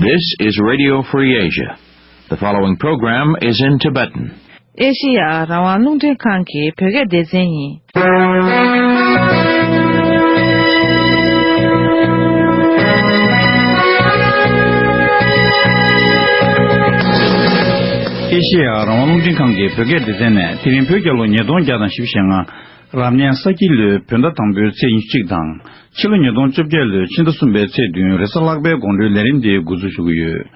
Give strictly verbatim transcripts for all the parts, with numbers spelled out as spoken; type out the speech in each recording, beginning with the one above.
This is Radio Free Asia. The following program is in Tibetan. ཨེ་ཤེ་ཡ་རང་དབང་རླུང་འཕྲིན་ཁང་གི་བོད་སྐད་སྡེ་ཚན་ཡིན། ཨེ་ཤེ་ཡ་རང་དབང་རླུང་འཕྲིན་ཁང་གི་བོད་སྐད་སྡེ་ཚན་ནས་དེ་རིང་བོད་རྒྱལ་ལོ་ཉིས་སྟོང་བརྒྱ་དང་བཞི་བཅུ་ཞེ་ལྔ། རབ་གནས་ས་ཁྱི་ལོའི་བོད་ཟླ་དང་པོའི་ཚེས་ཉི་ཤུ་གཅིག་དང་། ཕྱི་ལོ་ཉིས་སྟོང་བཅོ་བརྒྱད་ལོའི་ཕྱི་ཟླ་གསུམ་པའི་ཚེས་བདུན་རེས་གཟའ་ལྷག་པའི་དགོང་དྲོའི་ལས་རིམ་འདི་འགོ་འཛུགས་ཞུ་གི་ཡོད།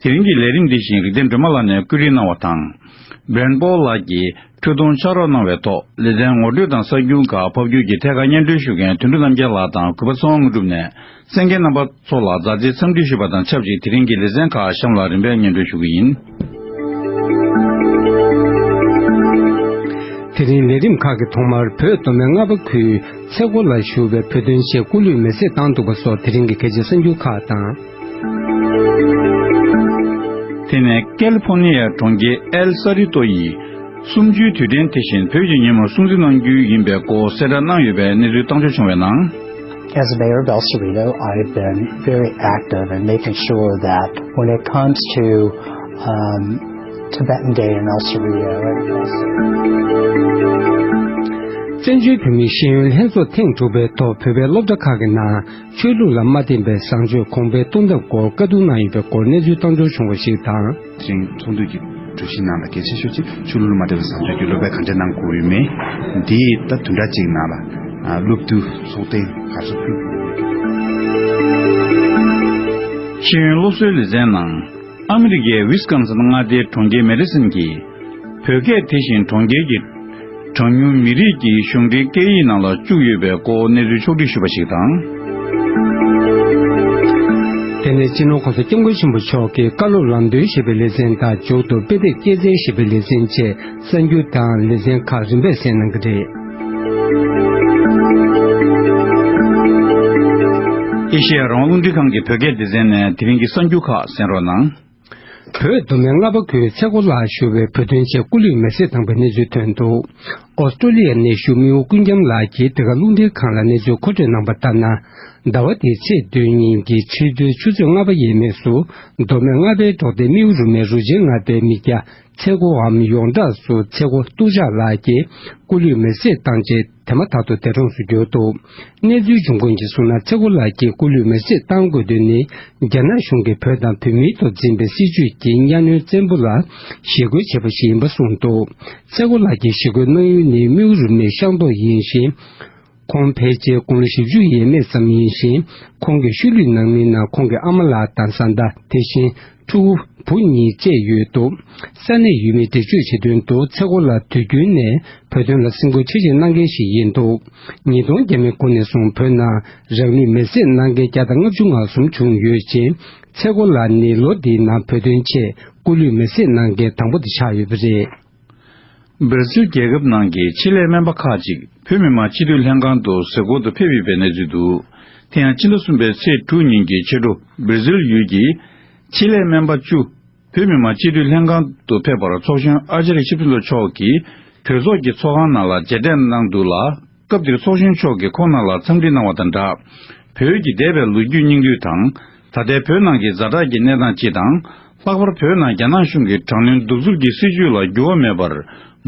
དེ་རིང་གི་ལས་རིམ་འདི་བཞིན་རིག་ལྡན་སྒྲོལ་མ་ལགས་ནས་བསྐུལ་རིས་གནང་བ་དང་། བྷྲན་པོ་ལགས་ཀྱིས་འཕྲོས་དུང་ཕྱག་རོགས་གནང་བའི་ཐོག་ལེ་ཚན་ངོ་སྤྲོད་དང་གསར་འགྱུར་ཁག་ཕབ་སྒྱུར་གྱིས་ཐད་ཀར་སྙན་སྒྲོན་ཞུ་མཁན་དོན་གྲུབ་རྣམ་རྒྱལ་ལགས་དང་གུས་པ་ཚེ་དབང་དངོས་གྲུབ་ནས་གསན་མཁན་རྣམ་པ་ཚོ་ལ་མཛའ་བརྩེའི་འཚམས་འདྲི་ཞུས་པ་དང་ཆབས་ཅིག་དེ་རིང་གི་ལེ་ཚན་ཁག་གཤམ་ལ་རིམ་པས་སྙན་སྒྲོན་ཞུ་གི་ཡིན། དེ་རིང་ལས་རིམ་ཁག་གི་ཐོག་མར་བོད་མདོ་སྨད་རྔ་པ་ཁུལ་ཚེ་སྒོ་ལ་བཞུགས་པའི་བོད་དོན་ཆེད་སྐུ་ལུས་མེ་བསྲེགས་བཏང་འདུག་པ་སོགས་དེ་རིང་གི་གལ་ཆེའི་གསར་འགྱུར་ཁག་དང་། དེ་ནས་ཀལ་ཕོར་ནི་ཡའི་གྲོང་ཁྱེར་ཨེལ་ས་རི་ཏོ་ཡིས་གསུམ་བཅུའི་དུས་དྲན་དེ་བཞིན་བོད་ཀྱི་ཉིན་མོར་སྲུང་བརྩི་གནང་རྒྱུ་ཡིན་པའི་སྐོར་གསལ་བསྒྲགས་གནང་ཡོད་པའི་གནས་ཚུལ་བཏང་འབྱོར་བྱུང་བའི་ནང་། As mayor of El Cerrito, I've been very active in making sure that when it comes to um, Tibetan Day in El Cerrito, and also བཙན་བྱོལ་བོད་མིའི་ཤེས་ཡོན་ལྷན་ཚོགས་ཐེངས་དྲུག་པའི་ཐོག་བོད་པའི་སློབ་གྲྭ་ཁག་གི་ནང་ཆོས་ལུགས་ལ་མ་བརྟེན་པའི་བཟང་སྤྱོད་གོང་འཕེལ་གཏོང་ཐབས་སྐོར་བཀའ་བསྡུར་གནང་ཡོད་པའི་སྐོར་གནས་ཚུལ་བཏང་འབྱོར་བྱུང་བ་ཞིག་དང་། དེ་རིང་ཚོགས་འདུ་གི་གྲོས་གཞི་ནང་ལ་གལ་ཆེ་ཤོས་ཅིག་ཆོས་ལུགས་ལ་མ་བརྟེན་པའི་བཟང་སྤྱོད་ཀྱི་སློབ་དཔེ་གང་འདྲ་གནང་དགོས་ཡོད་མེད། འདི་ད་བདུན་ཕྲག་གཅིག་ནང་ལ་སློབ་བསྡུ་ཚོགས་ཐེངས་ག་ཚོད་ཕུལ་དགོས་ཡོད་མེད། ཤེས་ཡོན་སློབ་གསོའི་ལེ་ཚན་ནང་། ཨ་མི་རི་ཀའི་ཝི་སི་ཀོན་སིན་མངའ་སྡེའི་གྲོང་ཁྱེར་མེ་ཌི་སན་གྱིས། བོད་སྐད་དེ་བཞིན་གྲོང་ཁྱེར་གྱི་གྲངས་ཉུང་མི་རིགས་ཀྱི་གཞུང་འབྲེལ་སྐད་ཡིག་ནང་ལ་བཅུག་ཡོད་པའི་སྐོར་གནས་ཚུལ་ཕྱོགས་བསྒྲིགས་ཞུས་པ་ཞིག་དང་། དེ་ནས་སྤྱི་ནོར་༸གོང་ས་༸སྐྱབས་མགོན་ཆེན་པོ་མཆོག་གི་བཀའ་སློབ་ལམ་སྟོན་ཞེས་པའི་ལེ་ཚན་དང་མཇུག་ཏུ་དཔེ་དེབ་སྐྱེལ་རྩལ་ཞེས་པའི་ལེ་ཚན་བཅས་གསར་འགྱུར་དང་ལེ་ཚན་ཁག་རིམ་པས་གསན་གནང་གི་རེད། ཨེ་ཤེ་ཡ་རང་དབང་རླུང་འཕྲིན་ཁང་གི་བོད་སྐད་སྡེ་ཚན་ནས་དེ་རིང་གི་གསར་འགྱུར་ཁག་གསན་རོགས་གནང་། བོད་མདོ་སྨད་རྔ་པ་ཁུལ་ཚེ་སྒོ་ལ་བཞུགས་པའི་བོད་དོན་ཆེད་སྐུ་ལུས་མེ་བསྲེགས་བཏང་པའི་གནས་ཚུལ་ཐོན་འདུག་ཨོ་སི་ཀྲོ་ལི་ཡ་གནས་བཞུགས་མིའུ་ཀུན་རྒྱམ་ལགས་ཀྱིས་འདི་ག་རླུང་འཕྲིན་ཁང་ལ་གནས་ཚུལ་མཁོ་སྤྲོད་གནང་པ་ལྟར་ན། ཟླ་བ་འདིའི་ཚེས་བདུན་ཉིན་གྱི་ཕྱི་དྲོའི་ཆུ་ཚོད་ལྔ་པ་ཡས་མས་སུ། མདོ་སྨད་རྔ་པའི་འབྲོག་སྡེ་མིའུ་རུ་མའི་རུ་ཆེན་ལྔ་པའི་མི་སྐྱ་ཚེ་སྒོའམ་ཡོངས་གྲགས་སུ་ཚེ་སྒོ་སྟུ་ཇག་ལགས་ཀྱིས་སྐུ་ལུས་མེ་བསྲེགས་བཏང་རྗེས། དེ་མ་ཐག་ཏུ་འདས་གྲོངས་སུ་གྱུར་འདུག་གནས་ཚུལ་འབྱུང་ཁུངས་ཀྱིས་གསུངས་ན། ཚེ་སྒོ་ལགས་ཀྱིས་སྐུ་ལུས་མེ་བསྲེགས་བཏང་དགོས་དོན་ནི། རྒྱ་ནག་གཞུང་གིས་བོད་དང་བོད་མིའི་ཐོག་འཛིན་པའི་སྲིད་བྱུས་ཀྱི་གཉའ་གནོན་བཙན་པོ་ལ་ཞི་རྒོལ་བྱས་པ་ཞིག་ཡིན་པ་གསུངས་འདུག་ཚེ་སྒོ་ལགས་ཀྱིས་ཞི་རྒོལ་གནང་ཡུལ་ནི་མིའུ་རུ་མའི་ཤང་ཏོག་ཡིན་ཞིང་། ཁོང་ཕལ་ཆེར་དགུང་ལོ་བཞི་བཅུ་ཡས་མས་ཙམ་ཡིན་ཞིང་། ཁོང་གི་ཤུལ་ལུས་ནང་མིའི་ནང་ཁོང་གི་ཨ་མ་ལགས་དང་བཟའ་ཟླ། དེ་བཞིན་ཕྲུ་གུ་བུ་གཉིས་བཅས་ཡོད་འདུག་ས་གནས་ཡུལ་མིས་འགྲེལ་བརྗོད་བྱེད་དོན་དུ། ཚེ་སྒོ་ལགས་དུས་རྒྱུན་ནས་བོད་དོན་ལ་སེམས་ཁུར་ཆེ་ཆེར་གནང་མཁན་ཞིག་ཡིན་འདུག་ཉིས་སྟོང་བརྒྱ་མའི་འགོ་ནས་བཟུང་བོད་ནང་རང་ལུས་མེ་བསྲེགས་གནང་མཁན་བརྒྱ་དང་ལྔ་བཅུ་ང་གསུམ་བྱུང་ཡོད་ཅིང་། ཚེ་སྒོ་ལགས་ནི་ལོ་འདིའི་ནང་བོད་དོན་ཆེད་སྐུ་ལུས་མེ་བསྲེགས་གནང་མཁན་དང་པོ་དེ་ཆགས་ཡོད་པ་རེད། སྦིར་ཟིལ་རྒྱལ་ཁབ་ནང་གི་ཆེད་ལས་སྨན་པ་ཁག་ཅིག་བོད་མི་མང་སྤྱི་འཐུས་ལྷན་ཁང་དུ་གཟིགས་སྐོར་དུ་ཕེབས་ཡོད་པའི་གནས་ཚུལ་འདུག་དེ་ཡང་ཕྱི་ཟླ་གསུམ་པའི་ཚེས་དྲུག་ཉིན་གྱི་ཕྱི་དྲོ་སྦིར་ཟིལ་ཡུལ་གྱི་ཆེད་ལས་སྨན་པ་བཅུ་བོད་མི་མང་སྤྱི་འཐུས་ལྷན་ཁང་དུ་ཕེབས་པར་ཚོགས་གཞོན་ཨ་ཅཱརྱ་ཆོས་ཕུན་ཚོགས་མཆོག་གིས་གྲོས་ཚོགས་ཀྱི་ཚོགས་ཁང་ནང་ལ་མཇལ་འཕྲད་གནང་འདུག་ལ། སྐབས་དེར་ཚོགས་གཞོན་མཆོག་གིས་ཁོང་རྣམས་ལ་འཚམས་འདྲི་གནང་བ་དང་སྦྲགས། བོད་ཀྱི་འདས་པའི་ལོ་རྒྱུས་སྙིང་བསྡུས་དང་། ད་ལྟའི་བོད་ནང་གི་ཛ་དྲག་གི་གནས་སྟངས་སྤྱི་དང་། ལྷག་པར་བོད་ནང་རྒྱ་ནག་གཞུང་གི་དྲག་གནོན་གདུག་རྩུབ་ཀྱི་སྲིད་བྱུས་ལ་འགྱུར་བ་མེད་པར་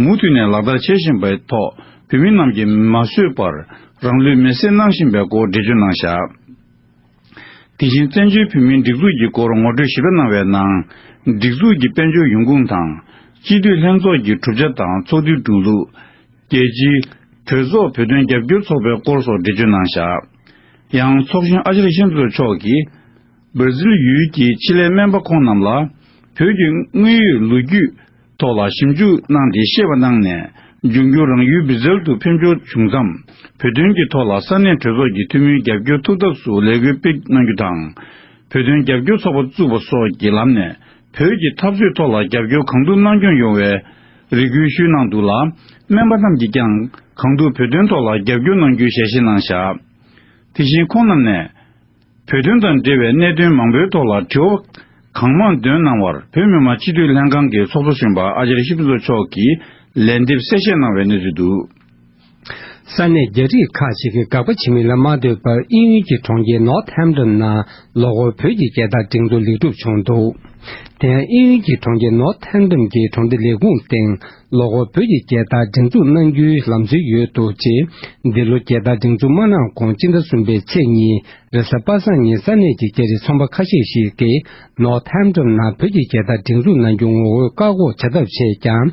མུ་མཐུད་ནས་ལག་བསྟར་བྱེད་བཞིན་པའི་ཐོག་བོད་མི་རྣམས་ཀྱིས་མ་བཟོད་པར་རང་ལུས་མེ་བསྲེགས་གནང་བཞིན་པའི་སྐོར་འགྲེལ་བརྗོད་གནང་བཞག་དེ་བཞིན་བཙན་བྱོལ་བོད་མིའི་སྒྲིག་འཛུགས་ཀྱི་སྐོར་ངོ་སྤྲོད་ཞིབ་ཕྲ་གནང་བའི་ནང་། སྒྲིག་འཛུགས་ཀྱི་དཔལ་འབྱོར་ཡོང་ཁུངས་དང་། སྤྱི་འཐུས་ལྷན་ཚོགས་ཀྱི་གྲུབ་ཆ་དང་ཚོགས་འདུའི་འགྲོ་ལུགས། རྒྱལ་སྤྱིའི་གྲོས་ཚོགས་བོད་དོན་རྒྱབ་སྐྱོར་ཚོགས་པའི་སྐོར་སོགས་འགྲེལ་བརྗོད་གནང་བཞག་ཡང་ཚོགས་གཞོན་ཨ་ཅཱརྱ་ཆོས་ཕུན་ཚོགས་མཆོག་གིས། སྦིར་ཟིལ་ཡུལ་གྱི་ཆེད་ལས་སྨན་པ་ཁོང་རྣམས་ལ། བོད་ཀྱི་དངོས་ཡོད་ལོ་རྒྱུས་ཐོག་ལ་ཞིབ་འཇུག་གནང་སྟེ་བཤད་པ་གནང་ནས། འབྱུང་འགྱུར་རང་ཡུལ་སྦིར་ཟིལ་དུ་ཕེབས་འབྱོར་བྱུང་མཚམས། བོད་དོན་གྱི་ཐོག་ལ་ས་གནས་གྲོས་ཚོགས་ཀྱི་འཐུས་མིའི་རྒྱབ་སྐྱོར་ཐུབ་ཐབས་སུ་ལས་འགུལ་སྤེལ་གནང་རྒྱུ་དང་། བོད་དོན་རྒྱབ་སྐྱོར་ཚོགས་པ་བཙུགས་པ་སོགས་ཀྱི་ལམ་ནས། བོད་ཀྱི་འཐབ་རྩོད་ཐོག་ལ་རྒྱབ་སྐྱོར་གང་ཐུབ་གནང་སྐྱོང་ཡོང་བའི་རེ་སྐུལ་ཞུས་གནང་འདུག་ལ། སྨན་པ་རྣམས་ཀྱིས་ཀྱང་གང་ཐུབ་བོད་དོན་ཐོག་ལ་རྒྱབ་སྐྱོར་གནང་རྒྱུའི་ཞལ་བཞེས་གནང་བཞག་དེ་བཞིན་ཁོང་རྣམས་ནས། བོད་དོན་དང་འབྲེལ་བའི་གནད་དོན་མང་པོའི་ཐོག་ལ་དྲི་བ་གང་མང་འདོན་གནང་བར། བོད་མི་མང་སྤྱི་འཐུས་ལྷན་ཁང་གི་ཚོགས་གཙོ་གཞོན་པ་ཨ་ཅཱརྱ་ཆོས་ཕུན་ཚོགས་མཆོག་གིས་ལན་འདེབས་གསལ་བཤད་གནང་བའི་གནས་ཚུལ་འདུག་ས་གནས་རྒྱ་རིགས་ཁག་ཅིག་གིས་དགག་པ་བྱེད་མིན་ལ་མ་ལྟོས་པར། དབྱིན་ཡུལ་གྱི་གྲོང་ཁྱེར་ནོར་ཐེམ་ཏོན་ནང་ལོ་འཁོར་བོད་ཀྱི་རྒྱལ་དར་སྒྲེང་འཛུགས་ལེགས་གྲུབ་བྱུང་འདུག་དེ་ཡང་དབྱིན་ཡུལ་གྱི་གྲོང་ཁྱེར་ནོར་ཐེམ་ཏོན་གྱི་གྲོང་སྡེ་ལས་ཁུངས་སྟེང་ལོ་འཁོར་བོད་ཀྱི་རྒྱལ་དར་སྒྲེང་འཛུགས་གནང་རྒྱུའི་ལམ་སྲོལ་ཡོད་འདུག་ཅེས། འདི་ལོ་རྒྱལ་དར་སྒྲེང་འཛུགས་མ་གནང་གོང་སྤྱི་ཟླ་གསུམ་པའི་ཚེས་གཉིས་རེས་གཟའ་པ་སངས་ཉིན་ས་གནས་ཀྱི་རྒྱ་རིགས་ཚོང་པ་ཁ་ཤས་ཤིག་གིས་ནོར་ཐེམ་ཏོན་ནང་བོད་ཀྱི་རྒྱལ་དར་སྒྲེང་འཛུགས་གནང་རྒྱུ་ངོ་རྒོལ་བཀག་འགོག་བྱ་ཐབས་བྱས་ཀྱང་།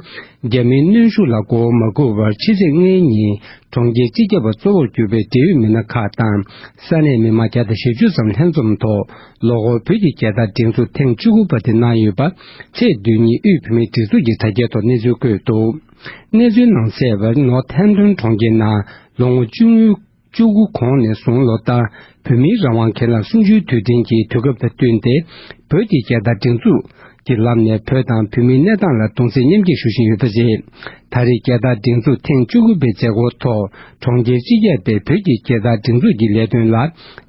རྒྱ་མིའི་གནོན་ཤུགས་ལ་མགོ་བོ་མ་སྒུར་བར་ཕྱི་ཚེས་ལྔའི་ཉིན་གྲོང་ཁྱེར་སྤྱི་ཁྱབ་པ་གཙོ་བོར་གྱུར་པའི་འབྲེལ་ཡོད་མི་སྣ་ཁག་དང་ས་གནས་མི་མང་བརྒྱ་དང་ཞེ་བཅུ་ཙམ་ལྷན་འཛོམས་ཐོག་ལོ་འཁོར་བོད་ཀྱི་རྒྱལ་དར་སྒྲེང་འཛུགས་ཐེངས་བཅུ་དགུ་པ་དེ་གནང་ཡོད་པ། ཚེས་བདུན་ཉིན་དབུས་བོད་མིའི་སྒྲིག་འཛུགས་ཀྱི་དྲ་རྒྱའི་ཐོག་གནས་ཚུལ་བཀོད་འདུག་གནས་ཚུལ་ནང་གསལ་བར་ནོར་ཐེམ་ཏོན་གྲོང་ཁྱེར་ནང་ལོ་ངོ་བཅུ་དངུལ། བཅུ་དགུ་གོང་ནས་བཟུང་ལོ་ལྟར་བོད་མིའི་རང་དབང་ཁས་བླངས་གསུམ་བཅུའི་དུས་དྲན་གྱི་དུས་སྐབས་དང་བསྟུན་ཏེ། བོད་ཀྱི་རྒྱལ་དར་སྒྲེང་འཛུགས་ཀྱི་ལམ་ནས་བོད་དང་བོད་མིའི་གནས་སྟངས་ལ་གདུང་སེམས་མཉམ་སྐྱེད་ཞུ་བཞིན་ཡོད་པ་རེད། ད་རེས་རྒྱལ་དར་སྒྲེང་འཛུགས་ཐེངས་བཅུ་དགུ་པའི་མཛད་སྒོའི་ཐོག་གྲོང་ཁྱེར་སྤྱི་ཁྱབ་པས་བོད་ཀྱི་རྒྱལ་དར་སྒྲེང་འཛུགས་ཀྱི་ལས་དོན་ལ་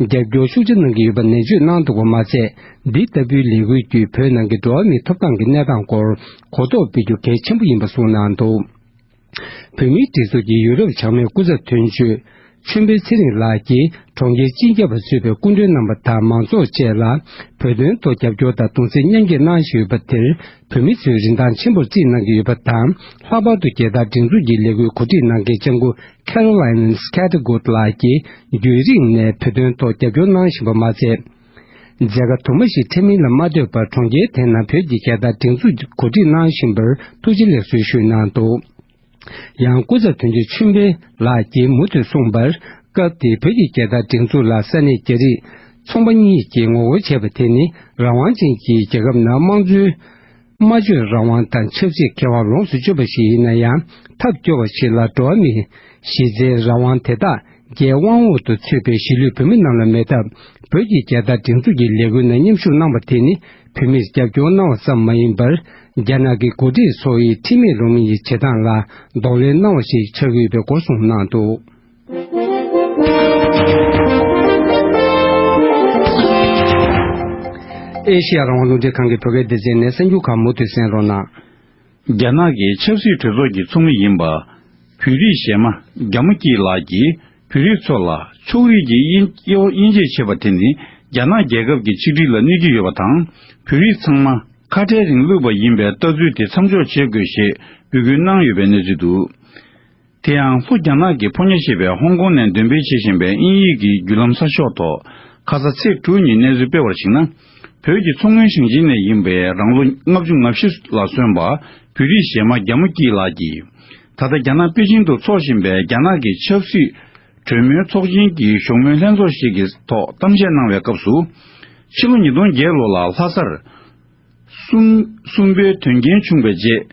རྒྱབ་སྐྱོར་ཤུགས་ཆེ་གནང་གི་ཡོད་པ་ནན་བརྗོད་གནང་འདུག་པ་མ་ཟད། འདི་ལྟ་བུའི་ལས་འགུལ་བརྒྱུད་བོད་ནང་གི་འགྲོ་བ་མིའི་ཐོབ་ཐང་གི་གནས་སྟངས་སྐོར་གོ་རྟོགས་སྤེལ་རྒྱུ་གལ་ཆེན་པོ་ཡིན་པ་གསུངས་གནང་འདུག་བོད་མིའི་སྒྲིག་འཛུགས་ཀྱི་ཡུ་རོབ་བྱང་མའི་སྐུ་ཚབ་དོན་གཅོད་ཆོས་འཕེལ་ཚེ་རིང་ལགས་ཀྱིས་གྲོང་ཁྱེར་སྤྱི་ཁྱབ་པ་གཙོས་པའི་སྐུ་མགྲོན་རྣམ་པ་དང་མང་ཚོགས་བཅས་ལ་བོད་དོན་ཐོག་རྒྱབ་སྐྱོར་དང་གདུང་སེམས་མཉམ་སྐྱེད་གནང་བཞིན་ཡོད་པ་དེར་བོད་མི་ཚོས་རིན་ཐང་ཆེན་པོར་བརྩིས་གནང་གི་ཡོད་པ་དང་། ལྷག་པར་དུ་རྒྱལ་དར་སྒྲེང་འཛུགས་ཀྱི་ལས་འགུལ་གོ་སྒྲིག་གནང་མཁན་ལྕམ་སྐུ་Caroline Scattergood ལགས་ཀྱིས་རྒྱུན་རིང་ནས་བོད་དོན་ཐོག་རྒྱབ་སྐྱོར་གནང་བཞིན་པ་མ་ཟད། མཛད་དཀའ་དུ་མ་ཞིག་འཕྲད་མིན་ལ་མ་ལྟོས་པར་གྲོང་ཁྱེར་དེ་ནང་བོད་ཀྱི་རྒྱལ་དར་སྒྲེང་འཛུགས་གོ་སྒྲིག་གནང་བཞིན་པར་ཐུགས་རྗེ་ལེགས་གསོལ་ཞུས་གནང་འདུག་ཡང་སྐུ་ཚབ་དོན་གཅོད་ཆོས་འཕེལ་ལགས་ཀྱིས་མུ་མཐུད་གསུངས་པར། སྐབས་དེའི་བོད་ཀྱི་རྒྱལ་དར་སྒྲེང་འཛུགས་ལ་ས་གནས་རྒྱ་རིགས་ཚོང་པ་གཉིས་ཀྱིས་ངོ་རྒོལ་བྱས་པ་དེ་ནི་རང་དབང་ཅན་གྱི་རྒྱལ་ཁབ་ནང་དམངས་གཙོའི་སྨྲ་བརྗོད་རང་དབང་དང་ཆབ་སྲིད་ཁེ་དབང་ལོངས་སུ་སྤྱོད་པ་ཞིག་ཡིན་ན་ཡང་། ཐབས་སྐྱོ་བ་ཞིག་ལ་འགྲོ་བ་མིའི་གཞི་རྩའི་རང་དབང་དེ་དག་རྒྱའི་དབང་འོག་ཏུ་ཚུད་པའི་གཞིས་ལུས་བོད་མི་རྣམས་ལ་མེད་སྟབས། བོད་ཀྱི་རྒྱལ་དར་སྒྲེང་འཛུགས་ཀྱི་ལས་འགུལ་ནང་མཉམ་ཞུགས་གནང་བ་དེ་ནི་བོད་མིར་རྒྱབ་སྐྱོར་གནང་བ་ཙམ་མ་ཡིན་པར། རྒྱ་ནག་གི་འགོ་ཁྲིད་ཚོ་ཡི་ཁྲིམས་མེད་ལུགས་མེད་ཀྱི་བྱེད་སྟངས་ལ་གདོང་ལེན་གནང་བ་ཞིག་ཆགས་ཀྱི་ཡོད་པའི་སྐོར་གསུངས་གནང་འདུག་ཨེ་ཤེ་ཡ་རང་དབང་རླུང་འཕྲིན་ཁང་གི་བོད་སྐད་སྡེ་ཚན་ནས་གསར་འགྱུར་ཁག་མུ་མཐུད་གསན་རོགས་གནང་། རྒྱ་ནག་གི་ཆབ་སྲིད་གྲོས་ཚོགས་ཀྱི་ཚོགས་མི་ཡིན་པ། བོད་རིགས་གཞས་མ་རྒྱ་མོ་སྐྱིད་ལགས་ཀྱིས་བོད་རིགས་ཚོ་ལ་ཕྱོགས་རིས་ཀྱི་དབྱེ་དབྱེ་བ་དབྱེ་འབྱེད་བྱེད་པ་དེ་ནི་རྒྱ་ནག་རྒྱལ་ཁབ་ཀྱི་ཆིག་སྒྲིལ་ལ་གནོད་ཀྱི་ཡོད་པ་དང་། བོད་རིགས་ཚང་མ་ཁ་བྲལ་རིང་ལུགས་པ་ཡིན་པའི་ལྟ་ཚུལ་དེ་མཚམས་འཇོག་བྱེད་དགོས་ཞེས་འབོད་སྐུལ་གནང་ཡོད་པའི་གནས་ཚུལ་འདུག་དེ་ཡང་ལྷོ་རྒྱ་ནག་གི་ཕོ་ཉ་ཞེས་པའི་ཧོང་ཀོང་ནས་འདོན་སྤེལ་བྱེད་བཞིན་པའི་དབྱིན་ཡིག་གི་བརྒྱུད་ལམ་གསར་ཤོག་ཐོག་ཁ་ས་ཚེས་དྲུག་ཉིན་གནས་ཚུལ་སྤེལ་བར་གཞིགས་ན། བོད་ཀྱི་མཚོ་སྔོན་ཞིང་ཆེན་ནས་ཡིན་པའི་རང་ལོ་ལྔ་བཅུ་ང་བཞི་ལ་སོན་པ་བོད་རིགས་གཞས་མ་རྒྱ་མོ་སྐྱིད་ལགས་ཀྱིས། ད་ལྟ་རྒྱ་ནག་པེ་ཅིང་དུ་འཚོགས་བཞིན་པའི་རྒྱ་ནག་གི་ཆབ་སྲིད་གྲོས་མོལ་ཚོགས་ཆེན་གྱི་བཞུགས་མོལ་ལྷན་ཚོགས་ཤིག་གི་ཐོག་གཏམ་བཤད་གནང་བའི་སྐབས་སུ། ཕྱི་ལོ་ཉིས་སྟོང་བརྒྱད་ལོ་ལ་ལྷ་སར། གསུམ་གསུམ་པའི་དོན་རྐྱེན་བྱུང་བའི་རྗེས།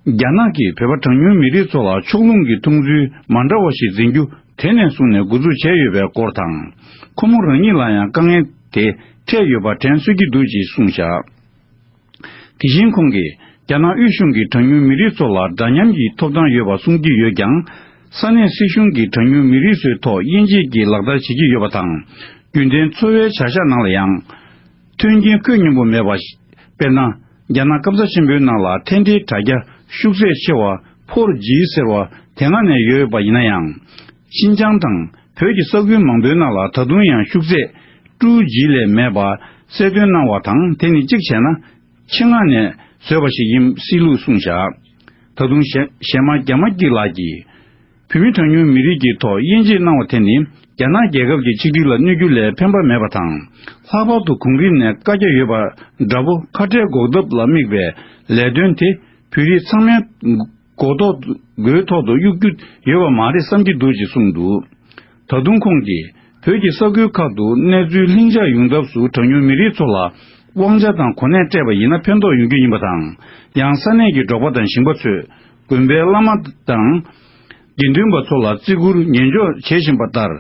རྒྱ་ནག་གིས་བོད་པ་གྲངས་ཉུང་མི་རིགས་ཚོ་ལ་ཕྱོགས་ལྷུང་གི་མཐོང་ཚུལ་མ་འདྲ་བ་ཞིག་འཛིན་རྒྱུ་དེ་ནས་བཟུང་ནས་འགོ་འཛུགས་བྱས་ཡོད་པའི་སྐོར་དང་། ཁོ་མོ་རང་ཉིད་ལ་ཡང་དཀའ་ངལ་དེ་འཕྲད་ཡོད་པ་དྲན་གསོ་གི་འདུག་ཅེས་གསུངས་བཞག་དེ་བཞིན་ཁོང་གིས་རྒྱ་ནག་དབུས་གཞུང་གིས་གྲངས་ཉུང་མི་རིགས་ཚོ་ལ་འདྲ་མཉམ་གྱི་ཐོབ་ཐང་ཡོད་པ་གསུང་གི་ཡོད་ཀྱང་། ས་གནས་སྲིད་གཞུང་གིས་གྲངས་ཉུང་མི་རིགས་ཚོའི་ཐོག་དབྱེ་འབྱེད་ཀྱི་ལག་བསྟར་བྱེད་ཀྱི་ཡོད་པ་དང་། རྒྱུན་ལྡན་འཚོ་བའི་བྱ་གཞག་ནང་ལ་ཡང་། མཐུན་རྐྱེན་ཁོད་སྙོམས་པོ་མེད་པ། དཔེར་ན། རྒྱ་ནག་སྐམ་ས་ཆེན་པོའི་ནང་ལ་འཕྲེད་འབྲེལ་དྲ་རྒྱ་ཤུགས་ཚད་ཆེ་བ་ཕོར་ཇི་ཟེར་བ་དེ་སྔ་ནས་ཡོད་པ་ཡིན་ན་ཡང་། ཤིན་ཅང་དང་བོད་ཀྱི་ས་ཁུལ་མང་པོའི་ནང་ལ་ད་དུང་ཡང་ཤུགས་ཚད་ཀྲུའུ་ཇི་ལས་མེད་པ་གསལ་སྟོན་གནང་བ་དང་། དེ་ནི་གཅིག་བྱས་ན་ཆེད་མངགས་ནས་བཟོས་པ་ཞིག་ཡིན་སྲིད་ལུགས་གསུངས་བཞག་ད་དུང་གཞས་གཞས་མ་རྒྱ་མ་སྐྱིད་ལགས་ཀྱིས། བོད་མི་གྲངས་ཉུང་མི་རིགས་ཀྱི་ཐོག་དབྱེ་འབྱེད་གནང་བ་དེ་ནི་རྒྱ་ནག་རྒྱལ་ཁབ་ཀྱི་ཆིག་སྒྲིལ་ལ་གནོད་རྒྱུ་ལས་ཕན་པ་མེད་པ་དང་། ལྷག་པར་དུ་གོང་རིམ་ནས་བཀའ་རྒྱ་ཡོད་པ་འདྲ་པོ་ཁ་བྲལ་འགོག་ཐབས་ལ་དམིགས་པའི་ལས་དོན་དེ་བོད་རིགས་ཚང་མའི་མགོ་ཐོག་མགོའི་ཐོག་ཏུ་གཡུག་རྒྱུ་ཡོད་པ་མ་རེད་བསམ་གྱི་འདུག་ཅེས་གསུངས་འདུག་ད་དུང་ཁོང་གིས་བོད་ཀྱི་ས་ཁུལ་ཁག་ཏུ་གནས་ཚུལ་ལྷིང་འཇགས་ཡོང་ཐབས་སུ་གྲངས་ཉུང་མི་རིགས་ཚོ་ལ་དབང་ཆ་དང་གོ་གནས་སྤྲད་པ་ཡིན་ན་ཕན་ཐོགས་ཡོང་རྒྱུ་ཡིན་པ་དང་། ཡང་ས་གནས་ཀྱི་འབྲོག་པ་དང་ཞིང་པ་ཚོས་དགོན་པའི་བླ་མ་དང་། དགེ་འདུན་པ་ཚོ་ལ་བརྩི་བཀུར་ཉན་འཇོག་བྱེད་བཞིན་པ་ལྟར།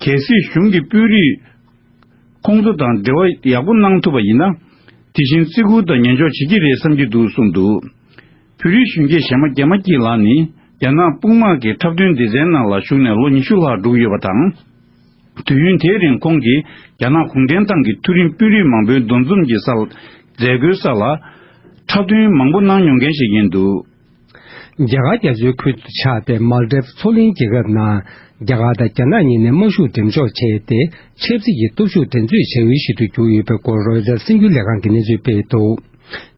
གལ་སྲིད་གཞུང་གི་དཔོན་རིགས་ཁོང་ཚོ་དང་འབྲེལ་བ་ཡག་པོ་གནང་ཐུབ་པ་ཡིན་ན། དེ་བཞིན་བརྩི་བཀུར་དང་ཉན་འཇོག་བྱེད་ཀྱི་རེད་བསམ་གྱི་འདུག་གསུངས་འདུག་བོད་རིགས་གཞོན་སྐྱེས་གཞས་མ་རྒྱ་མ་སྐྱིད་ལགས་ནི་རྒྱ་ནག་དཔུང་དམག་གི་འཁྲབ་སྟོན་སྡེ་ཚན་ནང་ལ་ཞུགས་ནས་ལོ་ཉི་ཤུ་ལྷག་འགྲོ་གི་ཡོད་པ་དང་། དུས་ཡུན་དེའི་རིང་ཁོང་གིས་རྒྱ་ནག་གུང་ཁྲན་ཏང་གི་མཐོ་རིམ་དཔོན་རིགས་མང་པོའི་འདུ་འཛོམས་ཀྱི་སར་མཛད་སྒོའི་སར་ལ་འཁྲབ་སྟོན་མང་པོ་གནང་མྱོང་མཁན་ཞིག་ཡིན་འདུག་རྒྱ་གར་རྒྱ་མཚོའི་ཁུལ་དུ་ཆགས་པའི་མཱལ་དེབ་མཚོ་གླིང་རྒྱལ་ཁབ་ནང་རྒྱ་གར་དང་རྒྱ་ནག་གཉིས་ནས་དམག་ཤུགས་འགྲེམས་འཇོག་བྱས་ཏེ། ཆབ་སྲིད་ཀྱི་སྟོབས་ཤུགས་འགྲན་རྩོད་བྱ་ཡུལ་ཞིག་ཏུ་གྱུར་ཡོད་པའི་སྐོར་རོའི་ཊར་གསར་འགྱུར་ལས་ཁང་གིས་གནས་ཚུལ་སྤེལ་འདུག་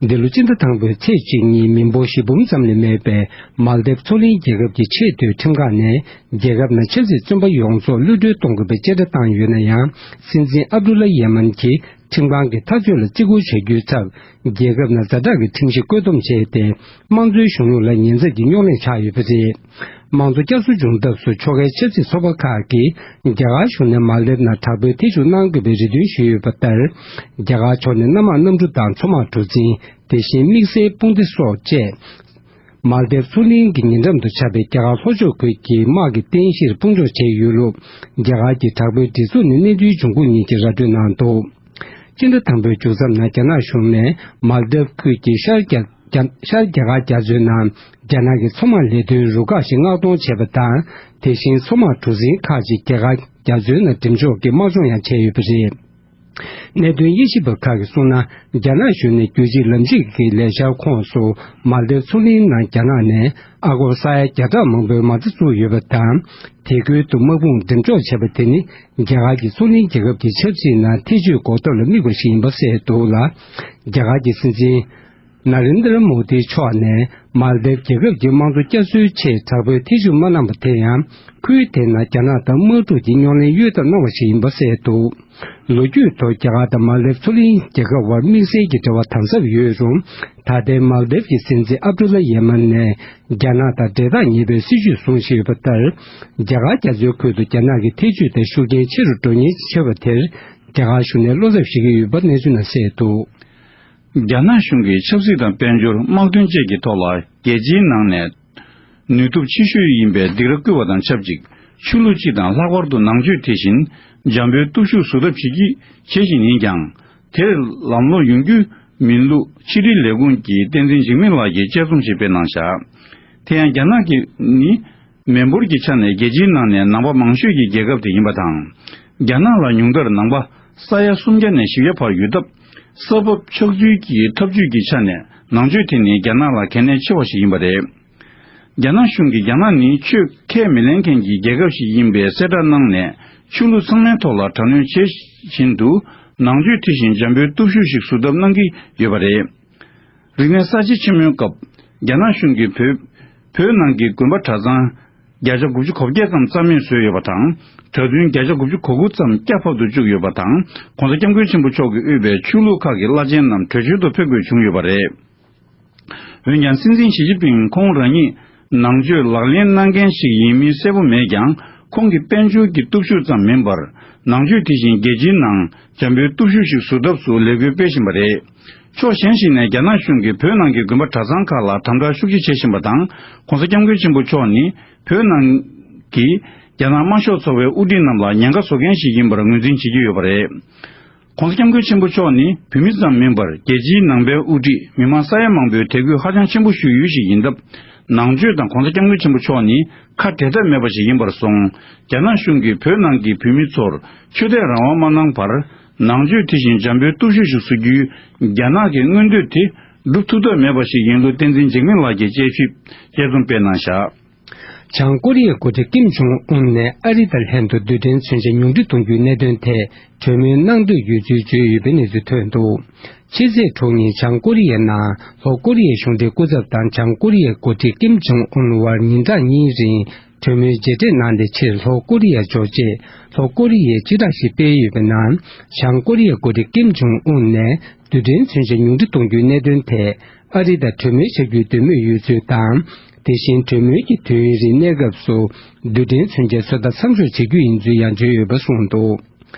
འདི་ལོ་སྤྱི་ཟླ་དང་པོའི་ཚེས་གཅིག་ཉིན་མི་འབོར་བཞི་འབུམ་ཙམ་ལས་མེད་པའི་མཱལ་དེབ་མཚོ་གླིང་རྒྱལ་ཁབ་ཀྱི་ཆེས་མཐོའི་ཁྲིམས་ཁང་ནས་རྒྱལ་ཁབ་ནང་ཆབ་སྲིད་བཙོན་པ་ཡོངས་རྫོགས་གློད་གྲོལ་གཏོང་དགོས་པའི་བཅད་ཁྲ་བཏང་ཡོད་ན་ཡང་། སྲིད་འཛིན་ཨབ་དུ་ལ་ཡེ་མན་གྱིས་ཁྲིམས་ཁང་གི་ཐག་གཅོད་ལ་བརྩི་བཀུར་བྱ་རྒྱུའི་ཚབ། རྒྱལ་ཁབ་ནང་ཛ་དྲག་གི་ཁྲིམས་གཞི་བཀོད་འདོམས་བྱས་ཏེ། དམངས་གཙོའི་གཞུང་ལུགས་ལ་ཉེན་ཚབས་ཀྱི་རྙོག་གླེང་ཆགས་ཡོད་པ་རེད། དམངས་གཙོ་བསྐྱར་གསོ་བྱུང་སྐབས་སུ་ཕྱོགས་འགལ་ཆབ་སྲིད་ཚོགས་པ་ཁག་གིས་རྒྱ་གར་གཞུང་ནས་མཱལ་དེབ་ནང་དྲག་པོའི་ཐེ་བྱུས་གནང་དགོས་པའི་རེ་འདུན་ཞུས་ཡོད་པ་ལྟར། རྒྱ་གར་ཕྱོགས་ནས་གནམ་དམག་གནམ་གྲུ་དང་མཚོ་དམག་གྲུ་གཟིངས། དེ་བཞིན་དམིགས་བསལ་དཔུང་སྡེ་སོགས་བཅས། མཱལ་དེབ་མཚོ་གླིང་གི་ཉེ་འགྲམ་དུ་ཆགས་པའི་རྒྱ་གར་ལྷོ་ཕྱོགས་ཁུལ་གྱི་དམག་གི་རྟེན་གཞིར་སྤུངས་འཇོག་བྱས་ཡོད་ལུགས། རྒྱ་གར་གྱི་དྲག་པོའི་སྒྲིག་འཛུགས་ནས་གནས་ཚུལ་འབྱུང་ཁུངས་གཉིས་ཀྱིས་ར་སྤྲོད་གནང་འདུག་སྤྱི་ཟླ་དང་པོའི་མཇུག་མཚམས་ནང་རྒྱ་ནག་གཞུང་ནས་མཱལ་དེབ་ཁུལ་གྱི་ཤར་རྒྱ་རྒྱ་ཤར་རྒྱ་གར་རྒྱ་མཚོའི་ནང་རྒྱ་ནག་གི་མཚོ་དམག་ལས་དོན་རུ་ཁག་ཞིག་མངགས་གཏོང་བྱས་པ་དང་། དེ་བཞིན་མཚོ་དམག་གྲུ་གཟིངས་ཁག་ཅིག་རྒྱ་གར་རྒྱ་མཚོའི་ནང་འགྲེམས་འཇོག་གིས་དམག་སྦྱོང་ཡང་བྱས་ཡོད་པ་རེད། གནད་དོན་དབྱེ་ཞིབ་པ་ཁག་གིས་གསུངས་ན། རྒྱ་ནག་གཞུང་ནས་རྒྱུད་གཅིག་ལམ་གཅིག་གི་ལས་འཆར་ཁོངས་སུ་མཱལ་དེབ་མཚོ་གླིང་ནང་རྒྱ་ནག་ནས་ཨ་སྒོར་ས་ཡ་བརྒྱ་ཕྲག་མང་པོའི་མ་རྩ་བཙུགས་ཡོད་པ་དང་། དེ་ཁུལ་དུ་དམག་དཔུང་འགྲེམས་འཇོག་བྱས་པ་དེ་ནི་རྒྱ་གར་གྱི་མཚོ་གླིང་རྒྱལ་ཁབ་ཀྱི་ཆབ་སྲིད་ནང་ཐེ་བྱུས་འགོག་ཐབས་ལ་དམིགས་པ་ཞིག་ཡིན་པ་གསལ་འདུག་ལ། རྒྱ་གར་གྱི་སྲིད་འཛིན་ན་རེན་དྲ་མོ་དི་མཆོག་ནས་མཱལ་དེབ་རྒྱལ་ཁབ་ཀྱི་དམངས་གཙོ་བསྐྱར་གསོའི་ཆེད་དྲག་པོའི་ཐེ་བྱུས་མ་གནང་པ་དེ་ཡང་། ཁུལ་དེ་ནང་རྒྱ་ནག་དང་དམག་འཁྲུག་གི་རྙོག་གླེང་གཡོལ་ཐབས་གནང་བ་ཞིག་ཡིན་པ་གསལ་འདུག་ལོ་རྒྱུས་ཐོག་རྒྱ་གར་དང་མཱལ་དེབ་མཚོ་གླིང་རྒྱལ་ཁབ་དབར་དམིགས་བསལ་གྱི་འབྲེལ་བ་དམ་ཟབ་ཡོད་རུང་། ད་ལྟའི་མཱལ་དེབ་ཀྱི་སྲིད་འཛིན་ཨབ་དུ་ལ་ཡེ་མན་ནས་རྒྱ་ནག་དང་འབྲེལ་ཐག་ཉེ་བའི་སྲིད་བྱུས་བཟུང་བཞིན་ཡོད་པ་ལྟར། རྒྱ་གར་རྒྱ་མཚོའི་ཁུལ་དུ་རྒྱ་ནག་གི་ཐེ་བྱུས་དང་ཤུགས་རྐྱེན་ཆེ་རུ་འགྲོ་ཉེན་ཆེ་བ་དེར། རྒྱ་གར་གཞུང་ནས་བློ་འཚབ་བྱེད་ཀྱི་ཡོད་པ་གནས་ཚུལ་ནང་གསལ་འདུག་རྒྱ་ནག་གཞུང་གིས་ཆབ་སྲིད་དང་དཔལ་འབྱོར། དམག་དོན་བཅས་ཀྱི་ཐོག་ལ་རྒྱལ་སྤྱིའི་ནང་ནས་ནུས་སྟོབས་ཆེ་ཤོས་ཡིན་པའི་སྡིགས་ར་བསྐུལ་བ་དང་ཆབས་ཅིག་ཆོས་ལུགས་སྤྱི་དང་ལྷག་པར་དུ་ནང་ཆོས་དེ་བཞིན་འཇམ་པོའི་སྟོབས་ཤུགས་བཟོ་ཐབས་བྱེད་ཀྱི་བྱེད་བཞིན་ཡིན་ཀྱང་། དེར་ལམ་ལྷོང་ཡོང་རྒྱུ་མིན་ལུགས་ཕྱི་དྲིལ་ལས་ཁུངས་ཀྱི་བསྟན་འཛིན་འཇིགས་མེད་ལགས་ཀྱིས་དཔྱད་རྩོམ་ཞིག་སྤེལ་གནང་བཞག་དེ་ཡང་རྒྱ་ནག་གི་ནི། མི་འབོར་གྱི་ཆ་ནས་རྒྱལ་སྤྱིའི་ནང་ནས་ནང་པ་མང་ཤོས་ཀྱི་རྒྱལ་ཁབ་དེ་ཡིན་པ་དང་། རྒྱ་ནག་ལ་ཉུང་མཐར་ནང་པ་ས་ཡ་སུམ་བརྒྱ་ནས་བཞི་བརྒྱ་བར་ཡོད་སྟབས། ས་བབ་ཆགས་ཚུལ་གྱི་ཐབས་ཇུས་ཀྱི་ཆ་ནས་ནང་ཆོས་དེ་ནི་རྒྱ་ནག་ལ་གལ་གནད་ཆེ་བ་ཞིག་ཡིན་པ་རེད། རྒྱ་ནག་གཞུང་གིས་རྒྱ་ནག་ནི་ཆོས་ཁས་མི་ལེན་མཁན་གྱི་རྒྱལ་ཁབ་ཞིག་ཡིན་པའི་གསལ་བསྒྲགས་གནང་ནས། ཆོས་ལུགས་ཚང་མའི་ཐོག་ལ་དྲག་གནོན་བྱེད་བཞིན་དུ། ནང་ཆོས་དེ་བཞིན་འཇམ་པོའི་སྟོབས་ཤུགས་ཤིག་བཟོ་ཐབས་གནང་གི་ཡོད་པ་རེད། རིག་གནས་གསར་བརྗེ་ཆེན་མོའི་སྐབས། རྒྱ་ནག་གཞུང་གིས་བོད། བོད་ནང་གི་དགོན་པ་གྲྭ་ཚང་། བརྒྱ་ཆ་དགུ་བཅུ་གོ་བརྒྱད་ཙམ་རྩ་མེད་བཟོས་ཡོད་པ་དང་། གྲྭ་བཙུན་བརྒྱ་ཆ་དགུ་བཅུ་གོ་དགུ་ཙམ་སྐྱ་ཕབ་ཏུ་བཅུག་ཡོད་པ་དང་། ྋགོང་ས་ྋསྐྱབས་མགོན་ཆེན་པོ་མཆོག་གིས་དབུས་པའི་ཆོས་ལུགས་ཁག་གི་བླ་ཆེན་རྣམས་བྲོས་བྱོལ་དུ་ཕེབས་དགོས་བྱུང་ཡོད་པ་རེད། འོན་ཀྱང་སྲིད་འཛིན་ཞི་ཅིན་ཕིང་ཁོང་རང་ཉིད་ནང་ཆོས་ལག་ལེན་གནང་མཁན་ཞིག་ཡིན་མིན་གསལ་པོ་མེད་ཀྱང་། ཁོང་གི་དཔལ་འབྱོར་གྱི་སྟོབས་ཤུགས་ཙམ་མིན་པར། ནང་ཆོས་དེ་བཞིན་རྒྱལ་སྤྱིའི་ནང་འཇམ་པོའི་སྟོབས་ཤུགས་ཤིག་བཟོ་ཐབས་སུ་ལས་འགུལ་སྤེལ་བཞིན་པ་རེད། ཕྱོགས་གཞན་ཞིག་ནས་རྒྱ་ནག་གཞུང་གིས་བོད་ནང་གི་དགོན་པ་གྲྭ་ཚང་ཁག་ལ་དམ་དྲག་ཤུགས་ཆེ་བྱེད་བཞིན་པ་དང་། ྋགོང་ས་ྋསྐྱབས་མགོན་ཆེན་པོ་མཆོག་ནི་བོད་ནང་གི་རྒྱ་ནག་དམར་ཤོག་ཚོགས་པའི་དབུ་ཁྲིད་རྣམས་ལ་ཉེན་ཁ་བཟོ་མཁན་ཞིག་ཡིན་པར་ངོས་འཛིན་བྱེད་ཀྱི་ཡོད་པ་རེད། ྋགོང་ས་ྋསྐྱབས་མགོན་ཆེན་པོ་མཆོག་ནི་བོད་མི་ཙམ་མིན་པར་རྒྱལ་སྤྱིའི་ནང་པའི་དབུ་ཁྲིད། མི་མང་ས་ཡ་མང་པོའི་དད་གུས་ཧ་ཅང་ཆེན་པོ་ཞུ་ཡུལ་ཞིག་ཡིན་སྟབས། ནང་ཆོས་དང་ྋགོང་ས་ྋསྐྱབས་མགོན་ཆེན་པོ་མཆོག་ནི་ཁ་བྲལ་ཐབས་མེད་པ་ཞིག་ཡིན་པར་སོང་། རྒྱ་ནག་གཞུང་གིས་བོད་ནང་གི་བོད་མི་ཚོར་ཆོས་དད་རང་དབང་མ་གནང་བར། ནང་ཆོས་དེ་བཞིན་འཇམ་པོའི་སྟོབས་ཤུགས་ཤིག་བཟོ་རྒྱུའི་རྒྱ་ནག་གི་མངོན་འདོད་དེ་སྒྲུབ་ཐུབ་ཐབས་མེད་པ་ཞིག་ཡིན་ལུགས་བསྟན་འཛིན་འཇིགས་མེད་ལགས་ཀྱིས་དཔྱད་ཞིབ་དཔྱད་རྩོམ་སྤེལ་གནང་བཞག་བྱང་ཀོ་རི་ཡའི་འགོ་ཁྲིད་ཀིམ་ཇོང་ཨུན་ནས་ཨ་རི་དང་ལྷན་དུ་རྡུལ་ཕྲན་མཚོན་ཆ་ཉུང་འཕྲི་གཏོང་རྒྱུའི་གནད་དོན་ཐད་གྲོས་མོལ་གནང་འདོད་ཡོད་ཚུལ་བརྗོད་ཡོད་པའི་གནས་ཚུལ་ཐོན་འདུག་ཕྱི་ཚེས་དྲུག་ཉིན་བྱང་ཀོ་རི་ཡའི་ནང་ལྷོ་ཀོ་རི་ཡའི་གཞུང་འབྲེལ་སྐུ་ཚབ་དང་བྱང་ཀོ་རི་ཡའི་འགོ་ཁྲིད་ཀིམ་ཇོང་ཨུན་དབར་ཉིན་གྲངས་གཉིས་རིང་གྲོས་མོལ་མཇལ་འཕྲད་གནང་སྟེ། ཕྱིར་ལྷོ་ཀོ་རི་ཡར་འབྱོར་རྗེས་ལྷོ་ཀོ་རི་ཡས་སྤྱི་བསྒྲགས་ཤིག་སྤེལ་ཡོད་པའི་ནང་། བྱང་ཀོ་རི་ཡའི་འགོ་ཁྲིད་ཀིམ་ཇོང་ཨུན་ནས་རྡུལ་ཕྲན་མཚོན་ཆ་ཉུང་འཕྲི་གཏོང་རྒྱུའི་གནད་དོན་ཐད། ཨ་རི་དང་གྲོས་མོལ་བྱ་རྒྱུའི་འདོད་མོས་ཡོད་ཚུལ་དང་། དེ་བཞིན་གྲོས་མོལ་གྱི་དུས་ཡུན་རིང་གནས་སྐབས་སུ་རྡུལ་ཕྲན་མཚོན་ཆའི་བཟོ་ལྟ་མཚམས་འཇོག་བྱེད་རྒྱུ་ཡིན་ཚུལ་ཡང་བརྗོད་ཡོད་པ་གསུངས་འདུག་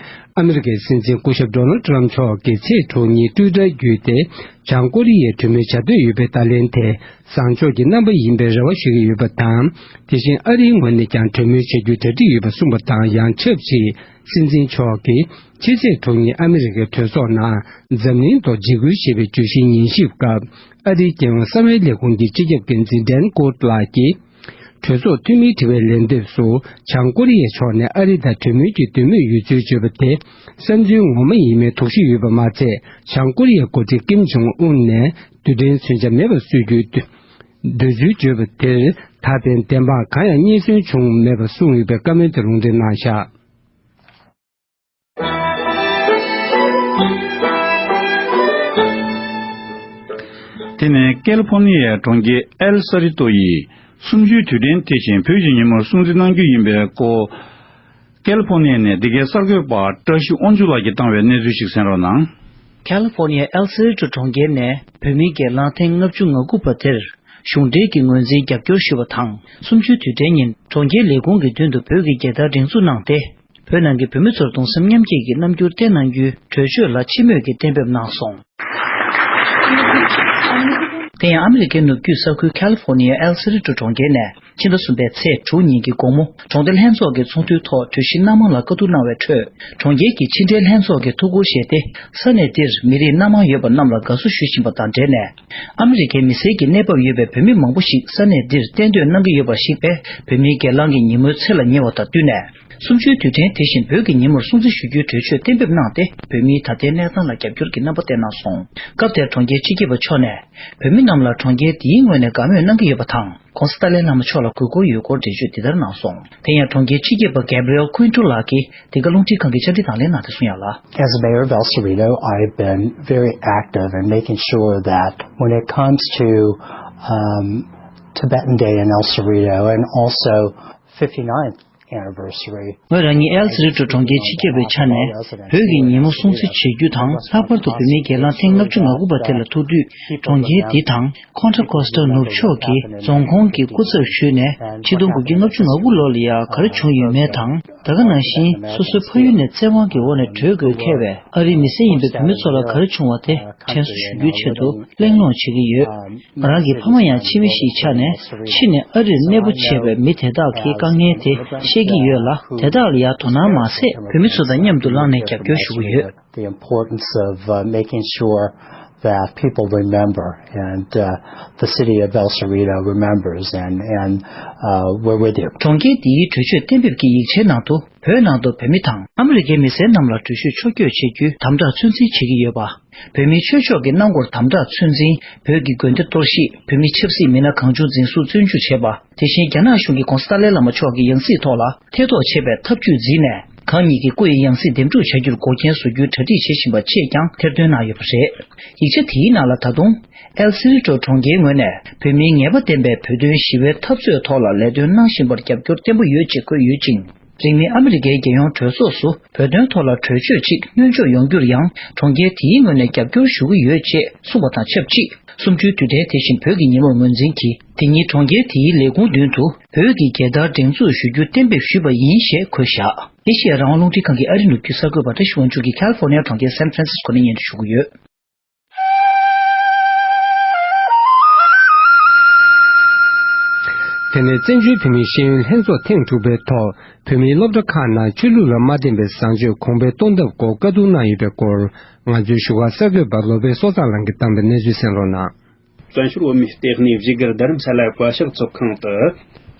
ཨ་མི་རི་ཀའི་སྲིད་འཛིན་སྐུ་ཞབས་ཌོ་ནལ་ཏྲམ་མཆོག་གིས་ཚེས་དྲུག་ཉིན་ཊུའི་ཊར་བརྒྱུད་དེ། བྱང་ཀོ་རི་ཡས་གྲོས་མོལ་བྱ་འདོད་ཡོད་པའི་བརྡ་ལན་དེ་བཟང་ཕྱོགས་ཀྱི་རྣམ་པ་ཡིན་པའི་རེ་བ་ཞུ་གི་ཡོད་པ་དང་། དེ་བཞིན་ཨ་རིའི་ངོས་ནས་ཀྱང་གྲོས་མོལ་བྱ་རྒྱུའི་གྲ་སྒྲིག་ཡོད་པ་གསུངས་པ་དང་། ཡང་ཆབས་ཅིག་སྲིད་འཛིན་མཆོག་གིས་ཕྱི་ཚེས་དྲུག་ཉིན་ཨ་མི་རི་ཀའི་གྲོས་ཚོགས་ནང་འཛམ་གླིང་ཐོག་འཇིགས་སྐུལ་ཞེས་པའི་བརྗོད་གཞིའི་ཉན་ཞིབ་སྐབས། ཨ་རིའི་རྒྱལ་ཡོངས་གསང་བའི་ལས་ཁུངས་ཀྱི་སྤྱི་ཁྱབ་འགན་འཛིན་ཌན་ཀོར་ལགས་ཀྱིས། གྲོས་ཚོགས་འཐུས་མིའི་དྲི་བའི་ལན་འདེབས་སུ། བྱང་ཀོ་རི་ཡའི་ཕྱོགས་ནས་ཨ་རི་དང་གྲོས་མོལ་གྱི་འདོད་མོས་ཡོད་ཚུལ་བརྗོད་པ་དེ། བསམ་ཚུལ་ངོ་མ་ཡིན་མིན་དོགས་གཞི་ཡོད་པ་མ་ཚད། བྱང་ཀོ་རི་ཡའི་འགོ་ཁྲིད་ཀིམ་ཇོང་ཨུན་ནས་རྡུལ་ཕྲན་མཚོན་ཆ་མེད་པར་བཟོ་རྒྱུའི་འདོད་ འདོད་ཚུལ་བརྗོད་པ་དེར་ད་ཕན་བདེན་དཔང་གང་ཡང་རྙེད་སོན་བྱུང་མེད་པ་གསུངས་ཡོད་པའི་བཀའ་མོལ་དེ་ལུང་འདྲེན་གནང་བཞག་དེ་ནས་ཀལ་ཧྥོ་ནི་ཡའི་གྲོང་ཁྱེར་ཨེལ་ས་རི་ཏོ་ཡིས་གསུམ་བཅུའི་དུས་དྲན་དེ་བཞིན་བོད་ཀྱི་ཉིན་མོར་སྲུང་བརྩི་གནང་རྒྱུ་ཡིན་པའི་སྐོར། ཀལ་ཧྥོ་ནི་ཡ་ནས་འདི་གའི་གསར་འགོད་པ་བཀྲ་ཤིས་དབང་ཕྱུག་ལགས་ཀྱིས་བཏང་བའི་གནས་ཚུལ་ཞིག་གསན་རོགས་གནང་། ཀལ་ཧྥོ་ནི་ཡ་ཨེལ་སེ་རི་ཀྲོ་གྲོང་ཁྱེར་ནས་བོད་མིའི་སྒེར་ལངས་ཐེངས་ལྔ་བཅུ་ང་དགུ་པ་དེར་གཞུང་འབྲེལ་གྱི་ངོས་འཛིན་རྒྱབ་སྐྱོར་ཞུས་པ་དང་། གསུམ་བཅུའི་དུས་དྲན་ཉིན་གྲོང་ཁྱེར་ལས་ཁུངས་ཀྱི་མདུན་དུ་བོད་ཀྱི་རྒྱལ་དར་སྒྲེང་འཛུགས་གནང་སྟེ། བོད་ནང་གི་བོད་མི་ཚོར་གདུང་སེམས་མཉམ་སྐྱེད་ཀྱི་རྣམ་འགྱུར་བསྟན་གནང་རྒྱུའི་གྲོས་ཆོད་ལ་སྤྱི་མོས་ཀྱིས་གཏན་འབེབས་གནང་སོང་། དེ་ཡང་ཨ་མི་རི་ཀའི་ནུབ་རྒྱུད་ས་ཁུལ་ཁལ་ཧྥོ་ནི་ཡའི་ཨེལ་སེ་རི་ཀྲོ་གྲོང་ཁྱེར་ནས། ཕྱི་ཟླ་གསུམ་པའི་ཚེས་དྲུག་ཉིན་གྱི་དགོང་མོ་གྲོང་སྡེ་ལྷན་ཚོགས་ཀྱི་ཚོགས་འདུའི་ཐོག་གྲོས་གཞི་སྣ་མང་ལ་བཀའ་བསྡུར་གནང་བའི་ཁྲོད། གྲོང་ཁྱེར་གྱི་ཕྱི་འབྲེལ་ལྷན་ཚོགས་ཀྱིས་ཐུགས་ཁུར་བཞེས་ཏེ། ས་གནས་འདིར་མི་རིགས་སྣ་མང་ཡོད་པ་རྣམས་ལ་དགའ་བསུ་ཞུ་བཞིན་པ་དང་འབྲེལ་ནས། ཨ་མི་རི་ཀའི་མི་སེར་གྱི་གནས་བབ་ཡོད་པའི་བོད་མི་མང་པོ་ཞིག་ས་གནས་འདིར་གཏན་སྡོད་གནང་གི་ཡོད་པར་གཞིགས་པས། བོད་མིའི་སྒེར་ལངས་ཀྱི་ཉིན་མོའི་ཚེས་ལ་ཉེ་བ་དང་བསྟུན་ནས། གསུམ་བཅུའི་དུས་དྲན་དེ་བཞིན་བོད་ཀྱི་ཉིན་མོར་སྲུང་བརྩི་ཞུ་རྒྱུའི་གྲོས་ཆོད་གཏན་འབེབས་གནང་སྟེ། བོད་མིའི་ད་ལྟའི་གནས་སྟངས་ལ་རྒྱབ་སྐྱོར་གྱི་རྣམ་པ་བསྟན་གནང་སོང་། སྐབས་དེར་གྲོང་ཁྱེར་སྤྱི་ཁྱབ་པ་མཆོག་ནས། བོད་མི་རྣམས་ལ་གྲོང་ཁྱེར་འདིའི་ངོས་ནས་དགའ་མོས་གནང་གི་ཡོད་པ་དང་། ྋགོང་ས་ཏཱ་ལའི་བླ་མ་མཆོག་ལ་གུས་བཀུར་ཡོད་སྐོར་འགྲེལ་བརྗོད་འདི་ལྟར་གནང་སོང་། དེ་ཡང་གྲོང་ཁྱེར་སྤྱི་ཁྱབ་པ་Gabriel Quinto་ལགས་ཀྱིས་འདི་ག་རླུང་འཕྲིན་ཁང་གི་བཅར་འདྲི་དང་ལེན་གནང་སྟེ་གསུངས་ཡག་ལ། As mayor of El Cerrito, I've been very active in making sure that when it comes to, um, Tibetan Day in El Cerrito and also fifty-ninth anniversary. ངོས་རང་ཉིད་ཨེལ་སི་རི་ཀྲོ་གྲོང་ཁྱེར་སྤྱི་ཁྱབ་པའི་ཆ་ནས་བོད་ཀྱི་ཉིན་མོ་སྲུང་བརྩི་བྱེད་རྒྱུ་དང་། ལྷག་པར་དུ་བོད་མིའི་སྒེར་ལངས་ཐེངས་ལྔ་བཅུ་ང་དགུ་པ་དེ་ལ་ཐུག་དུས། གྲོང་ཁྱེར་འདི་དང་། Contra Costa་ནུབ་ཕྱོགས་ཀྱི་རྫོང་ཁོངས་ཀྱི་སྐུ་ཚབ་ཞུས་ནས། ཆིག་སྟོང་དགུ་བརྒྱ་ལྔ་བཅུ་ང་དགུ་ལོ་ལ་ཡང་ག་རེ་བྱུང་ཡོད་མེད་དང་། ད་ག་ནང་བཞིན་སོ་སོའི་ཕ་ཡུལ་ནས་བཙན་དབང་གི་འོག་ནས་བྲོས་དགོས་ཁེལ་བའི་ཨ་རིའི་མི་སེར་ཡིན་པའི་བོད་མི་ཚོ་ལ་ག་རེ་བྱུང་བ་དེ་དྲན་གསོ་ཞུ་རྒྱུའི་ཆེད་དུ་གླེང་སློང་བྱེད་ཀྱི་ཡོད། ང་རང་གི་ཕ་མ་ཡང་ཕྱི་མི་ཞིག་ཆགས་ནས། ཕྱི་ནས་ཨ་རིར་གནས་སྤོ་བྱས་པའི་མི་དེ་དག་གི་དཀའ་ངལ་དེ་ཤེས་ཀྱི་ཡོད་ལ། དེ་དག་ལ་ཡང་དོ་སྣང་མ་ཟད་བོད་མི་ཚོ་དང་མཉམ་དུ་ལངས་ནས་རྒྱབ་སྐྱོར་ཞུ་གི་ཡོད། The importance of, uh, making sure that people remember and, uh, the city of El Cerrito remembers and, and, uh, we're with you. གྲོང་ཁྱེར་འདིའི་གྲོས་ཆོད་གཏན་འབེབས་ཀྱི་ཡིག་ཆའི་ནང་དུ་བོད་ནང་དུ་བོད་མི་དང་ཨ་མི་རི་ཀའི་མི་སེར་རྣམས་ལ་འགྲུལ་བཞུད་ཕྱོགས་བསྐྱོད་བྱེད་རྒྱུའི་དམ་དྲག་ཚོད་འཛིན་བྱེད་ཀྱི་ཡོད་པ། བོད་མིའི་ཆོས་ཕྱོགས་ཀྱི་གནང་སྒོར་དམ་དྲག་ཚོད་འཛིན། བོད་ཀྱི་དགོན་སྡེ་གཏོར་བཤིག་བོད་མི་ཆབ་སྲིད་མི་སྣ་གང་བྱུང་འཛིན་བཟུང་བཙོན་འཇུག་བྱས་པ། དེ་བཞིན་རྒྱ་ནག་གཞུང་གིས་ྋགོང་ས་ཏཱ་ལའི་བླ་མ་མཆོག་གི་ཡང་སྲིད་ཐོག་ལ་ཐེ་གཏོགས་བྱེད་པའི་ཐབས་ཇུས་འཛིན་ནས། གང་ཉིད་ཀྱི་སྐུ་ཡི་ཡང་སྲིད་འདེམས་སྒྲུག་བྱ་རྒྱུར་འགོག་རྐྱེན་བཟོ་རྒྱུའི་གྲ་སྒྲིག་བྱེད་བཞིན་པ་བཅས་ཀྱང་ཐེར་འདོན་གནང་ཡོད་པ་རེད། ཡིག་ཆ་དེའི་ནང་ལ་ད་དུང་། ཨེལ་སི་རི་ཀྲོ་གྲོང་ཁྱེར་ངོས་ནས་བོད་མིའི་ངེས་པ་ལྡན་པའི་བོད་དོན་ཞི་བའི་འཐབ་རྩོད་ཐོག་ལ་ལས་དོན་གནང་བཞིན་པར་རྒྱབ་སྐྱོར་བརྟན་པོ་ཡོད་ཅེས་འཁོད་ཡོད་ཅིང་། རིང་མིན་ཨ་མི་རི་ཀའི་རྒྱལ་ཡོངས་གྲོས་ཚོགས་སུ་བོད་དོན་ཐོག་ལ་གྲོས་ཆོད་ཅིག་སྣོན་འཇོག་ཡོང་རྒྱུར་ཡང་གྲོང་ཁྱེར་དེའི་ངོས་ནས་རྒྱབ་སྐྱོར་ཞུ་གི་ཡོད་ཅེས་གསུངས་པ་དང་ཆབས་ཅིག་གསུམ་བཅུའི་དུས་དྲན་དེ་བཞིན་བོད་ཀྱི་ཉིན་མོར་ངོས་འཛིན་གྱིས། དེ་ཉིན་གྲོང་ཁྱེར་དེའི་ལས་ཁུངས་མདུན་དུ་བོད་ཀྱི་རྒྱལ་དར་སྒྲེང་འཛུགས་ཞུ་རྒྱུ་གཏན་འབེབས་ཞུས་པ་ཡིན་ཞེས་འཁོད་བཞག་ཨེ་ཤི་ཡ་རང་དབང་རླུང་འཕྲིན་ཁང་གི་ཨ་རི་ནུབ་རྒྱུད་གསར་འགོད་པ་བཀྲ་ཤིས་དབང་ཕྱུག་གིས་ཁལ་ཧྥོར་ནི་ཡ་གྲོང་ཁྱེར་སན་ཧྥ་རན་སིས་ཀོ་ནས་སྙན་སྒྲོན་ཞུ་གི་ཡོད། དེ་ནས་བཙན་བྱོལ་བོད་མིའི་ཤེས་ཡོན་ལྷན་ཚོགས་ཐེངས་དྲུག་པའི་ཐོག་བོད་མིའི་སློབ་གྲྭ་ཁག་ནང་ཆོས་ལུགས་ལ་མ་བརྟེན་པའི་བཟང་སྤྱོད་གོང་འཕེལ་གཏོང་ཐབས་སྐོར་བཀའ་བསྡུར་གནང་ཡོད་པའི་སྐོར། ང་ཚོའི་བཞུགས་སྒར་གསར་འགོད་པ་བློ་བྷེ་བསོད་བཟང་ལགས་ཀྱིས་བཏང་པའི་གནས་ཚུལ་གསན་རོགས་གནང་། བཙན་བྱོལ་བོད་མིའི་ལྟེ་གནས་བཞུགས་སྒར་རྡ་རམ་ས་ལ་བཀའ་ཤག་ཚོགས་ཁང་དུ།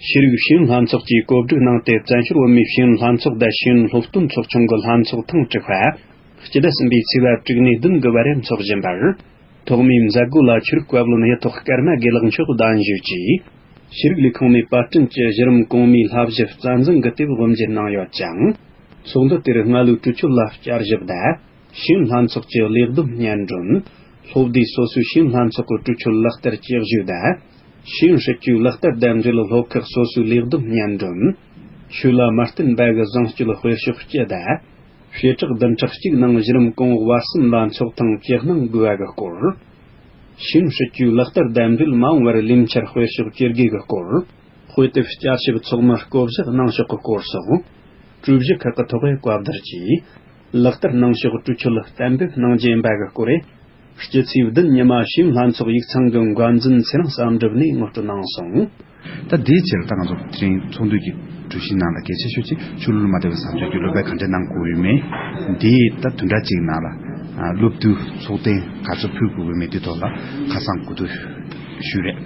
ཤེས་རིག་ཤེས་ཡོན་ལྷན་ཚོགས་ཀྱིས་གོ་སྒྲིག་གནང་སྟེ། བཙན་བྱོལ་བོད་མིའི་ཤེས་ཡོན་ལྷན་ཚོགས་དང་ཤེས་ཡོན་སློབ་སྟོན་ཚོགས་ཆུང་གི་ལྷན་ཚོགས་ཐེངས་དྲུག་པ། སྤྱི་ཟླ་གསུམ་པའི་ཚེས་པ་དྲུག་ནས་བདུན་གྱི་བར་འཚོགས་བཞིན་པར། ཐོག་མའི་མཛད་སྒོ་ལ་ཆོས་རིག་བཀའ་བློན་གཡུ་ཐོག་ཀརྨ་དགེ་ལེགས་མཆོག་གདན་ཞུས་ཀྱིས། ཤེས་རིག་ལས་ཁུངས་ནས་པར་སྐྲུན་གྱི་གཞི་རིམ་གོང་མའི་བསླབ་གཞི་རྩ་འཛིན་གྱི་དེབ་དབུ་འབྱེད་གནང་ཡོད་ཅིང་། ཚོགས་འདུ་དེར་སྔ་ལོའི་གྲོས་ཆོད་ལ་བསྐྱར་ཞིབ་དང་། ཤེས་ཡོན་ལྷན་ཚོགས་ཀྱི་ལས་བསྡོམས་སྙན་སྒྲོན། སློབ་སྡེ་སོ་སོའི་ཤེས་ཡོན་ལྷན་ཚོགས་ཀྱི་གྲོས་ཆོད་ལག་བསྟར་གྱི་གཞི་དང་། ཤེས་ཡོན་སྲིད་ཇུས་ལག་བསྟར་དང་འབྲེལ་སློབ་ཁག་སོ་སོའི་ལས་བསྡོམས་སྙན་སྒྲོན། ཆོས་ལ་མ་བརྟེན་པ་གི་བཟང་སྤྱོད་དཔེ་ཤོག་སྤྱི་དང་། བྱེ་བྲག་བདུན་ཕྲག་གཅིག་ནང་གཞི་རིམ་གོང་འོག་བར་གསུམ་ལ་འཚོགས་ཐེངས་ཇེ་གནང་དགོས་པ་གི་སྐོར། ཤེས་ཡོན་སྲིད་ཇུས་ལག་བསྟར་དང་འབྲེལ་མ་འོངས་པར་ལས་འཆར་སྤེལ་ཕྱོགས་ཇེ་དགོས་ཀྱི་སྐོར། དཔེ་དེབ་བསྐྱར་ཞིབ་ཚོགས་མི་བསྐོ་གཞག་གནང་ཕྱོགས་ཀྱི་སྐོར་སོགས། གྲོས་གཞི་ཁག་གི་ཐོག་བཀའ་བསྡུར་གྱིས། ལག་བསྟར་གནང་ཕྱོགས་གྲོས་ཆོད་གཏན་འབེབས་གནང་རྒྱུ་ཡིན་པ་གི་སྐོར། སྤྱི་ཚེས་བདུན་ཉི་མ་ཤེས་ཡོན་ལྷན་ཚོགས་ཡིག་ཚང་གི་འགན་འཛིན་ཚེ་རིང་བསམ་གྲུབ་ནས་ངོ་སྤྲོད་གནང་སོང་། ད་དེའི་ཕྱིར་ད་ང་ཚོ་དེ་རིང་ཚོགས་འདུ་གི་གྲོས་གཞིའི་ནང་ལ་གལ་ཆེ་ཤོས་ཅིག་ཆོས་ལུགས་ལ་མ་བརྟེན་པའི་བཟང་སྤྱོད་ཀྱི་སློབ་སྦྱོང་ག་འདྲ་གནང་དགོས་ཡོད་མེད། འདི་ད་བདུན་ཕྲག་གཅིག་ནང་ལ་སློབ་བསྡུ་ཚོགས་ཐེངས་ག་ཚོད་ཕུལ་དགོས་ཀྱི་མེད་འདི་ཐོག་ལ་ཁ་སང་གོ་བསྡུར་ཞུས་རེད།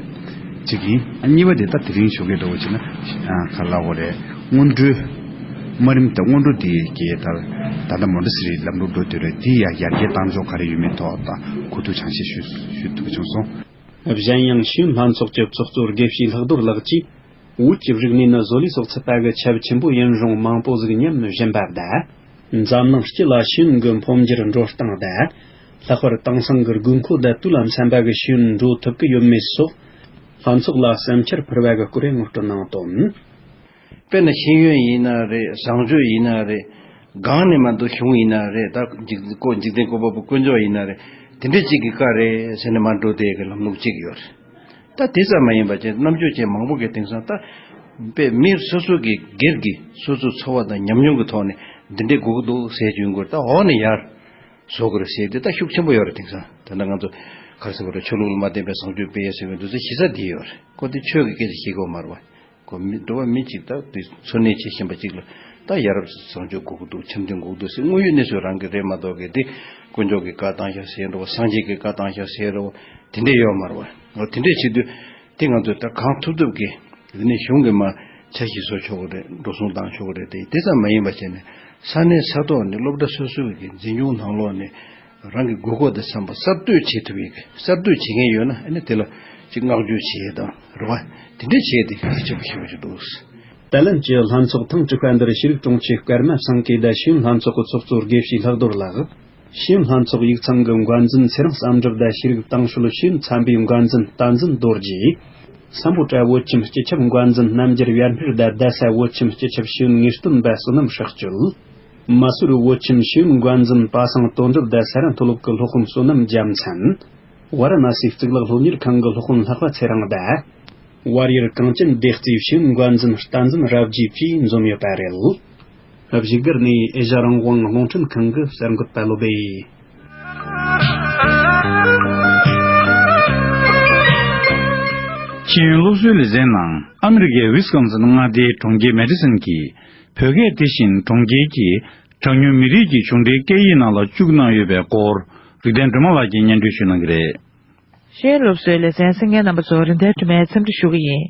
གཅིག་ཡིན། གཉིས་པ་དེ་ད་དེ་རིང་ཞོགས་ཀས་འགྲོ་བ་བྱས་ན་ག་ལ་འོ་རེད། སྔོན་འགྲོའི་དམའ་རིམ་དང་སྔོན་འགྲོ་དེ་གའི་ད་ད་ལྟ་མོན་ཊ་སི་རིའི་ལམ་ལུགས་འགྲོ་དུས་རེད། དེ་ཡང་ཡར་རྒྱས་བཏང་ཕྱོགས་ག་རེ་ཡོད་མེད་ཐོག་ད་གོ་བསྡུར་ཆ་ཤས་ཞུ་ཞུ་ཐུབ་པ་བྱུང་སོང་། གཞན་ཡང་ཤེས་ཡོན་ལྷན་ཚོགས་ཀྱི་ཚོགས་གཙོ་དགེ་བཤེས་ལྷག་རྡོར་ལགས་ཀྱིས། བོད་ཀྱི་རིག་གནས་ནི་བཟོ་ལས་སོགས་ཚད་པ་གི་ཁྱབ་ཆེན་པོ་ཡིན་རུང་མང་པོ་ཟིག་ཉམས་བཞིན་པ་དང་། འཛམ་གླིང་སྤྱི་ལ་ཤེས་ཡོན་གྱི་འཕོ་འགྱུར་འགྲོ་སྟངས་དང་། ལྷག་པར་དེང་སང་གི་དགོས་མཁོ་དང་དུས་ལ་འཚམ་པ་གི་ཤེས་ཡོན་འགྲོ་ཐུབ་ཀྱི་ཡོད་མེད་སོགས། ལྷན་ཚོགས་ལ་བསམ་འཆར་ཕུལ་བ་གི་སྐོར་ངོ་སྤྲོད་གནང་དོན། དཔེར་ན་ཤེས་ཡོན་ཡིན་ན་རེད། བཟང་སྤྱོད་ཡིན་ན་རེད། གང་ནས་མ་གཏོགས་གཞུང་ཡིན་ན་རེད། ད་འཇིག་རྟེན་བཀོད་འཇིག་རྟེན་བཀོད་པ་པོ་དཀོན་མཆོག་ཡིན་ན་རེད། དེ་འདྲས་གཅིག་གི་བཀའ་རེད་ཟེར་ནས་མ་འགྲོ་དེ་གི་ལམ་ལུགས་གཅིག་ཡོད་རེད། ད་དེ་ཙམ་མ་ཡིན་པ་བྱས་རྣམ་དཔྱོད་ཅན་མང་པོ་གི་དེང་སང་ད་དཔེ་མི་སོ་སོ་གི་སྒེར་གྱི་སོ་སོ་འཚོ་བ་དང་ཉམས་མྱོང་གི་ཐོག་ནས་འདི་འདྲས་དགོས་ཀྱི་འདུག་ཟེར་བྱུང་དགོས། ད་འོག་ནས་ཡར་བཟོ་དགོས་རེད་ཟེར་དེ་ད་ཤུགས་ཆེན་པོ་ཡོད་རེད། དེང་སང་ད་ལྟ་ང་ཚོ་ག་རེ་ཟེར་དགོས་རེད། ཆོས་ལུགས་ལ་མ་བརྟེན་པའི་བཟང་སྤྱོད་སྤེལ་ཡས་ཟེར་བའི་འདུག་ཟེར་གཞི་རྩ་འདི་ཡོད་རེད། ཁོ་དེ་ཆོས་ཀྱི་སྐད་ཆ་བཤད་དགོས་མ་རེད་བ། ཁོ་མི་འགྲོ་བ་མི་གཅིག་ད་དེ་འཚོ་གནས་བྱེད་བཞིན་པ་གཅིག་ལ་ད་ཡ་རབས་བཟང་སྤྱོད་དགོས་ཀྱི་འདུག་འཆམ་མཐུན་དགོས་ཀྱི་འདུག་ཟེར་དངོས་ཡོད་གནས་ཚུལ་རང་གི་རེད་མ་གཏོགས་གི་དེ་དཀོན་མཆོག་གི་བཀའ་བཏང་ཤག་ཟེར་རོ། སངས་རྒྱས་ཀྱི་བཀའ་བཏང་ཤག་ཟེར་རོ། དེ་འདྲས་ཡོད་མ་རེད་བ། འོ་དེ་འདྲས་བྱེད་དུས་དེ་ང་ཚོས་ད་གང་ཐུབ་ཐུབ་ཀྱི་དེ་ནས་གཞུང་གི་མ་འཆར་གཞི་བཟོ་ཆོག་གི་རེད། འགྲོ་སོང་བཏང་ཆོག་གི་རེད། དེ་དེ་ཙམ་མ་ཡིན་པ་བྱས་ནས་ས་གནས་ས་ཐོག་ནས་སློབ་གྲྭ་སོ་སོའི་གི་འཛིན་སྐྱོང་ནང་ལོགས་ནས། རང་གི་དགོས་མཁོ་དང་འཚམས་པ་གསར་གཏོད་བྱེད་ཐུབ་ཡས་གསར་གཏོད་བྱེད་མཁན་ཡོད་ན་ཨ་ནི་དེ་ལ་ཅིག་བསྔགས་བརྗོད་བྱེད་ཡས་དང་རེད་བ། དེ་འདྲས་བྱས་ཏེ་གལ་ཆེན་པོ་ཞེ་པོ་ཅིག་འདུག་ཏཱ་ལན་གྱི་ལྷན་ཚོགས་ཐེངས་དྲུག་པ་འདིར་ཤེས་རིག་དྲུང་ཆེ་ཀརྨ་སེང་གེ་དང་ཤེས་ཡོན་ལྷན་ཚོགས་ཀྱི་ཚོགས་གཙོ་དགེ་བཤེས་ལྷག་རྡོར་ལགས། ཤེས་ཡོན་ལྷན་ཚོགས་ཡིག་ཚང་གི་འགན་འཛིན་ཚེ་རིང་བསམ་གྲུབ་དང་ཤེས་རིག་དང་ཤུལ་ཤེས་ཡོན་ཚན་པའི་འགན་འཛིན་བསྟན་འཛིན་རྡོ་རྗེ། སམ་བྷོ་ཊ་བོད་ཁྱིམ་སྤྱི་ཁྱབ་འགན་འཛིན་རྣམ་རྒྱལ་ཡར་སྨེར་དང་རྡ་ས་བོད་ཁྱིམ་སྤྱི་ཁྱབ་ཤེས་ཡོན་ངེས་སྟོན་པ་བསོད་ནམས་ཧྲག་སྐྱིད། མ་སུར་བོད་ཁྱིམ་ཤེས་ཡོན་འགན་འཛིན་པ་སངས་དོན་གྲུབ་དང་ས་རཱ་མཐོ་སློབ་ཀྱི་སློབ་དཔོན་བསོད་ནམས་རྒྱལ་མཚན། ཝཱ་ར་ཎ་སིའི་གཙུག་ལག་སློབ་གཉེར་ཁང་གི་སློབ་དཔོན་ལྷག་པ་ཚེ་རིང་དང་། ཝཱ་རི་ཡར་གངས་ཅན་སྡེ་རྩིས་ཤེས་ཡོན་འགན་འཛིན་བསྟན་འཛིན་རབ་རྒྱས་བཅས་འཛོམས་ཡོད་པ་རེད། བཞུགས་སྒར་ནས་ཨེ་ཤ་རང་དབང་རླུང་འཕྲིན་ཁང་གི་གསར་འགོད་པ་བློ་སྦེ། ཤེས་ཡོན་སློབ་གསོའི་ལེ་ཚན་ནང་ཨ་མི་རི་ཀའི་ཝི་སི་ཀོན་སིན་མངའ་སྡེའི་གྲོང་ཁྱེར་མེ་ཏི་སོན་གྱིས། བོད་སྐད་དེ་བཞིན་གྲོང་ཁྱེར་གྱི་གྲངས་ཉུང་མི་རིགས་ཀྱི་གཞུང་འབྲེལ་སྐད་ཡིག་ནང་ལ་བཅུག་གནང་ཡོད་པའི་སྐོར། རིག་ལྡན་སྒྲོལ་མ་ལགས་ཀྱིས་སྙན་སྒྲོན་ཞུ་གནང་གི་རེད། ཤེས་ཡོན་སློབ་གསོའི་ལེ་ཚན་གསན་མཁན་རྣམ་པ་ཚོ་རིག་ལྡན་སྒྲོལ་མས་འཚམས་འདྲི་ཞུ་གི་ཡིན།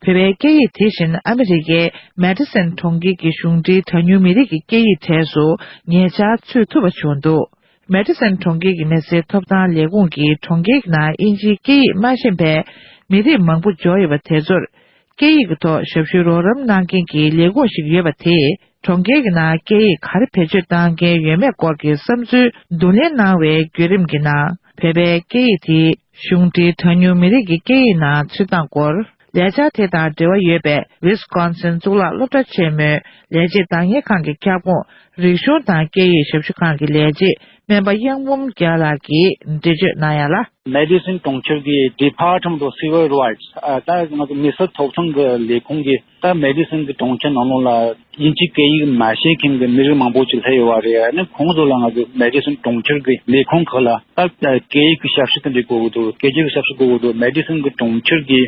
བོད་པའི་སྐད་ཡིག་དེ་བཞིན་ཨ་མི་རི་ཀའི་མེ་ཏི་སོན་གྲོང་ཁྱེར་གྱི་གཞུང་འབྲེལ་གྲངས་ཉུང་མི་རིགས་ཀྱི་སྐད་ཡིག་གྲས་སུ་ཉེ་ཆར་ཚུད་ཐུབ་པ་བྱུང་འདུག་མེ་ཏི་སོན་གྲོང་ཁྱེར་གྱི་མི་སེར་ཐོབ་ཐང་ལས་ཁུངས་ཀྱིས་གྲོང་ཁྱེར་གྱི་ནང་དབྱིན་ཇིའི་སྐད་ཡིག་མ་ཤེས་པའི་མི་རིགས་མང་པོ་འབྱོར་ཡོད་པ་དེ་ཚོར། སྐད་ཡིག་གི་ཐོག་ཞབས་ཞུའི་རོགས་རམ་གནང་མཁན་གྱི་ལས་ཁུངས་ཤིག་ཡོད་པ་དེས་གྲོང་ཁྱེར་གྱི་ནང་སྐད་ཡིག་ག་རེ་བེད་སྤྱོད་གཏང་མཁན་ཡོད་མེད་སྐོར་གྱི་བསམ་ཚུལ་བསྡུ་ལེན་གནང་བའི་བརྒྱུད་རིམ་གྱི་ནང་བོད་པའི་སྐད་ཡིག་དེ་གཞུང་འབྲེལ་གྲངས་ཉུང་མི་རིགས་ཀྱི་སྐད་ཡིག་ནང་ཚུད་སྟངས་སྐོར། ལས་འཆར་དེ་དང་འབྲེལ་བ་ཡོད་པའི་ཝི་སི་ཀོན་སིན་གཙུག་ལག་སློབ་གྲྭ་ཆེན་མོའི་ལས་བྱེད་བདག་གཉེར་ཁང་གི་ཁྱབ་ཁོངས་རིག་གཞུང་དང་སྐད་ཡིག་ཞབས་ཞུ་ཁང་གི་ལས་བྱེད་སྨན་པ་གཡང་འབུམ་རྒྱལ་ལགས་ཀྱིས་འགྲེལ་བརྗོད་གནང་ཡ་ལ། མེ་ཏི་སོན་གྲོང་ཁྱེར་གྱི་Department of Civil Rights ཨ་ད་ང་ཚོ་མི་སེར་ཐོབ་ཐང་གི་ལས་ཁུངས་ཀྱིས་ད་མེ་ཏི་སོན་གྱི་གྲོང་ཁྱེར་ནང་ལོགས་ལ་དབྱིན་ཇིའི་སྐད་ཡིག་མ་ཤེས་མཁན་གྱི་མི་རིགས་མང་པོ་ཅིག་སླེབས་ཡོད་པ་རེད། ཨ་ནི་ཁོང་ཚོ་ལ་ང་ཚོ་མེ་ཏི་སོན་གྲོང་ཁྱེར་གྱི་ལས་ཁུངས་ཁག་ལ་ད་སྐད་ཡིག་གི་ཞབས་ཞུ་དེ་འདྲ་དགོས་ཀྱི་འདུག་སྐད་ཡིག་གི་ཞབས་ཞུ་དགོས་ཀྱི་འདུག་མེ་ཏི་སོན་གྱི་གྲོང་ཁྱེར་གྱི་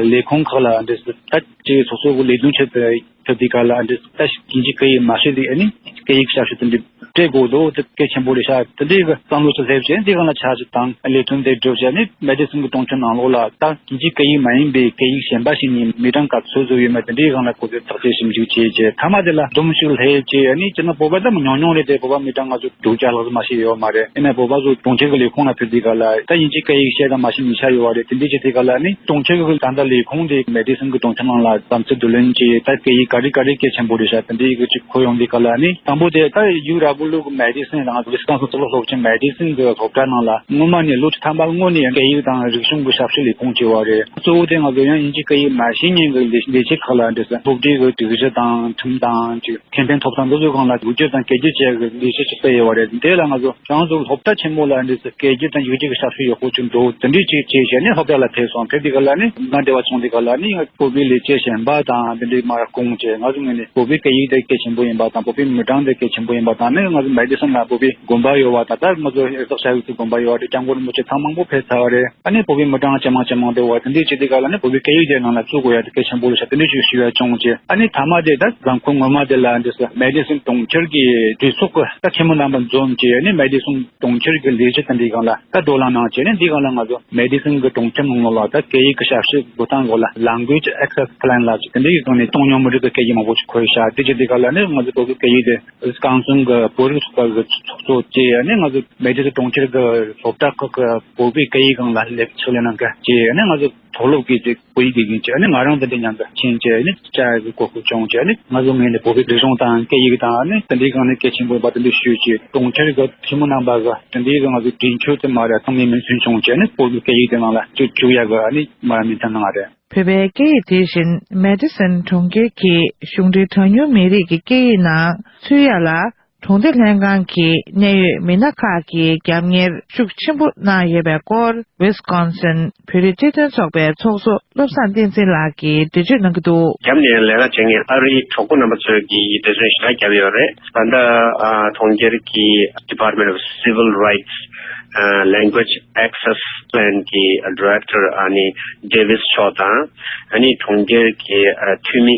ལས་ཁུངས་ཁག་ལ་འདི་ད་ཅིག་སོ་སོ་གི་ལས་དོན་བྱེད་པའི་ཐབས་དེ་ག་ལ་འདི་ད་དབྱིན་ཇིའི་སྐད་ཡིག་མ་ཤེས་དེ་ཨ་ནི་སྐད་ཡིག་ཞབས་ཞུ་དེ་འདྲ་སྤྲད་དགོས་འདུག་དེ་གལ་ཆེན་པོ་རེད་ཤག་དེ་འདྲའི་གི་བསམ་བློ་ཞིག་སླེབས་བྱས་འདི་གང་ལ་ཆ་ཞིག་དང་ལས་དོན་དེ་སྒྲུབ་བྱས་ནི་མེ་ཏི་སོན་གྱི་གྲོང་ཁྱེར་ནང་ལོགས་ལ་ད་དབྱིན་ཇིའི་སྐད་ཡིག་མ་ཡིན་པའི་སྐད་ཡིག་གཞན་པ་ཞིག་ནས་མི་གྲངས་ག་ཚོད་ཚོད་ཡོད་མེད་དེ་འདྲའི་སྒང་ལ་སྐོར་གྱི་བརྟག་དཔྱད་ཞིབ་འཇུག་བྱས་རྗེས་མཐའ་མ་དེ་ལ་འཛོམས་ཤིག་སླེབས་རྗེས་ཨ་ནི་སྤྱིར་ན་བོད་པ་ད་མི་ཉུང་ཉུང་རེད་དེ་བོད་པ་མི་གྲངས་ང་ཚོ་དྲུག་བརྒྱ་ལྷག་ཙམ་མ་ཞིག་ཡོད་མ་རེད། ཡིན་ན་བོད་པ་ཚོ་གྲོང་ཁྱེར་གྱི་ལས་ཁུངས་ལ་ཕེབས་དུས་ག་ལ་ད་དབྱིན་ཇིའི་སྐད་ཡིག་ཤེས་དང་མ་ཤེས་ཉིན་ཆ་ཡོད་པ་རེད། དེ་འདྲའི་བྱེད་དུས་ག་ལ་ནི་གྲོང་ཁྱེར་གྱི་ད་ལྟ་ལས་ཁུངས་དེ་མེ་ཏི་སོན་གྱི་གྲོང་ཁྱེར་ནང་ལ་བསམ་ཚུལ་བསྡུ་ལེན་བྱས་ད་སྐད་ཡིག་ག་རེ་ག་རེ་གལ་ཆེན་པོ་རེད་ཤག་དེ་འདྲའི་གི་ཅིག་གོ་ཡོང་དུས་ག་ལ་ནི་དང་པོ་དེ་ད་ཡུ་ར་བུ་ལུག་མེ་ཏི་སོན་རང་ཝི་སི་ཀོན་སིན་གཙུག་ལག་སློབ་ཆེན་མེ་ཏི་སོན་གྱི་སློབ་གྲྭ་ནང་ལ་སྔོན་མ་ནས་ལོ་བཅུ་ཐམ་པ་སྔོན་ནས་སྐད་ཡིག་དང་རིག་གཞུང་གི་ཞབས་ཞུ་ལས་ཁུངས་བྱས་པ་རེད། གཙོ་བོ་དེ་ང་ཚོ་ཡང་དབྱིན་ཇིའི་སྐད་ཡིག་མ་ཤེས་མཁན་གྱི་ལས་ལས་བྱེད་ཁག་ལ་འདྲ་ས་སློབ་གྲྭའི་གི་སྒྲིག་གཞི་དང་ཁྲིམས་དང་ཅིག་ཁེ་ཕན་ཐོབ་ཐང་འདི་ཚོའི་སྒང་ལ་བསྒྱུར་བཅོས་དང་བཀོད་སྒྱུར་བྱས་ཀྱི་ལས་གཞི་ཅིག་སྤེལ་ཡོད་པ་རེད། དེ་ལ་ང་ཚོ་རང་ཚོ་སློབ་གྲྭ་ཆེན་མོ་ལ་འདི་ཚོ་བཀོད་སྒྱུར་དང་བསྒྱུར་བཅོས་ཀྱི་ཞབས་ཞུ་ཡག་པོ་ཅིག་འདུག་དེ་འདྲའི་ཅིག་བྱས་བྱས་ནས་སློབ་གྲྭ་ལ་ཕེབས་སོང་། ཕེབས་དུས་ག་ལ་ནི་ང་འབྲེལ་བ་བྱུང་དུས་ག་ལ་ནི་བོད་པའི་ལས་བྱེད་གཞན་པ་དང་འདི་འདྲའི་མར་སྐུང་བྱས་ང་ཚོ་ངོས་ནས་བོད་པའི་སྐད་ཡིག་དེ་གལ་ཆེན་པོ་ཡིན་པ་དང་བོད་པའི་མི་གྲངས་དེ་གལ་ཆེན་པོ་ཡིན་པ་དང་ནི་ང་ཚོ་མེ་ཏི་སོན་ལ་བོད་པའི་དགོན་པ་ཡོད་པ་དང་ད་ང་ཚོ་ཨེ་ཟག་ཤ་ཡུལ་གྱི་དགོན་པ་ཡོད་པ་དེ་སྐྱབས་མགོན་རིན་པོ་ཆེ་ཐེངས་མང་པོ་ཕེབས་ཚར་བ་རེད། ཨ་ནི་བོད་པའི་མི་གྲངས་ཇེ་མང་ཇེ་མང་འགྲོ་བ་དེ་འདྲའི་བྱེད་དུས་ག་ལ་ནི་བོད་པའི་སྐད་ཡིག་དེ་ནང་ལ་བཙུགས་དགོས་ཡ་དེ་གལ་ཆེན་པོ་རེད་ཤག་དེ་འདྲའི་ཅིག་ཞུ་ཡ་བྱུང་རྗེས་ཨ་ནི་མཐའ་མ་དེ་ད་ལམ་ཁོ་ངོ་མ་དེ་ལ་འདི་སུ་མེ་ཏི་སོན་གྲོང་ཁྱེར་གྱི་གྲོས་ཚོགས་ཀྱི་ད་འཐུས་མི་རྣམ་པ་འཛོམས་རྗེས་ཨ་ནི་མེ་ཏི་སོན་གྲོང་ཁྱེར་གྱི་ལས་གཞི་དེ་འདྲའི་སྒང་ལ་ད་བགྲོ་གླེང་གནང་རྗེས་ནི་འདིའི་སྒང་ལ་ང་ཚོ་མེ་ཏི་སོན་གྱི་གྲོང་ཁྱེར་ནང་ལོགས་ལ་ད་སྐད་ཡིག་གི་ཞབས་ཞུ་འགྲོ་སྟངས་སྐོར་ལ་Language Access Plan ལ་ཅིག་དེ་འདྲའི་ཐོག་ནས་གྲངས་ཉུང་མི་རིགས་ཀྱི་སྐད་ཡིག་མང་པོ་ཅིག་འཁོད་ཤག་དེ་བྱེད་དུས་ག་ལ་ནི་ང་ཚོ་བོད་ཀྱི་སྐད་ཡིག་དེ་ཝི་སི་ཀོན་སིན་གྱི་ བོད་རིགས་ཚོགས་པ་གི་ཚོགས་གཙོ་བཅས་ཨ་ནི་ང་ཚོ་མེ་ཏི་སི་གྲོང་ཁྱེར་གི་སློབ་གྲྭ་ཁག་གི་བོད་པའི་སྐད་ཡིག་སྒང་ལ་ལས་ཕྱག་ལས་གནང་མཁན་བཅས་ཨ་ནི་ང་ཚོ་མཐོ་སློབ་ཀྱི་ཅིག་བོད་ཡིག་དགེ་རྒན་བཅས་ཨ་ནི་ང་རང་དེ་འདྲ་མཉམ་དུ་ཕྱིན་བཅས་ཨ་ནི་བཅར་གྱི་གོ་སྐབས་བྱུང་བཅས་ཨ་ནི་ང་ཚོ་ངོས་ནས་བོད་པའི་རིག་གཞུང་དང་སྐད་ཡིག་དང་ཨ་ནི་དེ་འདྲའི་སྒང་ནས་གལ་ཆེན་པོ་ཡིན་པ་དེ་འདྲ་ཞུས་བཅས་གྲོང་ཁྱེར་གི་འཐུས་མི་རྣམ་པ་གི་དེ་འདྲའི་གི་ང་ཚོ་གྲོས་ཆོད་དེ་མ་རེད་ཐུགས་མི་མིན་ཚུན་བྱུང་བཅས་ཨ་ནི་བོད་ཀྱི་སྐད་ཡིག་དེ་ནང་ལ་ཅིག་བཅུག་ཡག་གི་ཨ་ནི་མ་ར་མིན་ཐང་གནང་བ་རེད། བོད་པའི་སྐད་ཡིག་དེ་བཞིན་མེ་ཏི་སན་གྲོང་ཁྱེར་གྱི་གཞུང་འབྲེལ་གྲངས་ཉུང་མི་རིགས་ཀྱི་སྐད་ཡིག་ནང་ཚུད་ཡ་ལ་གྲོང་སྡེ་ལྷན་ཁང་གི་གནད་ཡོད་མི་སྣ་ཁག་གིས་རྒྱབ་གཉེར་ཤུགས་ཆེན་པོ་གནང་ཡོད་པའི་སྐོར་ཝི་སི་ཀོན་སིན་བོད་རིགས་སྤྱི་མཐུན་ཚོགས་པའི་ཚོགས་གཙོ་བློ་བཟང་བསྟན་འཛིན་ལགས་ཀྱིས་འགྲེལ་བརྗོད་གནང་གི་འདུག་རྒྱབ་ནས་ལས་ཀ་བྱེད་མཁན་ཨ་རིའི་གྲོགས་པོ་རྣམ་པ་ཚོས་ཀྱིས་འགྲེལ་བརྗོད་ཞེ་དྲག་བརྒྱབ་ཡོད་རེད། ད་ལྟ་ཨ་གྲོང་ཁྱེར་གྱི་Department of Civil Rights ཨ་Language Access Plan གྱི་Director ཨ་ནི་Davis མཆོག་དང་ཨ་ནི་གྲོང་ཁྱེར་གྱི་ཨ་འཐུས་མི་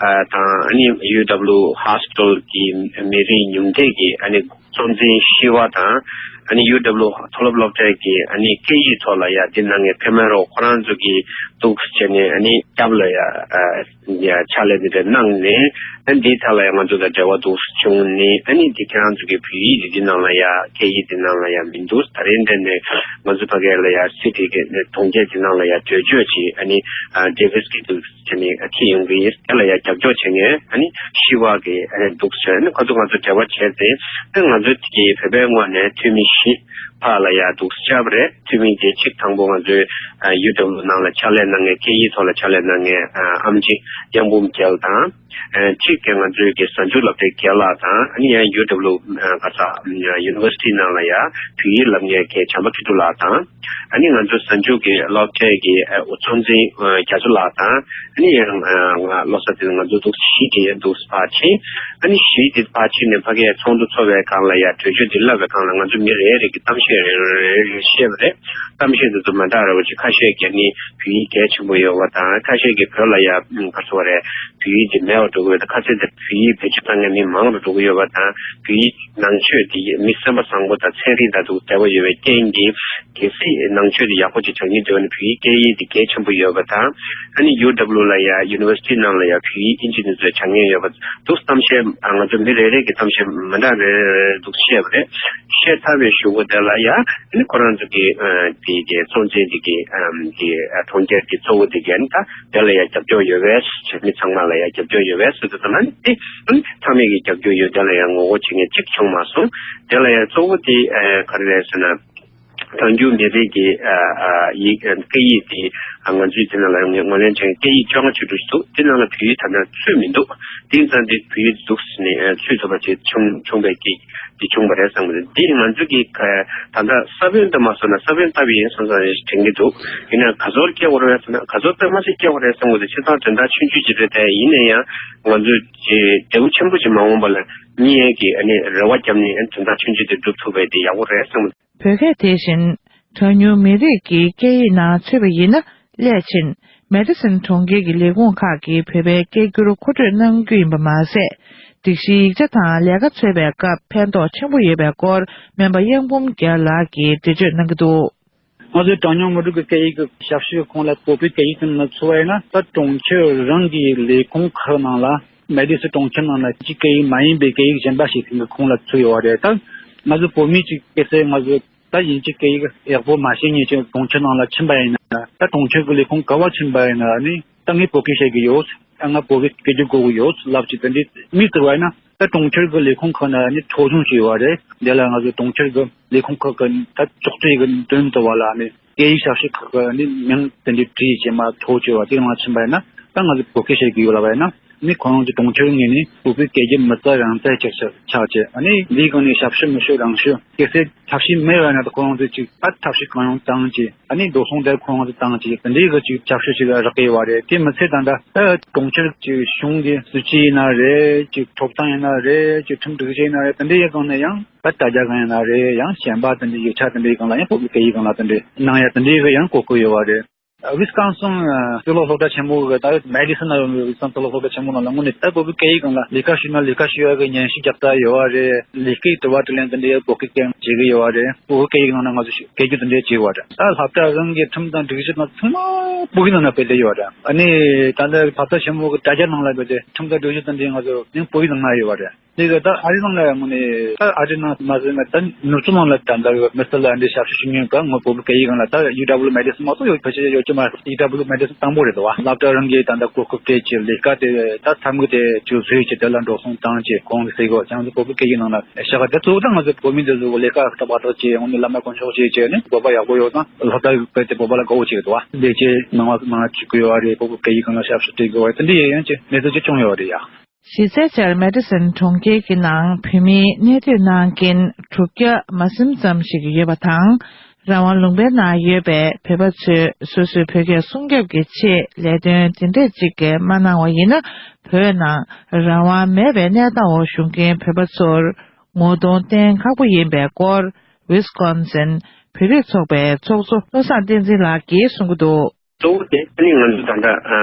ཨ་དང་ཨ་ནི་ཡུ་ཌབ་ལུ་ཧོ་སི་ཊལ་གྱི་མི་རིགས་ཉུང་མཐའི་གི་ཨ་ནི་གཙོ་འཛིན་ཤི་བ་དང་ཨ་ནི་ཡུ་ཌབ་ལུ་མཐོ་སློབ་སློབ་གྲྭའི་གི་ཨ་ནི་སྐད་ཡིག་ཐོག་ལ་ཡ་འདི་གནང་མཁན་ཕེ་མེ་རོ་ཁོ་རང་ཚོ་གི་འདུག་བྱས་ནས་ཨ་ནི་སྐྱབས་ལ་ཡ་ཨ་ཡ་ཕྱག་ལས་འདི་འདྲ་གནང་ནས་ཨ་ནི་འདིའི་ཐད་ལ་ཡ་ང་ཚོ་དང་འབྲེལ་བ་འདུག་བྱུང་ནས་ཨ་ནི་འདི་ཁྱེད་རང་ཚོ་གི་བོད་ཡིག་འདི་འདི་ནང་ལ་ཡ་སྐད་ཡིག་འདི་ནང་ལ་ཡ་མི་འདུག་ད་རིང་འདི་ནས་ང་ཚོ་ཕ་གི་ལ་ཡ་སི་ཊི་གི་གྲོང་ཁྱེར་འདི་ནང་ལ་ཡ་གྲོས་ཆོད་ཅིག་ཨ་ནི་ཨ་ཌེ་ཝིས་གི་འདུག་བྱས་ནས་ཁྱེར་ཡོང་གི་ཡིན། དེ་ལ་ཡང་རྒྱབ་སྐྱོར་བྱེད་མཁན་ཨ་ནི་ཤི་བ་གི་ཨ་ནི་འདུག་ཟེར་ཨ་ནི་ཁོ་ཚོ་ང་ཚོ་འབྲེལ་བ་བྱས་ཏེ་ཨ་ནི་ང་ཚོའི་གི་བོད་པའི་ངོས་ནས་འཐུས་མི་བཞི་ཕར་ལ་ཡང་འདུག་བཅར་བ་རེད། འཐུས་མི་དེ་གཅིག་དང་པོ་ང་ཚོའི་ཨ་ཡུ་ཌབ་ལུ་ནང་ལ་ཕྱག་ལས་གནང་མཁན་སྐད་ཡིག་ཐོག་ལ་ཕྱག་ལས་གནང་མཁན་ཨ་ཨམ་ཆི་གཡང་འབུམ་རྒྱལ་དང་ཨ་གཅིག་གི་ང་ཚོའི་གི་གཟའ་མཇུག་སློབ་གྲྭའི་རྒན་ལགས་དང་ཨ་ནི་ཡང་ཡུ་ཌབ་ལུ་ཨ་ག་ས་ཡུ་ནི་ཝར་སི་ཊི་ནང་ལ་ཡང་བོད་ཡིག་སློབ་གཉེར་མཁན་བྱམས་པ་ཁྲི་ཐོག་ལགས་དང་། ཨ་ནི་ང་ཚོ་གཟའ་མཇུག་གི་སློབ་གྲྭའི་གི་ཨ་གཙོ་འཛིན་ཨ་རྒྱ་མཚོ་ལགས་དང་ཨ་ནི་ཡང་ཨ་ང་བློ་བཟང་དེ་ང་ཚོ་འདུག་བཞི་གི་འདུག་ཕར་ཕྱིན། ཨ་ནི་བཞི་དེ་ཕར་ཕྱིན་ནས་ཕ་གིའི་ཚོགས་འདུ་ཚོགས་པའི་སྒང་ལ་ཡ་གྲོས་ཆོད་འདི་བསླབ་པའི་སྒང་ལ་ང་ཚོ་མི་རེ་རེ་གི་གཏམ་བཤད་རེ་རེ་རེ་བཤད་པ་རེད། གཏམ་བཤད་འདི་ཚོ་མ་འདྲ་རེ་བ་ཅིག་ཁ་ཤས་ཀྱིས་ནི་བོད་ཡིག་གལ་ཆེན་པོ་ཡོད་པ་དང་ཁ་ཤས་ཀྱིས་བོད་ལ་ཡ་ག་ཚོད་རེད་བོད་ཡིག་འདི་མེད་པར་འགྲོ་གི་ཡོད་དང་ཁ་ཚད་དེ་བོད་ཡིག་བེད་སྤྱོད་བཏང་མཁན་མི་མང་རུ་འགྲོ་གི་ཡོད་པ་དང་བོད་ཡིག་ནང་ཆོས་དེ་མི་སེམས་པ་བཟང་པོ་དང་ཚན་རིག་དང་དུ་འབྲེལ་བ་ཡོད་པའི་རྐྱེན་གྱིས་གལ་སྲིད་ནང་ཆོས་དེ་ཡག་པོ་ཅིག་སྦྱང་སྙིང་འདོད་ན་བོད་ཡིག་སྐད་ཡིག་དེ་གལ་ཆེན་པོ་ཡོད་པ་དང་ཨ་ནི་ཡུ་ཌབ་ལུ་ལ་ཡ་ཡུ་ནི་ཝར་སི་ཊི་ནང་ལ་ཡ་བོད་ཡིག་ཨིན་ཇི་ནི་ཚོས་སྦྱང་མཁན་ཡོད་པ་འདུག་གཏམ་བཤད་ང་ཚོ་མི་རེ་རེ་གི་གཏམ་བཤད་མི་འདྲ་རེ་རེ་རེ་འདུག་བཤད་པ་རེད། བཤད་ཚར་བའི་གཞུག་གུ་དེ་ལ་ཡ་ཨ་ནི་ཁོ་རང་ཚོ་གི་དེ་གི་གཙོ་འཛིན་དེ་གི་དེ་གྲོང་ཁྱེར་གྱི་གཙོ་བོ་དེ་གི་ཨ་ནི་ད་དེ་ལ་ཡ་རྒྱབ་སྐྱོར་ཡོད་པས་བྱས་མི་ཚང་མ་ལ་ཡ་རྒྱབ་སྐྱོར་ཡོད་པས་སུ་དུ་ཙམ་ཨ་ནི་དེ་ཨ་ནི་ཚང་མས་ཀྱི་རྒྱབ་སྐྱོར་ཡོད་དེ་ལ་ཡ་ངོ་རྒོལ་བྱེད་མཁན་གཅིག་བྱུང་མ་སོང་། དེ་ལ་ཡ་གཙོ་བོ་དེ་ག་རེ་རེད་ཟེར་ན། གྲངས་ཉུང་མི་རིགས་ཀྱི་ཡིག་སྐད་ཡིག་དེ་ང་ཚོའི་དེ་ནང་ལ་ངོས་ལེན་བྱེད་མཁན་སྐད་ཡིག་བཅོ་ལྔ་བཅུ་དྲུག་ཞིག་འདུག་དེ་ནང་ལ་བོད་ཡིག་ད་ལྟ་ཚུད་མི་འདུག་དེ་ཙང་དེ་བོད་ཡིག་འདུག་ཟེར་ནས་ཚུད་ཐུབ་པ་ཅིག་བྱུང་བྱུང་བའི་སྐད་དེ་བྱུང་བ་རེད་བསམ་གི་འདུག་འདི་ང་ཚོ་གི་ད་ལྟ་ས་བོན་དུ་མ་སོང་ན་ས་བོན་བཏབ་ཡིན་བསམ་བསམ་དྲན་གྱི་འདུག་ཡིན་ན་ག་ཚོད་སྐྱེ་བ་རེད་ཟེར་ན་ག་ཚོད་དཔེ་མ་སྲིད་སྐྱེ་བ་རེད་བསམ་གི་འདུག་བྱས་ཙང་དོན་དག་ཆུང་ཆུང་ཅིག་རེད་དེ་ཡིན་ན་ཡང་ང་ཚོས་ཅིག་འབྲས་བུ་ཆེན་པོ་ཅིག་མ་འོངས་པ་ལ་རྙེད་ཀྱི་ཨ་ནི་རེ་བ་བརྒྱབ་ནས་ཨ་ནི་དོན་དག་ཆུང་ཆུང་དེ་སྒྲུབ་ཐུབ་པ་དེ་ཡག་པོ་རེད་བསམ་གི་འདུག་བོད་སྐད་དེ་བཞིན་གྲངས་ཉུང་མི་རིགས་ཀྱི་སྐད་ཡིག་ནང་ཚུད་པ་ཡིན་ན་སླད་ཕྱིན་མེ་ཏི་སན་གྲོང་ཁྱེར་གྱི་ལས་ཁུངས་ཁག་གིས་བོད་པའི་སྐད་སྒྱུར་མཁོ་སྤྲོད་གནང་རྒྱུ་ཡིན་པ་མ་ཟད། སྒྲིག་གཞིའི་ཡིག་ཆ་དང་ལས་ཀ་འཚོལ་བའི་སྐབས་ཕན་ཐོགས་ཆེན་པོ་ཡོད་པའི་སྐོར་སྨན་པ་གཡང་འབུམ་རྒྱལ་ལགས་ཀྱིས་འགྲེལ་བརྗོད་གནང་གི་འདུག་ང་ཚོའི་གྲངས་ཉུང་མི་རིགས་ཀྱི་སྐད་ཡིག་གི་ཞབས་ཞུའི་ཁོངས་ལ་བོད་པའི་སྐད་ཡིག་དེ་ལ་ཚུད་པ་ཡིན་ན་ད་གྲོང་ཁྱེར་རང་གི་ལས་ཁུངས་ཁག་ནང་ལ་མེ་ཏི་སི་གྲོང་ཁྱེར་ནང་ལ་སྤྱི་སྐད་ཡིག་མ་ཡིན་པའི་སྐད་ཡིག་གཞན་པ་ཞིག་དེ་གི་ཁོངས་ལ་ཚུད་ཡོད་པ་རེད། ད་ང་ཚོ་བོད་མི་གཅིག་གལ་སྲིད་ང་ཚོ་ད་ཡིན་གཅིག་སྐད་ཡིག་ཡག་པོ་མ་ཤེས་མཁན་ཅིག་གྲོང་ཁྱེར་ནང་ལ་ཕྱིན་པ་ཡིན་ན་ད་གྲོང་ཁྱེར་གྱི་ལས་ཁུངས་ག་པར་ཕྱིན་པ་ཡིན་ན་ནི་ད་ངས་བོད་སྐད་བཤད་ཀྱི་ཡོད། ད་ང་བོད་སྐད་སྐད་སྒྱུར་དགོས་ཀྱི་ཡོད་ལབ་ཅིག་དེ་འདྲའི་མི་ཟེར་བ་ཡིན་ན་ད་གྲོང་ཁྱེར་གྱི་ལས་ཁུངས་ཁག་ནས་ནི་ཐོ་གཞུང་ཞིག་ཡོད་པ་རེད། དེ་ལ་ང་ཚོ་གྲོང་ཁྱེར་གྱི་ལས་ཁུངས་ཁག་གི་ད་ཅོག་ཙེ་གི་མདུན་དུ་བ་ལ་ནི་སྐད་ཡིག་ཞབས་ཞུ་ཁག་གི་ནི་མིང་དེ་འདྲའི་བྲིས་བྱས་མ་ཐོ་བཅོལ་བ་དེ་ནང་ཕྱིན་པ་ཡིན་ན་ད་ང་ཚོ་བོད་སྐད་བཤད་ཀྱི་ཡོད་ལབ་པ་ཡིན་ན། ནི་ཁོ་རང་ཚོ་གྲོང་ཁྱེར་ངོས་ནས་བོད་པའི་སྐད་ཡིག་མི་རྩ་རང་རྩ་ཆགས་ཆགས་ཆགས་བྱས་ཨ་ནི་འདིའི་སྒང་ནས་ཞབས་ཞུ་མི་ཞུ་རང་ཞུ་གལ་སྲིད་ཐབས་ཤེས་མེད་པ་ན་ད་ཁོ་རང་ཚོས་ཅིག་ཨ་ཐབས་ཤེས་གང་ཡོང་བཏང་ཅིག་ཨ་ནི་འགྲོ་སོང་དེ་ཁོ་རང་ཚོས་བཏང་ཅིག་དེ་འདྲའི་གི་ཅིག་ཞབས་ཞུ་ཅིག་རག་གི་ཡོད་པ་རེད། དེ་མི་ཚད་ད་ལྟ་ཨ་གྲོང་ཁྱེར་ཅིག་གཞུང་གི་སྲིད་ཇུས་ཡིན་ན་རེད་ཅིག་ཐོབ་ཐང་ཡིན་ན་རེད་ཅིག་ཁྲིམས་སྒྲིག་གཞི་ཡིན་ན་རེད་དེ་འདྲའི་ཡི་སྒང་ནས་ཡང་ད་དྲ་རྒྱ་སྒང་ཡིན་ན་རེད་ཡང་གཞན་པ་དེ་འདྲའི་ཡིག་ཆ་དེ་འདྲའི་སྒང་ལ་ཡང་བོད་ཀྱི་སྐད་ཡིག་སྒང་ལ་དེ་འདྲའི་གནང་ཡ་དེ་འདྲའི་གི་ཡང་གོ་སྐབས་ཡོད་པ་རེད། ཝི་སི་ཀོན་སིན་གཙུག་ལག་སློབ་གྲྭ་ཆེན་མོ་གི་ད་མེ་ཌི་སན་ན་ཡོད་ནི་ཝི་སི་ཀོན་སིན་གཙུག་ལག་སློབ་གྲྭ་ཆེན་མོ་ནང་ལ་དངོས་གནས་ད་བོད་ཀྱི་སྐད་ཡིག་སྒང་ལ་ལས་ཀ་ཞུས་ན་ལས་ཀ་ཞུ་ཡག་གི་སྙན་ཞུ་རྒྱག་ས་ཡོད་པ་རེད། ལས་ཀའི་དྲི་བ་དྲིས་ལན་དེ་འདྲའི་བོད་སྐད་སྐད་བྱེད་ཀྱི་ཡོད་པ་རེད། བོད་ཀྱི་སྐད་ཡིག་ནང་ན་ང་ཚོ་སྐད་སྒྱུར་དེ་འདྲའི་བྱེད་ཀྱི་ཡོད་པ་རེད། ད་སློབ་གྲྭ་རང་གི་ཁྲིམས་དང་སྒྲིག་གཞི་དང་ཚང་མ་བོད་ཀྱི་ནང་ན་སྤེལ་བསྡད་ཡོད་པ་རེད། ཨ་ནི་ད་ལྟ་སློབ་གྲྭ་ཆེན་མོ་གི་དྲ་རྒྱ་ནང་ལ་སྤེལ་ཏེ་ཁྲིམས་དང་སྒྲིག་གཞི་དེ་འདྲའི་ང་ཚོ་ནི་བོད་ཀྱི་ནང་ན་ཡོད་པ་རེད། དེ་ག་ད་ཨ་རི་ནང་ལ་ཡང་ནི་ད་ཨ་རི་ནང་མ་ཟིན་ན་ད་ནུབ་ཕྱོགས་ནང་ལ་ད་ད་མི་སེར་ལ་འདི་ཞབས་ཞུ་ཞུ་མཁན་ག་ངོ་བོད་སྐད་ཡིག་སྒང་ལ་ད་ཡུ་ཌབ་ལུ་མེ་ཌི་སིན་མ་གཏོགས་ཡོད་ཕལ་ཆེར་ཡོད་ཀྱི་མ་རེད། ཡུ་ཌབ་ལུ་མེ་ཌི་སིན་དང་པོ་རེད་དོ། སློབ་གྲྭ་རང་གི་ད་ད་གོ་སྐབས་སྤྲད་ཀྱི་ལས་ཀ་དེ་ད་ཚ་མུ་དེ་ཅུ་བཟོས་ཀྱི་དེ་ལ་འགྲོ་སོང་བཏང་ཀྱི་གོང་གི་སེ་གོ་ཅང་ཚོ་བོད་སྐད་ཡིག་ནང་ལ་ཤ་ག་དེ་གཙོ་བོ་ད་ང་ཚོ་བོད་མི་འདི་ཚོ་ལས་ཀ་ཏག་ཏག་ཏག་ཅིག་ཡོང་ནི་བླ་མ་དཀོན་མཆོག་ཅིག་བྱས་ནས་བོད་པ་ཡག་པོ་ཡོད་ཙང་ལྷག་ད་བས་དེ་བོད་པ་ལ་དགའ་བོ་བྱེད་ཀྱི་འདུག་བ། ལས་བྱེད་ནང་ལ་ནང་ལ་བྱེད་ཀྱི་ཡོད་རེད། བོད་སྐད་ཡིག་སྒང་ལ་ཞབས་ཞུ་སྤྲད་ཀྱི་ཡོད་རེད། དེ་འདྲ་ཡས་ཡང་ཅིག་གནས་ཚུལ་ཅིག་བྱུང་ཡོད་རེད་ཡ། གཞི་རྩའི་ཆར་མེ་ཌི་སན་གྲོང་ཁྱེར་གྱི་ནང་བོད་མིའི་གནས་སྡོད་གནང་མཁན་དྲུག་བརྒྱ་མ་ཟིན་ཙམ་ཞིག་ཡོད་པ་དང་། རང་དབང་ལུང་པའི་ནང་ཡོད་པའི་བོད་པ་ཚོས་སོ་སོའི་བོད་སྐད་སྲུང་སྐྱོབ་ཀྱི་ཆེད་ལས་དོན་དེ་འདྲས་ཅིག་མ་གནང་བ་ཡིན་ན། བོད་ནང་རང་དབང་མེད་པའི་གནས་སྟངས་འོག་བཞུགས་མཁན་བོད་པ་ཚོར་ངོ་གདོང་བསྟན་ཁག་པོ་ཡིན་པའི་སྐོར། ཝི་སི་ཀོན་སིན་བོད་རིགས་ཚོགས་པའི་ཚོགས་གཙོ་བློ་བཟང་བསྟན་འཛིན་ལགས་ཀྱིས་གསུང་གི་འདུག། གཙོ་བོ་དེ་ཨ་ནི་ང་ཚོ་ད་ལྟ་ཨ་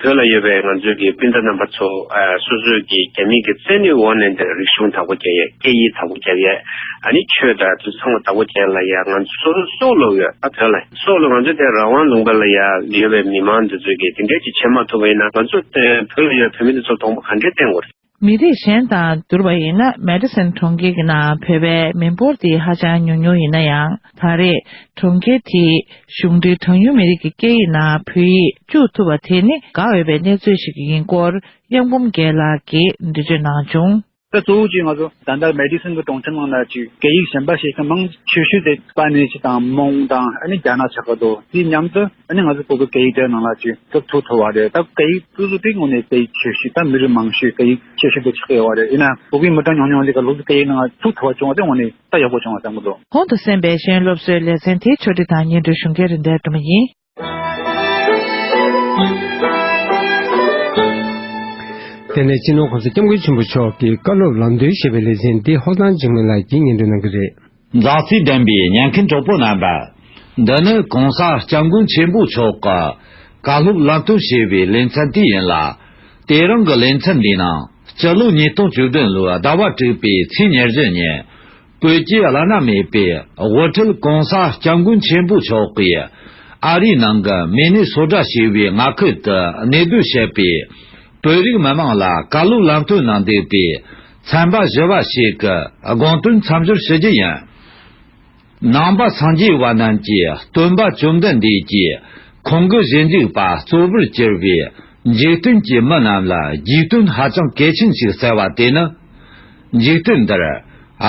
བོད་ལ་ཡོད་པའི་ང་ཚོའི་གི་སྤུན་ཟླ་རྣམ་པ་ཚོ་ཨ་སོ་སོའི་གི་རྒྱ་མི་གི་བཙན་གནོན་འོག་ནས་འདིར་རིག་གཞུང་བདག་པོ་རྒྱག་ཡས། སྐད་ཡིག་བདག་པོ་རྒྱག་ཡས། ཨ་ནི་ཆོས་དང་དེ་ཚང་མ་བདག་པོ་རྒྱག་ཡས་ལ་ཡ་ང་ཚོ་སོ་སོ་སྲོག་བླུགས་ཡོད། ཨ་བོད་ལ་སྲོག་བླུགས། ང་ཚོ་དེ་རང་དབང་ལུང་པ་ལ་ཡ་ཡོད་པའི་མི་མང་འདི་ཚོའི་གི་དེ་འདྲས་ཅིག་བྱེད་མ་ཐུབ་པ་ཡིན་ན་ང་ཚོ་དེ་བོད་ལ་ཡོད་བོད་མི་འདི་ཚོ་གདོང་པ་ག་འདྲས་བསྟན་དགོས་རེད། མི་རིགས་གཞན་དང་བསྡུར་བ་ཡིན་ན། མེ་ཌི་སན་གྲོང་ཁྱེར་གྱི་ནང་བོད་པའི་མི་འབོར་དེ་ཧ་ཅང་ཉུང་ཉུང་ཡིན་ན་ཡང་། ད་རེས་གྲོང་ཁྱེར་དེའི་གཞུང་འབྲེལ་གྲངས་ཉུང་མི་རིགས་ཀྱི་སྐད་ཡིག་ནང་བོད་ཡིག་བཅུག་ཐུབ་པ་དེ་ནི་དགའ་འོས་པའི་གནས་ཚུལ་ཞིག་ཡིན་སྐོར། གཡང་འབུམ་རྒྱལ་ལགས་ཀྱིས་འགྲེལ་བརྗོད་གནང་བྱུང་། ད་གཙོ་བོ་གཅིག་ང་ཚོ་ད་ལྟ་མེ་ཌི་སན་གྱི་གྲོང་ཁྱེར་ནང་ལ་ཅིག་སྐད་ཡིག་གཞན་པ་ཞིག་གི་མང་ཆེ་ཤོས་དེ་སྤ་ནི་ཅིག་དང་མོང་དང་ཨ་ནི་རྒྱ་ནག་ཆགས་ཀྱི་འདུག། དེའི་མཉམ་དུ་ཨ་ནི་ང་ཚོ་བོད་པའི་སྐད་ཡིག་དེ་ནང་ལ་ཅིག་བཙུགས་ཐུབ་ཐུབ་པ་རེད། ད་སྐད་ཡིག་སོ་སོ་དེ་དངོས་གནས་སྐད་ཡིག་ཆེ་ཤོས་ད་མི་རིགས་མང་ཤོས་སྐད་ཡིག་ཆེ་ཤོས་དེ་ཆགས་ཀྱི་ཡོད་པ་རེད། ཡིན་ན་བོད་པའི་མི་གྲངས་ཉུང་ཉུང་དེ་ག་ལུགས་སུ་སྐད་ཡིག་ནང་ལ་བཙུགས་ཐུབ་པ་བྱུང་བ་དེ་དངོས་གནས་ད་ཡག་པོ་བྱུང་བ་བསམ་གྱི་འདུག། གོང་དུ་གསན་པའི་གཞན་སློབ་གསོའི་ལེ་ཚན་དེ་ཕྱོགས་སྒྲིག་དང་སྙན་སྒྲོན་ཞུ་མཁན་རིན་ལྡན་སྒྲོལ་མ་ཡིན། དེ་ནས་སྤྱི་ནོར་༸གོང་ས་༸སྐྱབས་མགོན་ཆེན་པོ་མཆོག་གི་བཀའ་སློབ་ལམ་སྟོན་ཞེས་པའི་ལེ་ཚན་འདི་ཧོར་ཐང་འཇིགས་མེད་ལགས་ཀྱིས་སྙན་སྒྲོན་གནང་གི་རེད། མཛའ་བརྩེ་ལྡན་པའི་ཉན་མཁན་གྲོགས་པོ་རྣམ་པ། འདི་ནི་༸གོང་ས་༸སྐྱབས་མགོན་ཆེན་པོ་མཆོག་གི་བཀའ་སློབ་ལམ་སྟོན་ཞེས་པའི་ལེ་ཚན་དེ་ཡིན་ལ། དེ་རིང་གི་ལེ་ཚན་འདིའི་ནང་སྤྱི་ལོ་ཉིས་སྟོང་བཅུ་བདུན་ལོའི་ཟླ་བ་དྲུག་པའི་ཚེས་ཉེར་བཞི་ཉིན། བོད་ཀྱི་བླ་ན་མེད་པའི་དབུ་ཁྲིད་༸གོང་ས་༸སྐྱབས་མགོན་ཆེན་པོ་མཆོག་གིས་ཨ་རིའི་ནང་གི་མི་ནི་སོ་ཊ་ཞེས་པའི་མངའ་ཁུལ་དུ་གནས་སྡོད་བྱེད་པའི་བོད་རིགས་མི་མང་ལ་བཀའ་སློབ་ལམ་སྟོན་གནང་འདུག་པའི་ཚན་པ་བཞི་པ་ཞིག་གི་དགོངས་དོན་མཚམས་སྦྱོར་ཞུ་རྒྱུ་ཡིན། ནང་པ་སངས་རྒྱས་པ་རྣམས་ཀྱིས་སྟོན་པ་བཅོམ་ལྡན་འདས་ཀྱིས་ཁོང་གི་ཞིབ་འཇུག་པ་གཙོ་བོར་གྱུར་པའི་འཇིག་རྟེན་གྱི་མི་རྣམས་ལ་རྒྱུས་སྟོན་ཧ་ཅང་གལ་ཆེན་ཞིག་གསལ་བ་དེ་ནི། འཇིག་རྟེན་འདིར་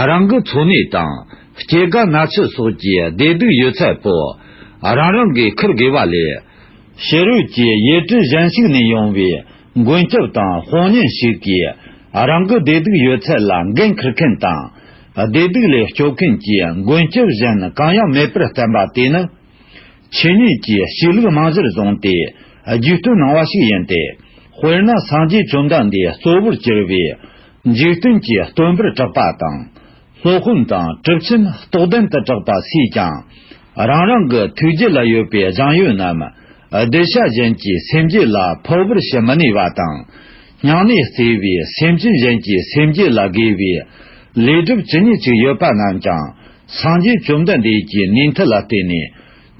རང་གི་འཚོ་གནས་དང་སྐྱེ་རྒ་ན་འཆི་སོགས་ཀྱི་བདེ་སྡུག་ཡོད་ཚད་པོ་རང་རང་གིས་འཁུར་དགོས་པ་ལས། ཕྱི་རོལ་གྱི་ཡུལ་གྲུ་གཞན་ཞིག་ནས་ཡོང་བའི་མགོན་སྐྱབས་དང་དཔུང་གཉེན་ཞིག་གིས་རང་གི་བདེ་སྡུག་ཡོད་ཚད་ལ་འགན་འཁུར་མཁན་དང་། བདེ་སྡུག་ལས་སྐྱོབ་མཁན་གྱི་མགོན་སྐྱབས་གཞན་གང་ཡང་མེད་པར་བསྟན་པ་དེ་ནི། ཆོས་ཉིད་ཀྱི་གཤིས་ལུགས་རྨང་གཞིར་བཟུང་སྟེ་རྒྱུད་སྟོན་གནང་བ་ཞིག་ཡིན་ཏེ། དཔེར་ན་སངས་རྒྱས་བཅོམ་ལྡན་འདས་གཙོ་བོར་གྱུར་པའི་འཇིག་རྟེན་གྱི་སྟོན་པར་གྲགས་པ་དང་། སློབ་དཔོན་དང་གྲུབ་ཆེན་རྟོགས་ལྡན་དུ་གྲགས་པ་སུས་ཀྱང་རང་རང་གི་ཐུགས་རྒྱུད་ལ་ཡོད་པའི་བྱམས་ཡུལ་རྣམས་གདུལ་བྱ་གཞན་གྱི་སེམས་རྒྱུད་ལ་ཕོག་པར་བྱེད་མི་ནུས་པ་དང་། སྙིང་ནས་བརྩེ་བའི་སེམས་ཅན་གཞན་གྱི་སེམས་རྒྱུད་ལ་དགེ་བའི་ལས་སྒྲུབ་ཇི་སྙེད་ཅིག་ཡོད་པ་རྣམས་ཀྱང་། སངས་རྒྱས་བཅོམ་ལྡན་འདས་ཀྱི་ནུས་མཐུ་ལ་བརྟེན་ནས་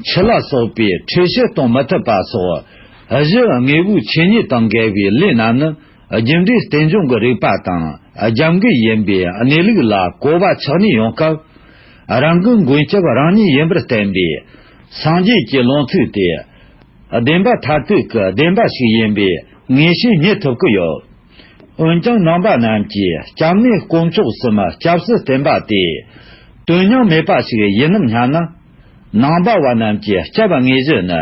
ཆུ་ལ་སོགས་པའི་འཁྲུལ་གཞི་གཏོང་མི་ཐུབ་པ་སོགས། གཞི་དངོས་པོའི་ཆོས་ཉིད་དང་འགལ་བའི་ལས་རྣམས་ནི། རྒྱུ་འབྲས་རྟེན་འབྱུང་གི་རིགས་པ་དང་རྒྱབ་འགལ་ཡིན་པའི་གནས་ལུགས་ལ་གོ་བ་ཆགས་ནས་ཡོང་སྐབས། རང་གི་མགོན་སྐྱབས་རང་ཉིད་ཡིན་པར་བསྟན་པའི་སངས་རྒྱས་ཀྱི་ལུང་ཚིག་དེ། བདེན་པ་མཐར་ཐུག་གི་བདེན་པ་ཞིག་ཡིན་པའི་ངེས་ཤེས་རྙེད་ཐུབ་ཀྱི་ཡོད། འོན་ཀྱང་ནང་པ་རྣམས་ཀྱིས་སྐྱབས་གནས་དཀོན་མཆོག་གསུམ་སྐྱབས་སུ་བསྟན་པ་དེ། དོན་སྙིང་མེད་པ་ཞིག་ཡིན་ནམ་སྙམ་ན། ནང་པ་བ་རྣམས་ཀྱི་སྐྱབས་དངོས་གཞི་ནི་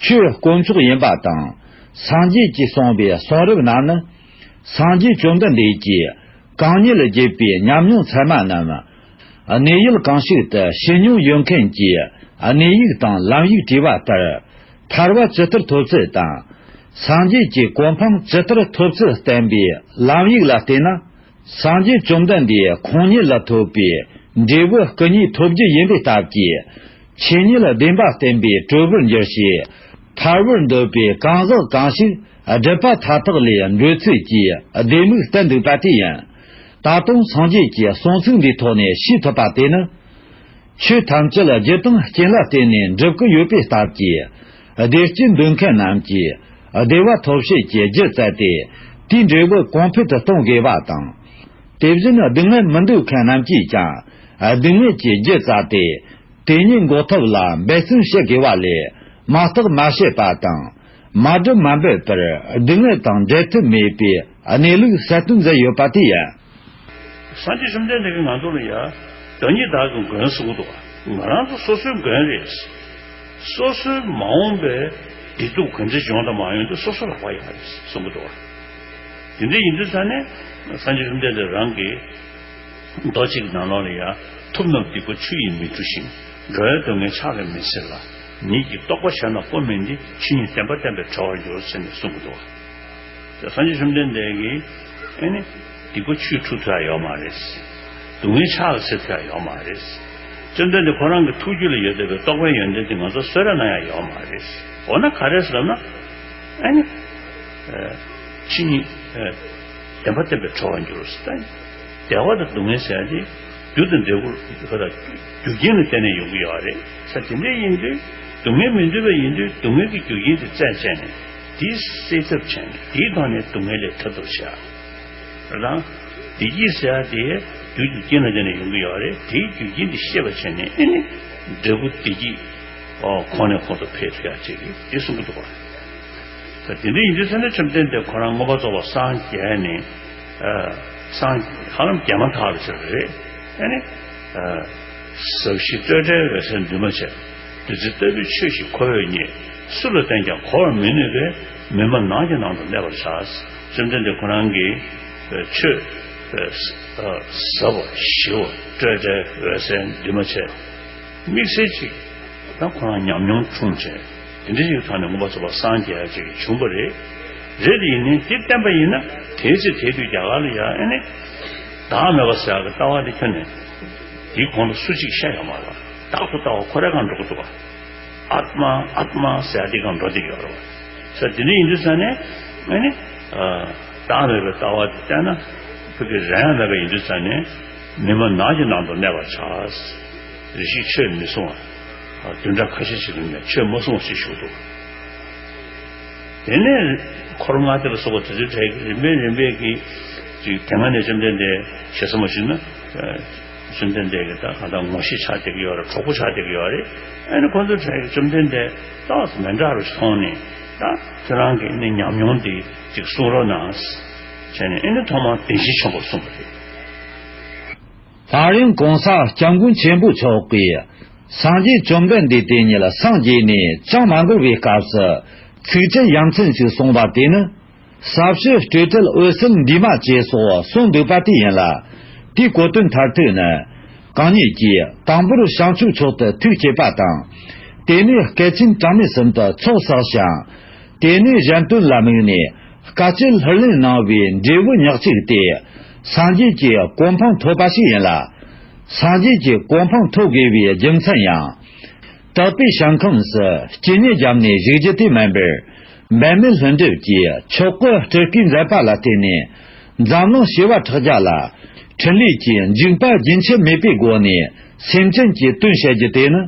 ཆོས་དཀོན་མཆོག་ཡིན་པ་དང་། སངས་རྒྱས་ཀྱིས་གསུངས་པའི་གསུང་རབ་རྣམས་ནི། སངས་རྒྱས་བཅོམ་ལྡན་འདས་ཀྱིས་གང་ཉིད་བརྒྱུད་པའི་ཉམས་མྱོང་ཚད་མ་རྣམས། གནས་ཡུལ་གང་ཞིག་ཏུ་ཞི་སྙོམས་ཡོད་མཁན་གྱིས་གནས་ཡིག་དང་ལམ་ཡིག་བྲིས་པ་ལྟར། ཐར་པ་ཇི་ལྟར་ཐོབ་ཚུལ་དང་། སངས་རྒྱས་ཀྱི་གོ་འཕང་ཇི་ལྟར་ཐོབ་ཚུལ་བསྟན་པའི་ལམ་ཡིག་ལ་བལྟས་ན། སངས་རྒྱས་བཅོམ་ལྡན་འདས་ཁོང་ཉིད་ལ་ཐོབ་པའི་འབྲས་བུ་སྐུ་གཉིས་ཐོབ་རྒྱུ་ཡིན་པའི་སྟབས་ཀྱིས། ཆོས་ཉིད་བདེན་པ་བསྟན་པའི་གྲོལ་བར་འགྱུར་ཞེས། ཐར་བར་འདོད་པའི་གང་ཟག་གང་ཞིག་སྒྲུབ་པ་མཐའ་དག་ལས་འགྲོལ་ཚུལ་གྱི་ལྡེ་མིག་བསྟན་འདུག་པ་དེ་ཡིན། ད་དུང་སངས་རྒྱས་ཀྱི་གསུང་ཚིག་འདིའི་ཐོག་ནས་ཤེས་ཐུབ་པ་དེ་ནི། ཆོས་ཐམས་ཅད་རྒྱུ་དང་རྐྱེན་ལ་བརྟེན་ནས་འགྲུབ་ཀྱི་ཡོད་པའི་སྟབས་ཀྱིས། བདེ་སྐྱིད་འདོད་མཁན་རྣམས་ཀྱིས་བདེ་བ་ཐོབ་བྱེད་ཀྱི་རྒྱུ་བཙལ་ཏེ། དེའི་འབྲས་བུ་གོང་འཕེལ་དུ་གཏོང་དགོས་པ་དང་། དེ་བཞིན་སྡུག་བསྔལ་མི་འདོད་མཁན་རྣམས་ཀྱིས་ཀྱང་སྡུག་བསྔལ་གྱི་རྒྱུ་བཙལ་ཏེ། དེ་ཉིད་འགོག་ཐབས་ལ་འབད་བརྩོན་བྱེད་དགོས་པ་ལས། མ་བརྟགས་མ་དཔྱད་པ་དང་། མ་བསྒྲུབས་མ་འབད་པར་སྡུག་བསྔལ་དང་འབྲལ་ཐབས་མེད་པའི་གནས་ལུགས་གསལ་སྟོན་མཛད་ཡོད་པ་དེ་ཡིན། སངས་རྒྱས་བཅོམ་ལྡན་འདས་ཀྱིས་ང་ཚོ་ལ་ཡ། བདག་ཉིད་བདག་གི་མགོན་གསུང་གི་འདུག་ང་རང་ཚོ་སོ་སོའི་མགོན་རེད། སོ་སོའི་མ་འོངས་པའི་བདེ་སྡུག་ག་འདྲ་འབྱུང་དང་མ་ཡོང་དེ་སོ་སོ་ལ་བབས་ཡོད་རེད་གསུང་གི་འདུག་དེ་འདྲ་ཡིན་དུས་ཙང་ནས་སངས་རྒྱས་བཅོམ་ལྡན་འདས་རང་གིས། མདོ་གཅིག་ནང་ལོགས་ལ་ཡང་། ཐུབ་རྣམས་སྡིག་པ་ཆུ་ཡིས་མི་འཁྲུ་ཞིང་། འགྲོ་བའི་སྡུག་བསྔལ་ཕྱག་གིས་མི་སེལ་ལ། ཉིད་ཀྱིས་རྟོགས་པ་བྱས་ན་པོ་མིན་ཏེ། ཆོས་ཉིད་བདེན་པ་བསྟན་པས་གྲོལ་བར་འགྱུར་ཟེར་ནས་གསུངས་ཀྱི་འདུག་དེ་སངས་རྒྱས་བཅོམ་ལྡན་འདས་ཀྱིས་ཨེ་ནི། སྡིག་པ་ཆུས་འཁྲུ་ཐུབ་ཡ་ཡོད་མ་རེད། སྡུག་བསྔལ་ཕྱག་གིས་སེལ་ཐུབ་ཡ་ཡོད་མ་རེད། བཅོམ་ལྡན་འདས་ཁོ་རང་གི་ཐུགས་རྒྱུད་ལ་ཡོད་བསྡད་པའི་རྟོགས་པའི་ཡོན་ཏན་དེ་ང་ཚོ་གསོལ་རས་གནང་ཡ་ཡོད་མ་རེད། འོ་ན་ག་རེ་ཟེར་ན། ཨེ་ནི། ཆོས་ཉིད། བདེན་པ་བསྟན་པས་གྲོལ་བར་འགྱུར་ཟེར། བདེ་བ་དང་སྡུག་བསྔལ་ཟེར་ཡ་དེ། རྒྱུ་དང་འབྲས་བུ་ལ་རྒྱུ་རྐྱེན་ལ་བརྟེན་ནས་ཡོང་གི་ཡོད་རེད་ཟེར། དེ་འདྲ་ཡིན་དུས་སྡུག་བསྔལ་མི་འདོད་པ་ཡིན་དུས་སྡུག་བསྔལ་གྱི་རྒྱུ་རྐྱེན་དེ་བཙལ་བྱས་ནས་དེ་སེལ་ཐབས་བྱས་ནས་དེའི་ཐོག་ནས་སྡུག་བསྔལ་ལས་ཐར་ཐབས་བྱ། རང་། བདེ་སྐྱིད་ཟེར་ཡ་དེ་རྒྱུ་རྐྱེན་ལ་བརྟེན་ནས་ཡོང་གི་ཡོད་རེད། དེའི་རྒྱུ་རྐྱེན་དེ་ཤེས་པ་བྱས་ནས་ཨེ་ནི། འབྲས་བུ་བདེ་སྐྱིད། ཨོ་གོང་ནས་གོང་དུ་འཕེལ་ཐུབ་ཡ་བྱེད་ཀྱི་དེ་གསུང་གི་འདུག་བ། ད་དེ་འདྲ་ཡིན་དུས་ཙང་ནས་བཅོམ་ལྡན་འདས་ཁོ་རང་མངོན་པར་རྫོགས་པར་སངས་རྒྱས་ནས། ཨ། སངས་ཧ་ལམ་རྒྱས་མ་ཐག་རེད་ཟེར་བ་རེད། ཨ་ནི། ཨ། ཟབ་ཞི་སྤྲོས་བྲལ་འོད་གསལ་འདུས་མ་བྱས། བདུད་རྩི་ལྟ་བུའི་ཆོས་ཤིག་ཁོ་བོས་རྙེད། སུ་ལ་བསྟན་ཀྱང་གོ་བར་མི་ནུས་པས། མི་སྨྲ་ནགས་ཀྱི་ནང་དུ་གནས་པར་བྱ། བཅོམ་ལྡན་འདས་ཁོ་རང་གིས་ཆོས་ཟབ་པ་ཞི་བ་སྤྲོས་བྲལ་འོད་གསལ་འདུས་མ་བྱས། དམིགས་བསལ་ཅིག་ད་ཁོ་རང་ཉམས་མྱོང་འཁྲུངས་བྱས། དེ་འདྲ་ཞིག་ཐོག་ནས་མངོན་པར་རྫོགས་པར་སངས་རྒྱས་ཅིག་བྱུང་བ་རེད། རེད་དེ་ཡིན་ནའི་དེ་བསྟན་པ་ཡིན་ན་དེའི་ཚེ་དེའི་དུས་རྒྱ་གར་ལ་ཡང་ཨེ་ནི། བདག་མེད་པ་ཟེར་ཡག་གི་ལྟ་བ་དེ་ཁྱོན་ནས། དེའི་གོང་དུ་སུ་གཅིག་བཤད་ཡོད་མ་རེད། བདག་ཏུ་ལྟ་བ་ཁོ་རང་གང་འགྲོ་གི་འདུག་བ། ཨཏྨ་ཨཏྨ་ཟེར་ཡག་དེ་གང་འགྲོ་བསྡད་ཡོད་རེད་བ། ཟེར་དེ་འདྲ་ཡིན་དུས་ཙང་ནས་ཨེ་ནི། བདག་མེད་པའི་ལྟ་བ་དེ་བསྟན་ན་ཕ་གི་རང་ཡང་མེད་པ་ཡིན་དུས་ཙང་ནས་མི་སྨྲ་ནགས་ཀྱི་ནང་དུ་གནས་པར་བྱ། རེ་ཞིག་ཆོས་མི་གསུང་བ། བདུན་ཕྲག་ཁ་ཤས་ཤིག་རིང་ནས་ཆོས་མ་གསུང་བ་ཞེས་ཞུ་འདུག་དེ་ནས་འཁོར་ལྔ་སྡེ་ལ་སོགས་པ་དེ་ཚོའི་གྲས་ཀྱི་རིམ་པས་རིམ་པས་ཀྱིས་ཅིག་དེ་སྔ་ནས་བཅོམ་ལྡན་འདས་ཞེ་ས་མ་ཞུས་ན། བཅོམ་ལྡན་འདས་ཀྱི་ད་གང་ལྟར་ངོ་ཤེས་ཆགས་བསྡད་ཀྱི་ཡོད་རེད། གྲོགས་པོ་ཆགས་བསྡད་ཀྱི་ཡོད་རེད། ཨ་ནི་ཁོ་ཚོའི་གྲས་ཀྱིས་བཅོམ་ལྡན་འདས་ཏོག་ཙམ་མི་འདྲ་བ་ཞིག་མཐོང་ནས་ད་ཁྱེད་རང་གི་ཨ་ནི་ཉམས་མྱོང་འདི་ཅིག་གསུང་རོགས་གནང་ཟེར་ནས་ཨ་ནི་ཐོག་མར་བདེན་བཞི་ཆེན་པོ་གསུངས་པ་རེད། སླར་ཡང་གོང་ས་སྐྱབས་མགོན་ཆེན་པོ་མཆོག་གིས་སངས་རྒྱས་བཅོམ་ལྡན་འདས་དེ་ཉིད་སངས་རྒྱས་ནས་ཅང་མ་འགོར་བའི་སྐབས་སུ་ཚིགས་བཅད་ཡ་མཚན་ཞིག་གསུངས་པ་དེ་ནི། ཟབ་ཞི་སྤྲོས་བྲལ་འོད་གསལ་འདུས་མ་བྱས་སོགས་གསུངས་འདུག་པ་དེ་ཡིན་ལ། དེའི་གོ་དོན་མཐར་ཐུག་ནི། གང་ཉིད་ཀྱིས་དང་པོར་བྱང་ཆུབ་མཆོག་ཏུ་ཐུགས་བསྐྱེད་པ་དང་། དེ་ནས་སྐད་ཅན་གྲངས་མེད་གསུམ་དུ་ཚོགས་བསགས་ཤིང་། དེ་ནས་གཞན་དོན་ལ་དམིགས་ནས་དཀའ་སྤྱད་ལྷུར་ལེན་གནང་བའི་འབྲས་བུ་ཉག་གཅིག་སྟེ། སངས་རྒྱས་ཀྱི་གོ་འཕང་ཐོབ་པ་ཞིག་ཡིན་ལ། སངས་རྒྱས་ཀྱི་གོ་འཕང་ཐོབ་དགོས་པའི་རྒྱུ་མཚན་ཡང་། དག་པའི་ཞིང་ཁམས་སུ་སྐྱེ་གནས་བརྒྱབ་ནས་བཞུགས་རྒྱུ་དེ་མིན་པར། འབད་མེད་ལྷུན་གྲུབ་ཀྱི་མཆོག་གི་སྤྲུལ་སྐུའི་མཛད་པ་ལ་བརྟེན་ནས། འཛམ་གླིང་བྱེ་བ་ཕྲག་བརྒྱ་ལ་འཕྲིན་ལས་ཀྱི་འཇིགས་པ་རྒྱུན་ཆད་མེད་པའི་སྒོ་ནས་སེམས་ཅན་གྱི་དོན་བྱེད་རྒྱུ་དེ་ནི།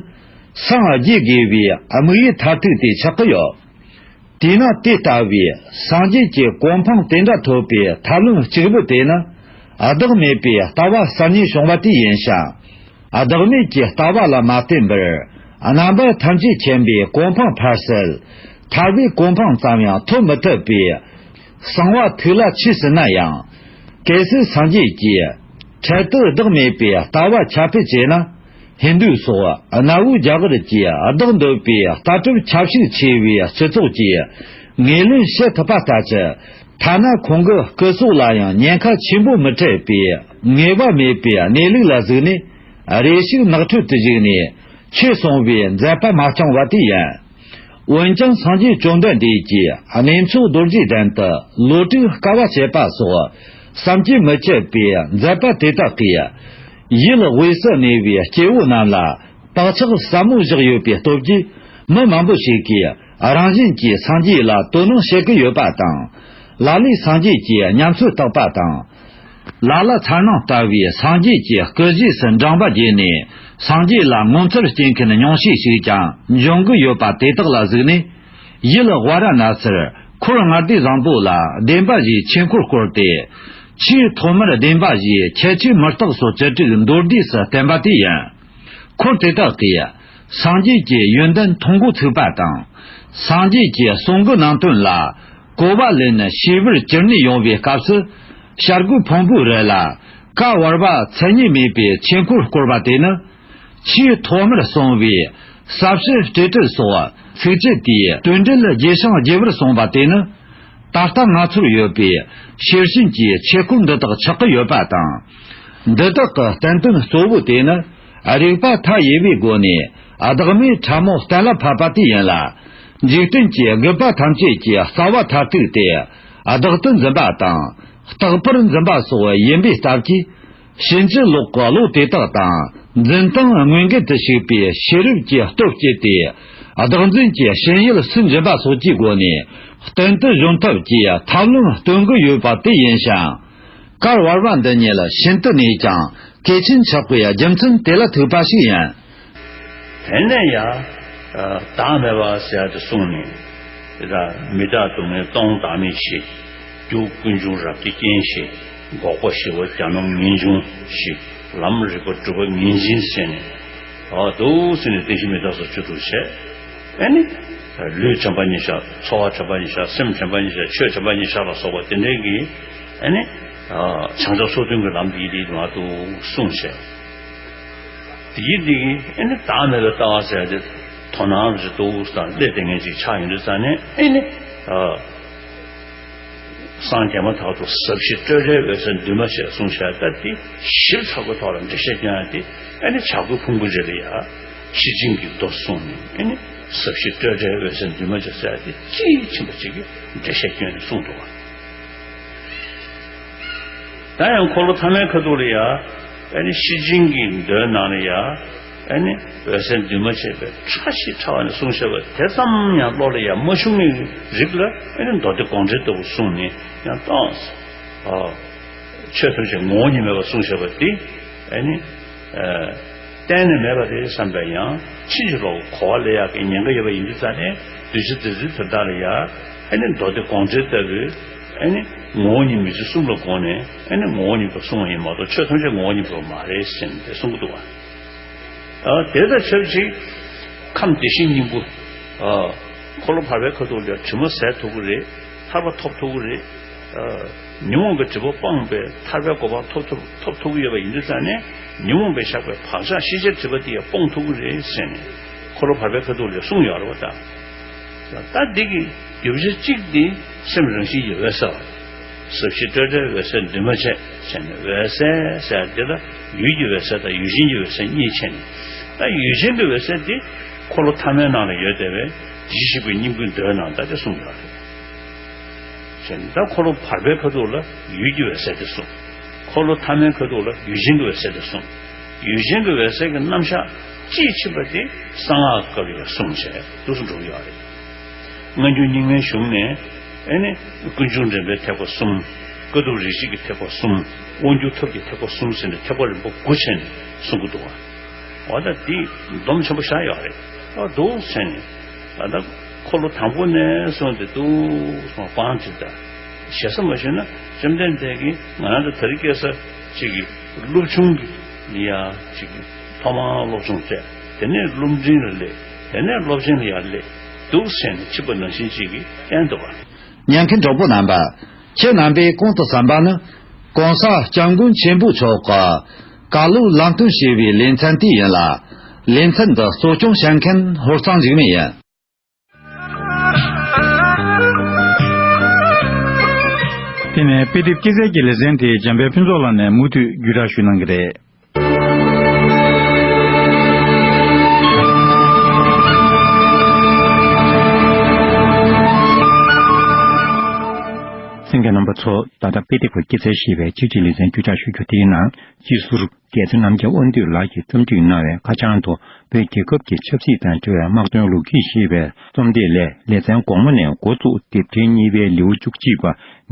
སངས་རྒྱས་དགོས་པའི་དམིགས་ཡུལ་མཐར་ཐུག་དེ་ཆགས་ཀྱི་ཡོད། དེས་ན་དེ་ལྟ་བུའི་སངས་རྒྱས་ཀྱི་གོ་འཕང་དེ་འདྲ་ཐོབ་པའི་ཐབས་ལམ་གཅིག་པུ་དེ་ནི། བདག་མེད་པའི་ལྟ་བ་གསར་རྙེད་བྱུང་བ་དེ་ཡིན་ཞིང་། བདག་མེད་ཀྱི་ལྟ་བ་ལ་མ་བརྟེན་པར། རྣམ་པ་ཐམས་ཅད་མཁྱེན་པའི་གོ་འཕང་ཕར་ཟད། ཐར་པའི་གོ་འཕང་ཙམ་ཡང་ཐོབ་མི་ཐུབ་པས། གསང་བ་ཐུགས་ལ་ཆུད་ཟིན་ན་ཡང་། གལ་སྲིད་སངས་རྒྱས་ཀྱིས། འཕྲལ་དུ་བདག་མེད་པའི་ལྟ་བ་ཁྱབ་སྤེལ་བྱས་ན། ཧིན་རྡུ་སོགས་གནའ་བོའི་རྒྱ་གར་གྱི་བདག་འདོད་པའི་ལྟ་གྲུབ་ཁྱབ་ཤུགས་ཆེ་བའི་སྤྱི་ཚོགས་ཀྱིས་ངོས་ལེན་བྱེད་ཐུབ་པ་ལྟ་ཅི། ཐ་ན་ཁོང་གི་སྐུ་སྲོག་ལ་ཡང་ཉེན་ཁ་ཆེན་པོ་མི་འཕྲད་པའི་ངེས་པ་མེད་པའི་གནས་ལུགས་ལ་གཟིགས་ནས། རེ་ཞིག་ནགས་ཁྲོད་དུ་བཞུགས་ནས་ཆོས་གསུང་བའི་མཛད་པ་མ་བསྐྱངས་པ་དེ་ཡིན། འོན་ཀྱང་སངས་རྒྱས་བཅོམ་ལྡན་འདས་ཀྱིས་གནས་མཆོག་རྡོ་རྗེ་གདན་དུ་ལོ་དྲུག་དཀའ་བ་སྤྱད་པ་སོགས་བསམ་གྱིས་མི་ཁྱབ་པའི་མཛད་པ་དེ་དག་གིས། ཡུལ་དབུས་སུ་གནས་པའི་སྐྱེ་བོ་རྣམས་ལ་བག་ཆགས་ཟབ་མོ་བཞག་ཡོད་པའི་སྟོབས་ཀྱིས། མི་མང་པོ་ཞིག་གིས་རང་བཞིན་གྱིས་སངས་རྒྱས་ལ་དོ་སྣང་བྱེད་ཀྱི་ཡོད་པ་དང་། ལ་ལས་སངས་རྒྱས་ཀྱི་ཉམས་སུ་བཏགས་པ་དང་། ལ་ལ་ཚར་སྣང་ལྟ་བུའི་སངས་རྒྱས་ཀྱི་སྐུ་གཟུགས་སུ་འགྲེང་བ་བརྒྱབ་ནས་སངས་རྒྱས་ལ་ངོ་མཚར་སྐྱེ་མཁན་ཉུང་ཤས་ཤིག་ཀྱང་འབྱུང་གི་ཡོད་པ་དེ་དག་ལ་གཟིགས་ནས། ཡུལ་ཝཱ་ར་ཎ་སིར་འཁོར་ལྔ་སྡེ་བཟང་པོ་ལ་བདེན་པ་བཞིའི་ཆོས་འཁོར་བསྐོར་ཏེ། ཆེས་ཐོག་མར་བདེན་པ་བཞིའི་ཁྱད་ཆོས་མུ་སྟེགས་སོགས་བཅུ་དྲུག་མདོར་བསྡུས་སུ་བསྟན་པ་དེ་ཡིན། འཁོར་དེ་དག་གིས་སངས་རྒྱས་ཀྱི་ཡོན་ཏན་མཐོང་འགོ་ཚུགས་པ་དང་། སངས་རྒྱས་ཀྱི་གསུང་གི་ནང་དོན་ལ་གོ་བ་ལེན་ནས་ཤེས་པར་གྱུར་ནས་ཡོང་བའི་སྐབས་སུ། བྱ་རྒོད་ཕུང་པོའི་རི་ལ་ཀ་བར་པ་མཚན་ཉིད་མེད་པའི་ཆོས་འཁོར་བསྐོར་བ་དེ་ནི། ཆེས་ཐོག་མར་གསུངས་པའི་ཟབ་ཞི་སྤྲོས་བྲལ་སོགས་ཚིགས་བཅད་དེའི་དོན་འགྲེལ་རྒྱས་ཤིང་རྒྱས་པར་གསུངས་པ་དེ་ནི། ད་ལྟ་ང་ཚོར་ཡོད་པའི་ཤེར་ཕྱིན་གྱི་ཆོས་སྐོར་འདི་དག་ཆགས་ཀྱི་ཡོད་པ་དང་། འདི་དག་གི་བསྟན་དོན་གཙོ་བོ་དེ་ནི། རིགས་པ་མཐའ་ཡས་པའི་སྒོ་ནས་བདག་མེད་ཕྲ་མོ་གཏན་ལ་ཕབ་པ་དེ་ཡིན་ལ། འཇིག་རྟེན་གྱི་དགོས་པ་ཐམས་ཅད་ཀྱི་རྩ་བ་མཐར་ཐུག་དེ་བདག་ཏུ་འཛིན་པ་དང་། རྟག་པར་འཛིན་པ་སོགས་ཡིན་པའི་སྟབས་ཀྱིས། ཕྱིན་ཅི་ལོག་གི་བློ་དེ་དག་དང་འཛིན་སྟངས་དངོས་འགལ་དུ་ཞུགས་པའི་ཤེས་རབ་ཀྱི་སྟོབས་བསྐྱེད་དེ། བདག་འཛིན་གྱི་ཞེན་ཡུལ་སུན་འབྱིན་པ་སོགས་ཀྱི་སྒོ་ནས་གཏན་དུ་གཞོན་ཐབས་ཀྱི་ཐབས་ལམ་སྟོན་གྱི་ཡོད་པ་དེ་ཡིན་ཞིང་། ཀ་བར་པ་འདི་ཉིད་ཤིན་ཏུ་ནས་ཀྱང་གལ་ཆེན་ཆགས་པའི་རྒྱུ་མཚན་དེ་ལ་ཐུག་པ་ཞིག་ཡིན། དེ་ནས་ཡང་བདག་མེད་པ་ཟེར་ཡ་དེ་གསུངས་ནས། དེ་དག་མི་རྟག་སྡུག་བསྔལ་སྟོང་བདག་མེད་ཞི། རྒྱུ་ཀུན་འབྱུང་རབ་ཀྱི་རྐྱེན་ཞི། འགོག་པ་ཞི་བ་གྱ་ནོམ་ངེས་འབྱུང་ཞི། ལམ་རིག་པ་སྒྲུབ་པ་ངེས་འབྱིན་ཟེར་ནས། ཨ་འདུག་ཟེར་ནས་བདེན་བཞི་མི་རྟག་སོགས་བཅུ་དྲུག་བྱས། ཨ་ནི། ལུས་དྲན་པ་ཉིད་བཞག་ཚོར་བ་དྲན་པ་ཉིད་བཞག་སེམས་དྲན་པ་ཉིད་བཞག་ཆོས་དྲན་པ་ཉིད་བཞག་ལ་སོགས་པ་དེ་འདྲའི་གི། ཨ་ནི། བྱང་ཆུབ་སོ་བདུན་གྱི་ལམ་དེ་ཡི་དེ་མ་གཏོགས་གསུངས་བྱས། དེ་ཡི་དེ་གི་ཨ་ནི་བདག་མེད་པའི་ལྟ་བ་ཟེར་ཏེ། དོ་སྣང་རེ་འདུག་དང་ལས་དེ་ངན་ཅིག་ཆགས་ཡོང་དུས་ཙ་ནས་ཨ་ནི། སངས་རྒྱས་མ་ཐག་ཏུ་ཟབ་ཞི་སྤྲོས་བྲལ་འོད་གསལ་འདུས་མ་བྱས་གསུངས་བཞག་ད་དེ་ཞིབ་ཚགས་པའི་ཐོག་ལ་འགྲེལ་བཤད་སྐྱོན་ཡ་དེ་ཨ་ནི་བྱ་རྒོད་ཕུང་པོའི་རི་ལ་ཡ་ཤེར་ཕྱིན་གྱི་མདོ་གསུངས་ནས་ཨ་ནི་ཟབ་ཞི་སྤྲོས་བྲལ་འོད་གསལ་འདུས་མ་བྱས་ཟེར་ཡ་དེ་དཔྱིས་ཕྱིན་པ་ཅིག་གིས་འགྲེལ་བཤད་སྐྱོན་ནས་གསུངས་འདུག་བ། ད་ཡང་འཁོར་ལོ་ཐ་མའི་ཁ་ཐུག་ལ་ཡ། ཨ་ནི་ཤེར་ཕྱིན་གྱི་མདོའི་ནང་ལ་ཡ། ཨ་ནི་འོད་གསལ་འདུས་མ་བྱས་པའི་ཕྲ་ཞིང་ཕྲ་བ་ནས་གསུངས་བཞག་པ་དེ་ཙམ་ཡང་བློ་ལ་ཡ་མ་ཤོང་ངེས་རིགས་ལ་ཨ་ནི་མདོ་སྡེ་དགོངས་འགྲེལ་ལྟ་བུ་གསུངས་ནས་ཡང་ཏོག་ཙམ། ཨ། ཆོས་ཐམས་ཅད་ངོ་བོ་ཉིད་མེད་པར་གསུངས་བཞག་པ་དེ། ཨ་ནི། ཨ། གཏན་ནས་མེད་པ་རེད་བསམ་པའི་ཡང་ཕྱིན་ཅི་ལོག་གོ་བ་ལེན་ཡག་གི་ཉེན་ཁ་ཡོད་པ་ཡིན་དུས་ཙ་ནས་གདུལ་བྱ་དེ་ཚོའི་དོན་དག་ལ་ཡ། ཨ་ནི་མདོ་སྡེ་དགོངས་འགྲེལ་ལྟ་བུའི། ཨ་ནི་ངོ་བོ་ཉིད་མེད་ཚུལ་གསུམ་ལ་དགོངས་ནས་ཨ་ནི་ངོ་བོ་ཉིད་པར་གསུངས་པ་ཡིན་མ་གཏོགས་ཆོས་ཐམས་ཅད་ངོ་བོ་ཉིད་པ་མ་རེད་ཟེར་ནས་དེ་གསུང་གི་འདུག་བ། ཨ། དེ་དང་ཆབས་ཅིག་ཁམས་བདེ་གཤེགས་སྙིང་པོ། ཨ། འཁོར་ལོ་བར་པའི་ཁ་ཐུག་ལ་དྲི་མ་ཟད་ཐུབ་ཀྱི་རེད། ཐར་པ་ཐོབ་ཐུབ་ཀྱི་རེད། ཨ། ཉོན་མོངས་པའི་སྒྲིབ་པ་སྤངས་པའི་ཐར་པའི་གོ་འཕང་ཐོབ་ཐུབ་ཐོབ་ཐུབ་ཀྱི་ཡོད་པ་ཡིན་དུས་ཙང་ནས་ཉོན་མོངས་པའི་ཞགས་པའི་བག་ཆགས་ཤེས་བྱའི་སྒྲིབ་པ་དེ་ཡང་སྤོང་ཐུབ་ཀྱི་རེད་ཟེར་ནས་འཁོར་ལོ་བར་པའི་ཁ་ཐུག་ལ་གསུངས་ཡོད་རེད་བ་ད། ད་འདི་གི་རྒྱུ་ཆ་གཅིག་དེ་སེམས་རང་བཞིན་གྱི་འོད་གསལ་བ། ཟབ་ཞི་སྤྲོས་བྲལ་འོད་གསལ་འདུས་མ་བྱས་བྱས་ནས་འོད་གསལ་ཟེར་དེ་ལ་ཡུལ་གྱི་འོད་གསལ་དང་ཡུལ་ཅན་གྱི་འོད་གསལ་གཉིས་ཕྱེ་ནས། ད་ཡུལ་ཅན་གྱི་འོད་གསལ་དེ་འཁོར་ལོ་ཐ་མའི་ནང་ལ་ཡོད་བསྡད་པའི་དེ་བཞིན་གཤེགས་པའི་སྙིང་པོའི་མདོའི་ནང་ད་དེ་གསུངས་ཡོད་རེད། བྱས་ནས་ད་འཁོར་ལོ་བར་པའི་ཁ་ཐུག་ལ་ཡུལ་གྱི་འོད་གསལ་དེ་གསུངས། འཁོར་ལོ་ཐ་མའི་ཁ་ཐུག་ལ་ཡུལ་ཅན་གྱི་འོད་གསལ་དེ་གསུངས། ཡུལ་ཅན་གྱི་འོད་གསལ་གྱི་རྣམ་གཞག་དཔྱིས་ཕྱིན་པ་དེ་གསང་སྔགས་སྐབས་ལ་ཡང་གསུངས་བྱས་འདུག་སེ་འགྲོ་གི་ཡོད་རེད། སྔ་འགྱུར་རྙིང་མའི་གཞུང་ནས་ཨེ་ནི་ཀུན་འབྱུང་འདྲེན་པའི་ཐེག་པ་གསུམ། དཀའ་ཐུབ་རིགས་གཅིག་གི་ཐེག་པ་གསུམ། དབང་སྒྱུར་ཐབས་ཀྱི་ཐེག་པ་གསུམ་ཟེར་ནས་ཐེག་པ་རིམ་པ་དགུ་ཕྱེ་ནས་གསུང་གི་འདུག་བ། འོ་ད་འདི་སྡོམ་ཆེན་པོ་བཞག་ཡོད་རེད། ཨ་འདུག་ཟེར་ནས་ད་ལྟ་འཁོར་ལོ་དང་པོ་ནས་བཟུང་སྟེ་འདུག་སོང་སྤང་བྱེད་ད། ཞེ་ས་མ་ཞུས་ན་བཅོམ་ལྡན་འདས་ཀྱིས་ང་རང་ཚོ་དེ་རིང་ཁ་སང་ཅིག་གི་སློབ་ཆུང་གི་ཡ་ཅིག་གི་ཐོག་མར་སློབ་སྦྱོང་སྤྲད། དེ་ནས་སློབ་འབྲིང་ལ་སླེབས། དེ་ནས་སློབ་ཆེན་ལ་ཡར་སླེབས་འདུག་ཟེར་ནས་ཕྱིན་པ་ནང་བཞིན་ཅིག་གིས་བསྟན་འདུག་བ། ཉན་མཁན་གྲོགས་པོ་རྣམ་པ། ཁྱེད་རྣམ་པས་གོང་དུ་གསན་པ་ནི། ༸གོང་ས་༸སྐྱབས་མགོན་ཆེན་པོ་མཆོག་གིས་བཀའ་སློབ་ལམ་སྟོན་ཞེས་པའི་ལེ་ཚན་དེ་ཡིན་ལ། ལེ་ཚན་འདི་གཙོ་སྐྱོང་བྱེད་མཁན་ཧོར་གཙང་འཇིགས་མེད་ཡིན། དེ་ནས་དཔེ་དེབ་སྐྱེད་ཚལ་གྱི་ལེ་ཚན་དེ་འཇམ་དཔལ་ཕུན་ཚོགས་ལགས་ནས་མུ་མཐུད་བརྒྱུད་བསྒྲགས་ཞུ་གནང་གི་རེད། གསན་མཁན་རྣམ་པ་ཚོ། ད་ལྟ་དཔེ་དེབ་ཀྱི་སྐྱེད་ཚལ་ཞེས་པའི་ཆེད་ཀྱི་ལེ་ཚན་བརྒྱུད་བསྒྲགས་ཞུ་རྒྱུ་དེའི་ནང་སྤྱི་ཟུར་རྒྱལ་མཚན་རྣམ་རྒྱལ་དབང་འདུས་ལགས་ཀྱིས་རྩོམ་སྒྲིག་གནང་བའི་ཁ་བྱང་དུ་བོད་རྒྱལ་ཁབ་ཀྱི་ཆབ་སྲིད་དང་འབྲེལ་བའི་དམག་དོན་ལོ་རྒྱུས་ཞེས་པའི་རྩོམ་དེ་ལས་ལེ་ཚན་དགོང་མོ་ནས་འགོ་བཙུགས་དེབ་ཕྲེང་གཉིས་པའི་ལེའུ་བཅུ་གཅིག་པ་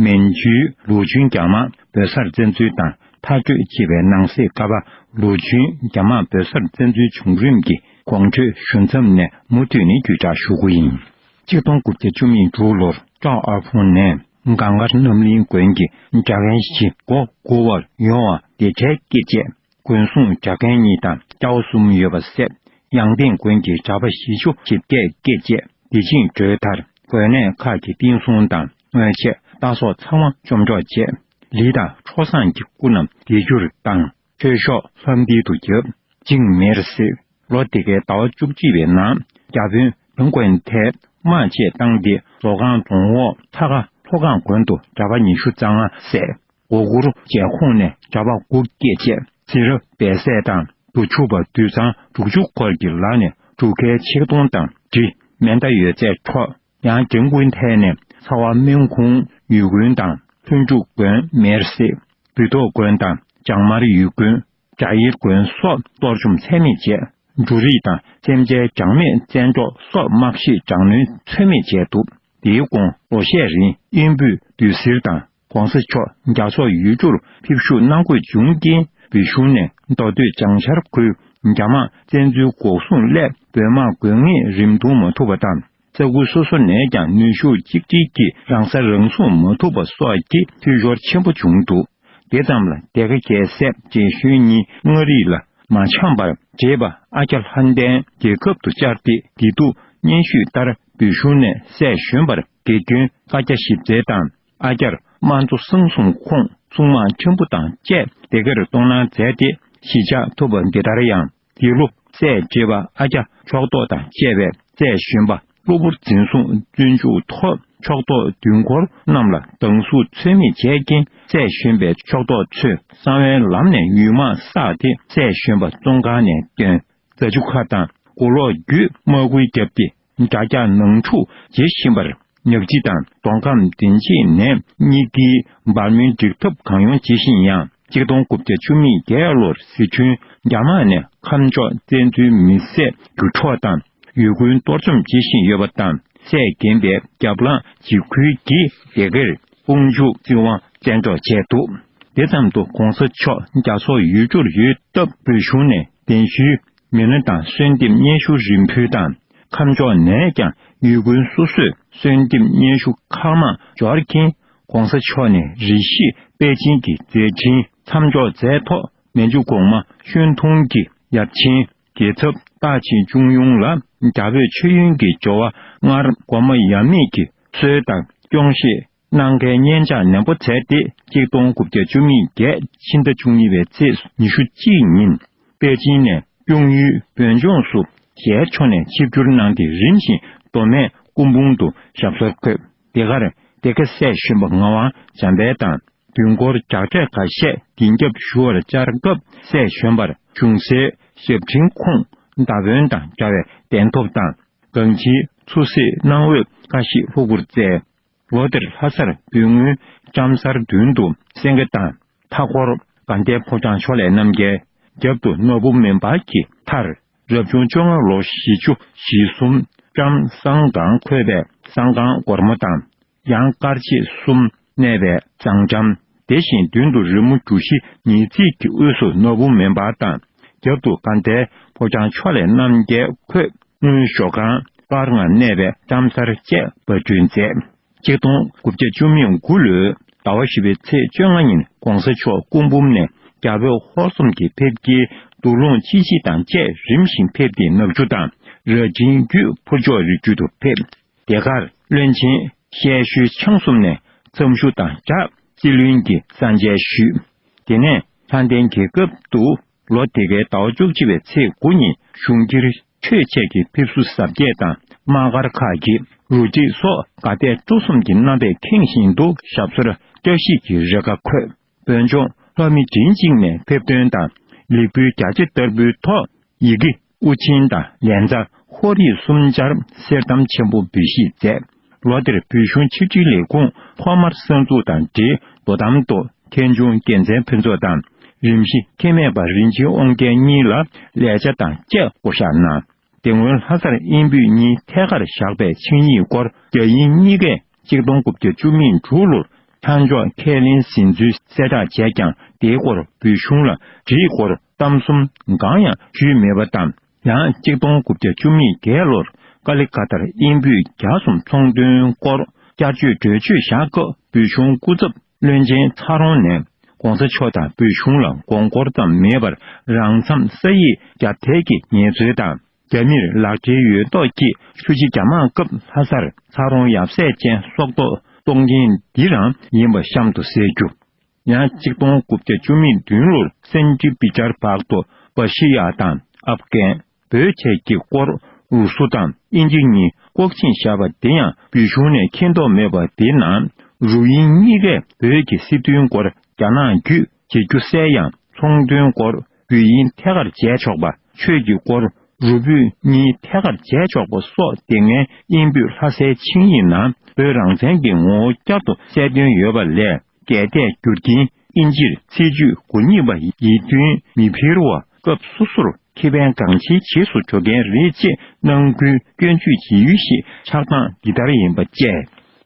མན་ཇུའི་ལུའུ་ཅུན་རྒྱ་དམག་བོད་སར་བཙན་འཛུལ་དང་མཐར་སྐྲོད་ཅེས་པའི་ནང་གསེས་ཀ་པ་ལུའུ་ཅུན་རྒྱ་དམག་བོད་སར་བཙན་འཛུལ་བྱུང་རིམ་གྱི་གོང་འཕྲོས་ཞུ་མཚམས་ནས་མུ་མཐུད་ནས་བརྒྱུད་བསྒྲགས་ཞུ་རྒྱུ་ཡིན། གཅིག་སྟོང་དགུ་བརྒྱ་བཅུ་མེད་དྲུག་ལོར་ཀྲའོ་ཨར་ཕུང་ནས་ སྒང་དཀར་རྣམ་གླིང་དགོན་གྱི་གྲྭ་རྒན་བཞི་མགོ་སྒུར་བར་ཡོང་བ་དེ་གྲལ་བསྐྱེད་རྗེས། དགོན་སྲུང་གྲྭ་རྒན་གཉིས་དང་སྐྱ་བོ་གསུམ་ཡོད་པ་བསད། ཡང་སྟེང་དགོན་གྱི་གྲྭ་པ་བཞི་བཅུ་ཞེ་བརྒྱད་བསྐྱེད་རྗེས། དེ་ཕྱིན་དྲོའི་མཐར་དགོན་གནས་ཁག་གི་བསྟན་སྲུང་དང་དངོས་ཆས་རྟ་སོགས་ཚང་མ་བཅོམ་འཕྲོག་བྱས། ལི་དང་ཁྲོ་བཟང་གི་སྐུ་རྣམས་སྡེ་བསྒྱུར་དང་། མཆོད་གཤོག་ལྷ་མདུན་དུ་བརྒྱབ། ཅིང་མེར་བསྲེགས། ལོ་དེ་གའི་ཟླ་བ་བཅུ་གཅིག་པའི་ནང་རྒྱ་དཔོན་བོན་དགོན་མཐའི་དམག་ཆས་བཏང་སྟེ་རྫོང་སྒང་རྫོང་འོག་ཚ་ཁ་མཐོ་སྒང་དགོན་དུ་གྲྭ་པ་ཉི་ཤུ་རྩ་ལྔ་བསད། སྒོ་སྒུར་བྱས་ཁོངས་ནས་གྲྭ་པ་དགུ་བསྐྱེད་རྗེས། ཟི་ར་སྦས་སྲེག་དང་། དུ་ཆུ་པ་དུད་ཚང་དྲུག་ཅུ་སྐོར་གྱི་ལག་ནས་གྲུ་ཁའི་ཆིག་སྟོང་དང་གྲི་མེ་མདའ་ཡོད་ཚད་འཕྲོག། ཡང་འབྲས་སྤུངས་མཐའི་ནས་ཚ་བ་སྨན་ཁུང་ཡུལ་དགོན་དང་ལྷུན་གྲུབ་དགོན་མེར་བསྲེགས། བུལ་ཐོག་དགོན་དང་བྱང་དམར་ཡུལ་དགོན། དགྲ་ཡེར་དགོན་སོགས་གཏོར་བཅོམ་ཚད་མེད་བྱས། འབྲུ་རིགས་དང་སེམས་ཅན་གྲངས་མེད་བཙན་འཕྲོག་སོགས་དམག་ཤེད་དྲག་གནོན་ཚོད་མེད་བྱས་འདུག་དེའི་གོང་ལོ་ཤས་རིང་དབེན་པོས་བདུད་ཟིལ་དང་། ༸གོང་ས་མཆོག་རྒྱ་སོག་ཡུལ་གྲུར་ཕེབས་ཞུགས་གནང་དགོས་བྱུང་རྐྱེན། བོད་གཞུང་ནས་མདོ་སྟོད་བྱང་ཤར་ཁུལ་རྒྱ་དམག་བཙན་འཛུལ་འགོག་སྲུང་སླད་བོད་དམག་དགོས་ངེས་རིམ་འདུག་མ་ཐུབ་པ་དང་། ས་ཁུལ་སོ་སོ་ནས་ཀྱང་ནུས་ཤུགས་གཅིག་སྒྲིལ་གྱིས་རང་ས་རང་སྲུང་མ་ཐུབ་པ་སོགས་ཀྱི་འཐུས་ཤོར་ཆེན་པོ་བྱུང་འདུག་དེ་ཙམ་ལ་སྡེ་ཁག་བརྒྱད་བསད་རྗེས་གཞོན་གཉིས་མངའ་རིས་ལ་མ་འཆམ་པར་བྲོས་པ་ཨ་ཀྱ་ལྷ་ལྡན་རྒྱལ་ཁབ་ཏུ་བཅར་ཏེ། དེ་དུས་སྙན་ཞུའི་ལྟར་བོད་གཞུང་ནས་སྲས་གཞོན་པར་དགེ་སྐྱོན་བཀའ་རྒྱ་ཞིབ་འཚལ་དང་། ཨ་ཀྱར་དམངས་གཙོ་གསང་གསུམ་ཁོངས་སྲུང་དམག་ཕྲན་བུ་དང་བཅས་སྡེ་དགེར་གཏོང་གནང་མཛད་དེ་གཞིས་ཆགས་ཐོབ་པ། འདི་ལྟར་ཡང་དེ་ལོ་སྲས་བགྲེས་པ་ཨ་ཀྱ་ཕྱོགས་གཏོགས་དང་བཅས་པའི་སྲས་གཞོན་པ་གློ་བུར་འཛིན་བཟུང་བཙོན་འཇུག་ཐོག་ཕྱོགས་གཏོགས་དུས་འཁོར་རྣམས་ལ་སྡང་ཟུག་ཚོད་མེད་བྱས་རྐྱེན། སྲས་གཞོན་པའི་ཕྱོགས་གཏོགས་ཚོས་གསང་བའི་ལམ་ནས་ཡུལ་དམག་བསགས་ཏེ། སྲས་གཞོན་པ་བཙོན་ཁང་ནས་བཏོན། རྫ་ཆུ་ཁ་དང་མགོ་ལོག་བརྒྱུད་དམག་འཁུར་བརྒྱབ་སྟེ། དགྲ་རྒྱག་ནང་འཁྲུག་བྱེད་བཞིན་པར། ཉག་ཆི་དང་མདོ་ཁམས་དན་ཆེ་ནས་གཉིས་ཀྱིས་འབར་མའི་འགྲིག་ཐབས་གང་ཡོང་བྱེད་བཞིན་ཡང་། གཅིག་སྟོང་དགུ་བརྒྱ་བཅུ་མེད་བརྒྱད་ལོར་ཟི་ཁྲོན་རྒྱ་དམག་ནས་ཁམས་ཕྱོགས་བཙན་འཛུལ་མི་སེར་རྒྱུ་འཕྲོག་དང་ཡུལ་དགོན་གཏོར་བཅོམ་བྱེད་བཞིན་ཡོད་པ་དང་། སྲས་རྒན་པའི་རྒྱབ་ལངས་འཇིགས་སྐུལ་གྱིས་སྡེ་དགེར་དཔུང་འཇུག་བཙན་དབང་བཙན་འཕྲོག་བྱས་འདུག་དེ་ཙམ་དུ་༸གོང་ས་མཆོག་རྒྱ་སོག་ཡུལ་གྲུར་ཡོད་སྟབས། བོད་གཞུང་ནས་གདན་ཞུའི་མི་སྣ་དང་གསོལ་འདེབས་སྙན་ཞུ་རིམ་ཕུལ་དང་། ཁམས་ཕྱོགས་ནས་ཀྱང་ཡུལ་དགོན་སོ་སོས་གསོལ་འདེབས་སྙན་ཞུ་ཁག་མང་འབྱོར་མཁན། ༸གོང་ས་མཆོག་ནས་རེ་ཞིག་པེ་ཅིན་གྱི་མཛད་འཕྲིན་མཚམས་འཇོག་མཛད་ཐོག་མན་ཇུ་གོང་མ་ཤོན་ཐུང་གི་ཡབ་ཆེན་རྒྱལ་ཚབ་སྟག་ཆེན་ཅུང་ཡུང་ལ་རྒྱ་བོད་མཆོད་ཡོན་གྱི་འབྱོར་བ་སྔར་གོང་མ་ཡབ་མེས་ཀྱིས་གསོལ་དང་སྐྱོང་བཞེས་གནང་མཁན་སྙན་ཆ་ནན་པོ་བྱས་ཏེ། གཅིག་སྟོང་དགུ་བརྒྱ་བཅུ་མེད་བརྒྱད་ཕྱི་ཟླ་བཅུ་གཉིས་པའི་ཚེས་ཉི་ཤུ་གཅིག་ཉིན་པེ་ཅིན་ནས་ཀྱུང་ཡུས་བོད་ལྗོངས་སུ་ཞལ་ཕྱོགས་ནས་ཆིབས་བསྒྱུར་གནང་སྟེ། རིམ་བཞིན་མདོ་སྨད་སྐུ་འབུམ་དུ་ཞབས་སོར་འཁོད། དེ་གར་སྡེ་དགེ་སྲས་གཞོན་པ་ངག་དབང་འཇམ་དཔལ་དང་། དུས་འཁོར་རྒྱག་འཕྲད་ཁ་ཤས་འདི་རྒྱབ་ཞུ་བར་བཅར་སྐབས། སྲས་གཞོན་པར་གཞུང་སའི་ཞབས་འབྲིང་ཁོངས་མདའ་དཔོན་དང་འདྲ་བའི་གདན་ཐོབ་དང་། གང་ཅིའི་ཚུར་གཟིགས་གནང་འོས་བཀྲ་ཤིས་ལྷུག་པོར་བསྩལ། ལོ་དེར་ལྷ་སར་བོད་དངུལ་ལྕམ་སར་མདུན་དུ་གསན་ཁ་དང་། མཐའ་འཁོར་དགའ་ལྡན་ཕོ་བྲང་ཕྱོགས་ལས་རྣམ་རྒྱལ། རྒྱབ་ཏུ་ནོར་བུ་མེ་འབར་གྱི་མཐར། རབ་བྱུང་བཅོ་ལྔ་ལོ་བཞི་བཅུ་ཞེ་གསུམ་ལྕམ་བསང་སྒང་འཁོད་པའི་བསང་ཁང་སྒོར་མོ་དང་། ཡང་སྐར་ཕྱེད་གསུམ་གནས་པའི་བསང་ལྕམ། དེ་བཞིན་མདུན་དུ་རི་མོ་གྲུ་བཞི་ཉིས་བརྩེགས་ཀྱི་དབུས་སུ་ནོར་བུ་མེ་འབར་དང་། རྒྱབ་ཏུ་དགའ་ལྡན་ཕོ་བྲང་ཕྱོགས་ལས་རྣམ་རྒྱལ་འཁོད་དངུལ་ཞོ་ཁང་དཀར་ལྔ་གནས་པའི་ལྕམ་སར་བཅས་པར་སྐྲུན་མཛད། གཅིག་སྟོང་དགུ་བརྒྱ་བཅུ་མེད་དགུ་ལོའི་ཟླ་བ་བཞི་པའི་ཚེས་བཅོ་ལྔ་ཉིན་༸གོང་ས་མཆོག་སྐུ་འབུམ་ནས་རྒྱ་བོད་ཧོར་གསུམ་གྱི་ཕེབས་སྐྱེལ་འདུ་ལོང་ཅི་མཆིས་དང་བཅས་རིམ་བཞིན་ཕེབས་ཏེ་ནག་ཆུ་དང་རྭ་སྒྲེང་བརྒྱུད་ཕུར་ལྕོག་རི་རྒྱུད་དུ་ཕེབས། དེ་གར་བློན་ཆེན་ཤེ་ཤུའི་ཆང་གསུམ་ནས་མཚམས་ཞུ་དང་སྦྲགས་རྩིས་ལེན་གྱི་གསང་མཇལ་ཞུས། དེ་ནས་ལྷ་ལྡན་རྒྱལ་ཁབ་ཏུ་ལོ་དེ་གའི་ཟླ་བ་བཅུ་གཅིག་པའི་ཚེས་དགུ་ཉིན་གཞུང་སྒེར་ཆོས་ཆས་ཀྱི་ཕེབས་བསུ་གཟབ་རྒྱས་དང་། དམག་སྒར་ཁག་གི་རུ་སྒྲིག་སོགས་དགའ་དད་སྤྲོ་གསུམ་གྱི་རྣམ་པས་ཁེངས་བཞིན་དུ་ཞབས་སོར་བཀྲ་ཤིས་ཀྱི་རེ་ཁ་འཁོད། བོད་ལྗོངས་ལྷོ་མི་མགྲིན་གཅིག་ནས་ཕེབས་ཐོན་དང་ལེགས་འབུལ་རྒྱ་ཆེ་བསྟར་འབུལ་ཐོག་ཡི་གེ་དབུ་ཆེན་དང་ལན་ཚྭ་ཧོར་ཡིག་གསུམ་ཆར་གསེར་ཐམ་ཆེན་པོ་འབུལ་བཞེས་མཛད། ལོ་དེར་བོད་གཞུང་ཆིག་སྒྲིལ་ལས་ཁུངས་ཐོག་མར་གསར་འཛུགས་དང་འབྲེལ་དོ་དམ་དུ་ཐན་ཆུང་རྒྱལ་མཚན་ཕུན་ཚོགས་དང་རིམ་བཞིན་ཁེ་མེད་པ་རིན་ཆེན་དབང་རྒྱལ་གཉིས་ལ་ལས་བྱ་དང་བཅས་བསྐོ་བཞག་གནང་། དེ་སྔོན་ལྷ་སར་དབྱིན་བོད་གཉིས་ཐད་ཀར་བཞག་པའི་ཆིངས་ཡིག་སྐོར་རྒྱ་དབྱིན་གཉིས་ཀས་གཅིག་སྟོང་དགུ་བརྒྱ་བཅུ་མེད་དྲུག་ལོར་ཆ་འཇོག་ཁས་ལེན་ཟིན་ཚུལ་གསལ་བསྒྲགས་བྱས་ཀྱང་། དེའི་སྐོར་བོད་གཞུང་ལ་བྲིས་སྐོར་གཏམ་གསུམ་གང་ཡང་ཞུས་མེད་པ་དང་། ཡང་གཅིག་སྟོང་དགུ་བརྒྱ་བཅུ་མེད་བརྒྱད་ལོར་ཀ་ལི་ཀ་ཏར་དབྱིན་བོད་རྒྱ་གསུམ་ཚོང་དོན་སྐོར་ བསྐྱར་བཅོས་གྲོས་ཆོད་བཞག་སྐབས་བོད་གཞུང་སྐུ་ཚབ་བློན་ཆེན་ཚ་རོང་ནས་༸གོང་ས་མཆོག་དང་བོད་གཞུང་ལ་མགོ་སྐོར་ཙམ་མེད་པར་རང་མཚམས་ས་ཡིག་རྒྱབ་ཐལ་གྱི་ངལ་རྩོལ་དང་། རྒྱ་མིར་ལག་འབྲེལ་ཡོད་མདོག་གིས་ཆུ་བཞི་རྒྱ་དམག་སྐབས་ལྷ་སར་ཚ་རོང་ཡབ་སྲས་ཅན་སྲོག་ཐོག་གཏོང་མཁན་འདི་རང་ཡིན་པ་གཤམ་དུ་གསལ་རྒྱུ། ཡང་གཅིག་སྟོང་དགུ་བརྒྱ་བཅུ་མེད་བདུན་ལོར་སན་ཏི་པི་ཏར་བྷག་ཏུ་བྷ་ཤི་ཡ་དང་ཨབ་གྷན། བོད་བཅས་ཀྱི་སྐོར་རུ་སུ་དང་དབྱིན་ཇི་གཉིས་ལྐོག་ཆིངས་བཞག་པ་དེ་ཡང་བོད་གཞུང་ནས་མཁྱེན་རྟོགས་མེད་པ་དེ་ནང་རུ་དབྱིན་གཉིས་ཀས་བོད་ཀྱི་སྲིད་དོན་སྐོར་རྒྱ་ནག་བརྒྱུད་བྱེད་རྒྱུ་གསལ་ཡང་ཚོང་དོན་སྐོར་བོད་དབྱིན་ཐད་ཀར་མཇལ་ཆོག་པ། ཆོས་ཀྱི་སྐོར་རུ་བོད་གཉིས་ཐད་ཀར་མཇལ་ཆོག་པ་སོགས་དེ་སྔའི་དབྱིན་བོད་ལྷ་སའི་ཆིངས་ཡིག་ནང་བོད་རང་བཙན་གྱི་ངོ་བོ་བསྐྱར་དུ་གསལ་སྟོན་ཡོད་པ་ལས། གལ་ཏེ་བསྒྱུར་གྱིན་དབྱིན་ཇིར་ཚེས་བཅུ་དགུ་ཉིན་པ་ཡིད་རྟོན་མི་ཕེར་བ་སྐབས་སོ་སོར་ཁེ་ཕན་གང་ཆེའི་རྗེས་སུ་འགྲོ་མཁན་རེད་ཅེས་གནང་ཁུལ་སྐྱོན་བརྗོད་བྱེད་ཡུལ་ཞིག་ཆགས་སྟངས་འདི་ལྟར་ཡིན་པ་བཅས།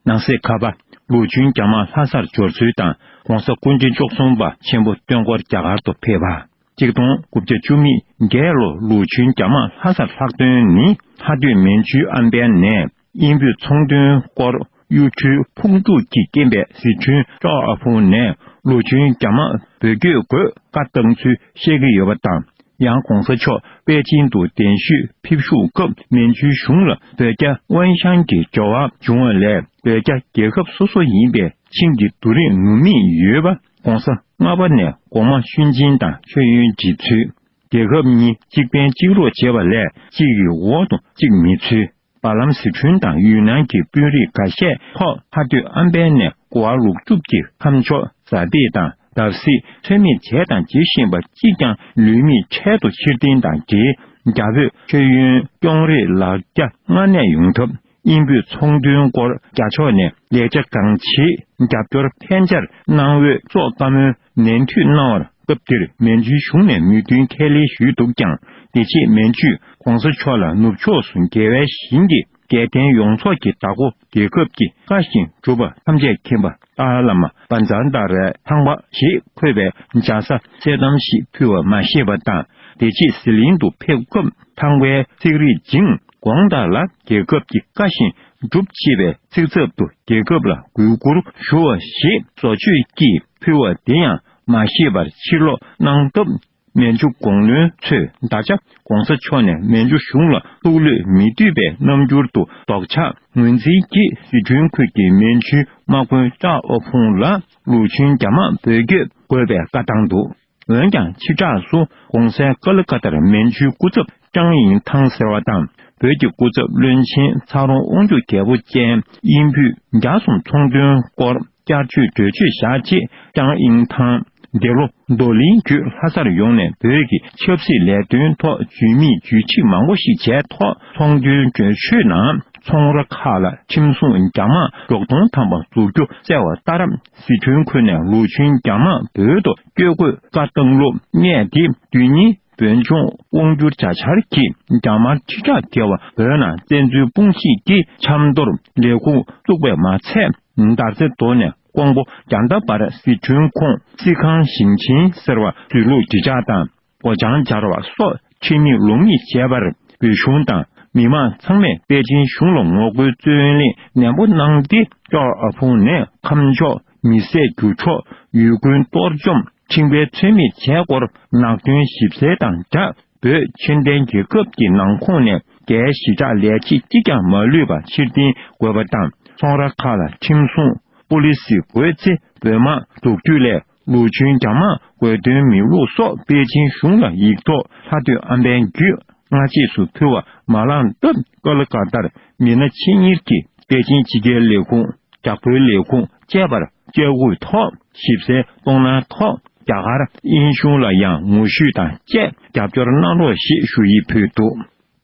ནང་གསེས་ཁ་པ། ལུའུ་ཅུན་རྒྱ་དམག་ལྷ་སར་འབྱོར་ཚུལ་དང་༸གོང་ས་སྐུ་ཕྲེང་བཅུ་གསུམ་པ་ཆེན་པོ་སྟོན་འཁོར་རྒྱ་གར་དུ་ཕེབས་པ། གཅིག་སྟོང་དགུ་བརྒྱ་བཅུ་མེད་བརྒྱད་ལོ་ལུའུ་ཅུན་རྒྱ་དམག་ལྷ་སར་ལྷག་དོན་ནི་ལྷ་སྡོད་མན་ཇུའི་ཨམ་བན་ནས་དབྱིན་བོད་ཚོང་དོན་སྐོར་གཡོ་འཕྲུལ་ཕུང་དཀྲུག་གིས་རྐྱེན་པས་ཟི་ཁྲོན་ཀྲོའུ་ཨ་ཕུང་ནས་ལུའུ་ཅུན་རྒྱ་དམག་བོད་སྐྱོད་དགོས་བཀའ་བཏང་ཚུལ་བཤད་ཀྱི་ཡོད་པ་དང་། ཡང་༸གོང་ས་མཆོག་པེ་ཅིན་དུ་གདན་ཞུས་ཕེབས་བཞུགས་སྐབས་མན་ཇུའི་གཞུང་ལ་བོད་རྒྱ་དབར་འབྲེལ་གྱི་འབྲེལ་བ་བྱུང་བ་ལས་བོད་རྒྱ་རྒྱལ་ཁབ་སོ་སོ་ཡིན་པའི་ཆིངས་ཀྱི་བསྡུར་རིས་ནུབ་མེད་ཡོད་པ། ༸གོང་ས་ལྔ་པ་ནས་གོང་མ་ཤུན་ཅིན་དང་མཆོད་ཡོན་འབྲི་ཚུལ། རྒྱལ་ཁབ་གཉིས་གཅིག་ཕན་གཅིག་རོགས་བྱེད་པ་ལས་གཅིག་གི་འོག་ཏུ་གཅིག་མེད་ཚུལ། བར་ལམ་ཟི་ཁྲོན་དང་ཡུན་ནན་གྱི་དཔོན་རིགས་འགའ་ཤས་ཐོག་ལྷ་སྡོད་ཨམ་བན་ནས་གོ་བ་ལོག་སྒྲུབ་ཀྱིས་ཁམས་ཕྱོགས་ཛ་ཏི་དང་དར་སྲིད་ཚོད་མེད་བྱས་དང་བྱེད་བཞིན་པ་གཅིག་ཀྱང་ལུས་མེད་འཕྲལ་དུ་ཕྱིར་འཐེན་དང་འབྲེལ་རྒྱ་བོད་མཆོད་ཡོན་སྐྱོང་རེས་ལག་རྒྱ་སྔར་ནས་ཡོང་ཐབས། དབྱིན་བོད་ཚོང་དོན་སྐོར་རྒྱ་ཕྱོགས་ནས་ལས་བྱ་གང་ཆེའི་རྒྱབ་སྐྱོར་ཕན་ཆེར་གནང་འོས་སོགས་བཀའ་མོལ་ནན་ཐུས་གནང་བར། སྐབས་དེར་མན་ཇུའི་གཞུང་ནས་མོས་མཐུན་ཁས་ལེན་ཞུས་འདུག་ཀྱང་། དེ་རྗེས་མན་ཇུས་༸གོང་ས་མཆོག་ལ་ནུབ་ཕྱོགས་སུ་རྒྱལ་བའི་ཞིང་གི་རྒྱལ་བསྟན་ཡོངས་རྫོགས་ཀྱི་བདག་པོ་རྒྱལ་ཁབ་ཀྱི་བཀའ་བཞིན་སྒྲུབ་པ་ཐམས་ཅད་མཁྱེན་པ་ཏཱ་ལའི་བླ་མ་བཛྲ་དྷ་རའི་ཐང་པ་ཞེས་འཁོད་པའི་འཇའ་ས་གསེར་ཐམ་ཞིག་ཕུལ་བ་མ་ཤེས་པ་དང་། དེ་རྗེས་ཟི་ལིང་དུ་ཕེབས་སྐབས་ཐང་པའི་ཚིག་རིས་ཇིང་གོང་དག་ལ་རྒྱལ་ཁབ་ཀྱི་བཀའ་བཞིན་སྒྲུབ་ཅེས་པའི་ཚིག་ཚབ་ཏུ་རྒྱལ་ཁབ་ལ་གུས་བཀུར་ཞུ་བ་ཞེས་བཟོ་བཅོས་ཀྱིས་ཕུལ་བ་དེ་ཡང་མ་ཤེས་པར་ཕྱིར་ལོག་གནང་སྟབས། མན་ཇུ་གོང་བློན་ཚོས་ད་ཆ་༸གོང་ས་མཆོག་ནས་མན་ཇུ་གཞུང་ལ་ཐུགས་བློས་མི་འདུས་པའི་རྣམ་འགྱུར་དུ་ལྡོག་ཕྱག་ངོས་འཛིན་གྱིས་ཟི་ཁྲོན་ཁུལ་གྱི་མན་ཇུའི་དམག་དཔོན་ཀྲའོ་ཨོ་ཕུང་ལ་ལུའུ་ཅུན་རྒྱ་དམག་བོད་སྐྱོད་དགོས་པའི་བཀའ་བཏང་འདུག་འོན་ཀྱང་ཕྱི་བསྒྲགས་སུ་༸གོང་སའི་ཀ་ལི་ཀ་ཏར་མན་ཇུའི་སྐུ་ཚབ་ཀྲང་དབྱིང་ཐང་ཟེར་བ་དང་། བོད་ཀྱི་སྐུ་ཚབ་བློན་ཆེན་ཚ་རོང་དབང་ཕྱུག་རྒྱལ་པོ་ཅན་དབྱིན་བོད་རྒྱ་གསུམ་ཚོང་དོན་སྐོར་བསྐྱར་བཅོས་གྲོས་ཆོད་བཞག་རྗེས་ཀྲང་དབྱིང་ཐང་འདི་ལོ་རྡོར་གླིང་བརྒྱུད་ལྷ་སར་ཡོང་ནས་བོད་ཀྱི་ཆབ་སྲིད་ལས་དོན་ཐོག་ཇུས་མེད་ཇུས་ཕྱིག་མང་པོ་ཞིག་བྱས་ཐོག་ཚོང་དོན་གྲོས་ཆོད་ནང་ཚོང་ར་ཁག་ལ་ཁྲིམས་སྲུང་རྒྱ་དམག་དྲུག་སྟོང་ཐམ་པ་འཛུགས་རྒྱུ་གསལ་བ་ལྟར། ཟི་ཁྲོན་ཁུལ་ནས་ལུའུ་ཅུན་རྒྱ་དམག་བོད་དུ་བསྐྱོད་དགོས་བཀའ་བཏང་ལུགས་བརྙད་དེ། དུས་ནི་བོད་ལྗོངས་དབང་སྒྱུར་བྱ་འཆར་གྱིས་རྒྱ་དམར་ཁྲི་ཕྲག་བརྒལ་བ་བོད་ནང་བཙན་འཛུལ་དཔུང་ཤེད་ཀྱི་ཆབ་མདོར་ལས་ཁུངས་བཙུགས་པས་མ་ཚད། དར་རྩེ་རྡོ་ནས་ཀོང་པོ་རྒྱ་མདའ་བར་ཟི་ཁྲོན་ཁོངས་རྩིས་ཁང་ཞིང་ཆེན་ཟེར་བ་བཟོས་ལུགས་འབྲི་འཇགས་དང་སྒོ་བྱང་སྦྱར་བ་སོགས་ཁྲིམས་མེད་ལུགས་མེད་བྱས་པར་བོད་གཞུང་དང་མི་མང་ཚང་མས་པེ་ཅིན་གཞུང་ལ་ངོ་རྒོལ་རྩོད་ལེན་ནན་པོ་གནང་སྟེ། ཀྲོའུ་ཨ་ཕུང་ནས་ཁམས་ཕྱོགས་མི་བསད་རྒྱུ་འཕྲོག་ཡུལ་དགོན་གཏོར་བཅོམ། ཁྲིམས་འགལ་ཚོད་མེད་བྱས་སྐོར་ནག་སྐྱོན་ཞིབ་གསལ་དང་སྦྲགས། བོད་ཆོས་ལྡན་རྒྱལ་ཁབ་ཀྱི་ནང་ཁོངས་ནས་རྒྱའི་གཞིས་ཆགས་ལས་བྱེད་གཅིག་ཀྱང་མ་ལུས་པ་ཕྱིར་འཐེན་དགོས་པ་དང་། ཚོང་ར་ཁག་ལ་ཁྲིམས་སྲུང་པོ་ལི་སི་དགོས་ཚེ་བོད་དམག་འཛུགས་རྒྱུ་ལས་ལུའུ་ཅུན་རྒྱ་དམག་དགོས་དོན་མེད་ལུགས་སོགས་པེ་ཅིན་གཞུང་ལ་ཡིག་ཐོག་ལྷ་སྡོད་ཨམ་བན་བརྒྱུད་སྔ་རྗེས་སུ་ཕུལ་བ་མ་བླངས་སྟབས། ཀ་ལི་ཀ་ཏར་མི་སྣ་ཆེད་གཉེར་གྱིས་པེ་ཅིན་ཕྱི་རྒྱལ་ལས་ཁུངས། རྒྱ་སྒོའི་ལས་ཁུངས་བཅས་པར་བཅད་བགོས་ཐོག་ཞིབ་གསལ་གཏོང་གནང་ཐོག་རྒྱ་གར་དབྱིན་གཞུང་ལ་ཡང་ངོ་བཤུས་དང་བཅས་རྒྱབ་སྐྱོར་གནང་རོགས་ཞེས་ཞུ་ཡིག་ཕུལ་འདུག་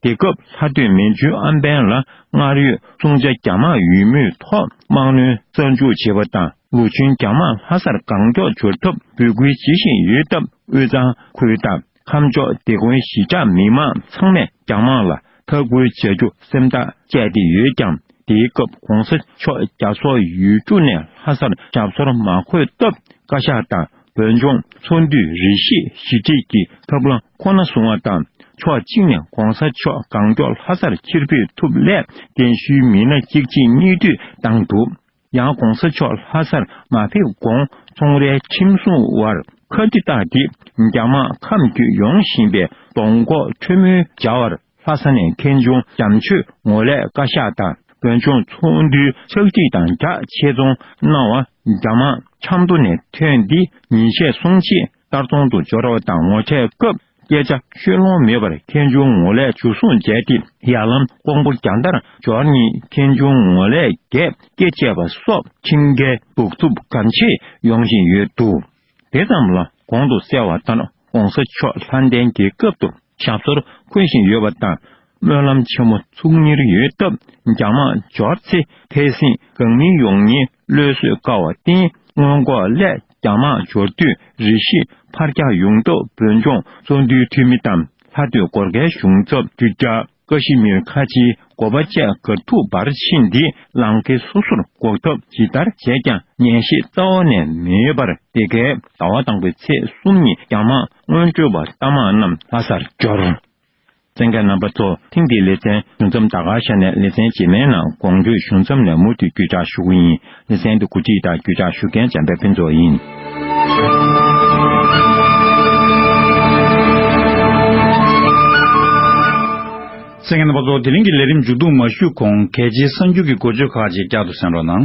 དེ་སྐབས་ལྷ་སྡོད་མན་ཇུ་ཨམ་བན་ལ་སྔར་ཡོད་སྲུང་བྱ་རྒྱ་དམག་ཡོད་མུས་ཐོག་དམག་གནོན་རྩ་འཛུགས་བྱེད་པ་དང་། ལུའུ་ཅུན་རྒྱ་དམག་ལྷ་སར་གང་མགྱོགས་འབྱོར་ཐབས་འབོད་སྐུལ་བྱེད་བཞིན་ཡོད་སྟབས། དབུས་གཙང་ཁུལ་དང་ཁམས་ཕྱོགས་དེ་ཀུན་གཞིས་ཆགས་མི་མང་ཚང་མས་རྒྱ་དམག་ལ་འཐབ་རྒོལ་བྱ་རྒྱུ་སེམས་ཐག་བཅད་དེ་ཡོད་ཀྱང་། དེའི་སྐབས་༸གོང་ས་མཆོག་རྒྱ་སོག་ཡུལ་གྲུ་ནས་ལྷ་སར་ཞབས་སོར་མ་འཁོད་སྟབས། བཀའ་ཤག་དང་བོད་ལྗོངས་ཚོགས་འདུས་རེ་ཞིག་ཞི་འགྲིག་གི་ཐབས་ལམ་ཁོ་ན་བཟུང་བ་དང་། ཕྱོགས་གཅིག་ནས་གོང་ས་མཆོག་གང་མགྱོགས་ལྷ་སར་ཕྱིར་འབུད་ཐུབ་སླད་རྟེན་གཞིའི་མི་སྣ་གཅིག་རྗེས་གཉིས་མཐུད་བཏང་འདུག། ཡང་གོང་ས་མཆོག་ལྷ་སར་མ་ཕེབས་གོང་ཚོང་རའི་ཁྱིམ་སྲུང་བར་ཁ་འདྲི་བཏགས་ཏེ་རྒྱ་དམག་ཁམས་བརྒྱུད་ཡོང་བཞིན་པའི་གདོང་ཁོག་ཁྲོལ་མོལ་བྱ་བར། ལྷ་ས་ནས་མཁན་ཆུང་བྱམས་ཆོས་ངོ་ལས་བཀའ་ཤག་དང་བོད་ལྗོངས་ཚོགས་འདུའི་ཕྱག་བྲིས་དང་སྦྲགས་ཆེད་རྫོང་གནང་བ། རྒྱ་དམག་ཆབ་མདོ་ནས་ཐོན་ཏེ་ཉིན་ཤས་སོང་རྗེས་སྟར་ཚོང་དུ་འབྱོར་བ་དང་ངོ་འཕྲད་སྐབས་སྐད་ཆ་ཤོད་ལོང་མེད་པར་མཁན་ཆུང་ངོ་ལས་འཇུ་བཟུང་བྱས་ཏེ་ཡར་ལམ་ཀོང་པོ་རྒྱལ་དར་འབྱོར་ཉིན་མཁན་ཆུང་ངོ་ལས་རྒྱས་སྐེ་བཅད་པ་སོགས་ཁྲིམས་འགལ་གདུག་རྩུབ་གང་ཆེ་ཡོང་བཞིན་ཡོད་འདུག། དེ་ཙམ་ལ་གོང་དུ་གསལ་བ་ལྟར་གོང་ས་མཆོག་ལྷ་ལྡན་གྱི་སྐབས་སུ་ཞབས་སོར་འཁོད་བཞིན་ཡོད་པ་དང་སྨོན་ལམ་ཆེན་མོ་ཚུགས་ཉེར་ཡོད་སྟབས་རྒྱ་དམག་འབྱོར་ཚེ་ཕན་སེམས་གང་མིན་ཡོང་ཉེན་བློས་བཟོད་དཀའ་བར་བརྟེན་སྔོན་འགོག་སླད་རྒྱ་དམག་འབྱོར་དུས་རེ་ཞིག་ཕར་རྒྱག་ཡོང་སྟབས་བོད་ལྗོངས་ཚོགས་འདུའི་འཐུས་མི་དང་ལྷ་སྡོད་སྒོར་ཁའི་གཞུང་ཚབ་རྒྱུ་རྒྱ། ཀ་ཤི་མིར་ཁ་ཆེའི་འགོ་པ་བཅས་གར་ཐུག་བར་ཕྱིན་ཏེ་ལམ་ཁའི་སོ་སོར་འགོག་ཐབས་ཇི་ལྟར་བྱས་ཀྱང་ཉན་ཤེས་རྩ་བ་ནས་མེད་པར་དེ་གའི་ཟླ་བ་དང་པོའི་ཚེས་གསུམ་ཉིན་རྒྱ་དམག་སྔོན་འགྲོ་བ་རྟ་དམག་རྣམས་ལྷ་སར་འབྱོར། གསན་མཁན་རྣམ་པ་ཚོ་ཐེངས་འདིའི་ལེ་ཚན་ཞུ་མཚམས་ད་ག་ཤར་ནས་ལེ་ཚན་རྗེས་མའི་ནང་གོང་བརྗོད་ཞུ་མཚམས་ནས་མུ་མཐུད་བརྒྱུད་བསྒྲགས་ཞུ་གི་ཡིན། ལེ་ཚན་འདི་གོ་སྒྲིག་དང་བརྒྱུད་བསྒྲགས་ཞུ་མཁན་འཇམ་དཔལ་ཕུན་ཚོགས་ཡིན། གསན་མཁན་རྣམ་པ་ཚོ་དེ་རིང་གི་ལས་རིམ་མཇུག་བསྡོམས་མ་ཞུས་གོང་གལ་ཆེའི་གསར་འགྱུར་གྱི་འགོ་བརྗོད་ཁག་ཅིག་བསྐྱར་དུ་གསན་རོགས་གནང་།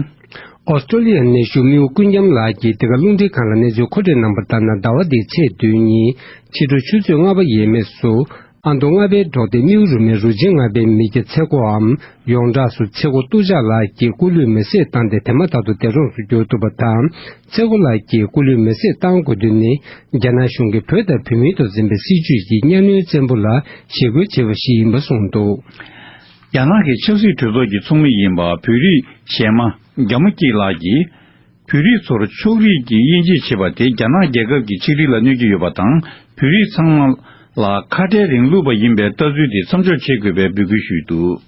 ཨོ་སི་ཀྲོ་ལི་ཡ་གནས་བཞུགས་མི་དབུ་ཀུན་འགྱམ་ལགས་ཀྱིས་འདི་ག་རླུང་འཕྲིན་ཁང་ལ་གནས་ཚུལ་མཁོ་སྤྲོད་གནང་བ་ལྟར་ན་ཟླ་བ་འདིའི་ཚེས་བདུན་ཉིན་ཕྱི་དྲོ་ཆུ་ཚོད་ལྔ་པ་ཡས་མས་སུ། ཨ་མདོ་རྔ་པའི་འབྲོག་སྡེ་རྨེའུ་རུ་མའི་རུ་ཆེན་ལྔ་པའི་མི་སྐྱ་ཚེ་མགོའམ་ཡོངས་གྲགས་སུ་ཚེ་མགོ་སྟོབས་འཇགས་ལགས་ཀྱིས་སྐུ་ལུས་མེ་བསྲེགས་བཏང་སྟེ་དེ་མ་ཐག་ཏུ་འདས་གྲོངས་སུ་གྱུར་འདུག་པ་དང་། ཚེ་མགོ་ལགས་ཀྱིས་སྐུ་ལུས་མེ་བསྲེགས་བཏང་དགོས་དོན་ནི་རྒྱ་ནག་གཞུང་གིས་བོད་དང་བོད་མིའི་ཐོག་འཛིན་པའི་སྲིད་བྱུས་ཀྱི་གཉའ་གནོན་བཙན་པོ་ལ་ཞི་རྒོལ་བྱས་པ་ཞིག་ཡིན་པ་གསུངས་འདུག། རྒྱ་ནག་གི་ཆབ་སྲིད་གྲོས་ཚོགས་ཀྱི་ཚོགས་མི་ཡིན་པ་བོད་རིགས་གཞས་མ་རྒྱ་མོ་སྐྱིད་ལགས་ཀྱིས། བོད་རིགས་ཚོར་ཕྱོགས་རིས་ཀྱི་དབྱེ་འབྱེད་བྱེད་པ་དེ་རྒྱ་ནག་རྒྱལ་ཁབ་ཀྱི་ཆིག་སྒྲིལ་ལ་གནོད་ཀྱི་ཡོད་པ་དང་། བོད་རིགས་ཚང་མ་ལ་ཁ་བྲལ་རིང་ལུགས་པ་ཡིན་པའི་ལྟ་ཚུལ་དེ་མཚམས་འཇོག་བྱེད་དགོས་པའི་འབོད་སྐུལ་ཞུས་འདུག།